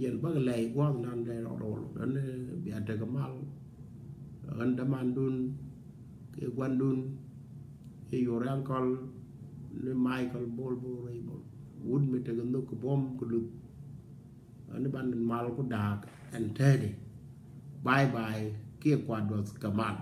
Yɛn bäk lɛy gua̱a̱th nan lɛy rɔw rɔw lɔ dan bia tekɛ mal. Ɣän dämandun kiɛ guandun kiɛ your uncle ni Michael Bol Bol Rɛy Bol wut mi tekɛ nhök kɛ buɔ̱m kɛ luth. Ani ban mal ku daak ɛn tɛɛdi. Bye bye kiɛ kuat duɔth kɛ mal.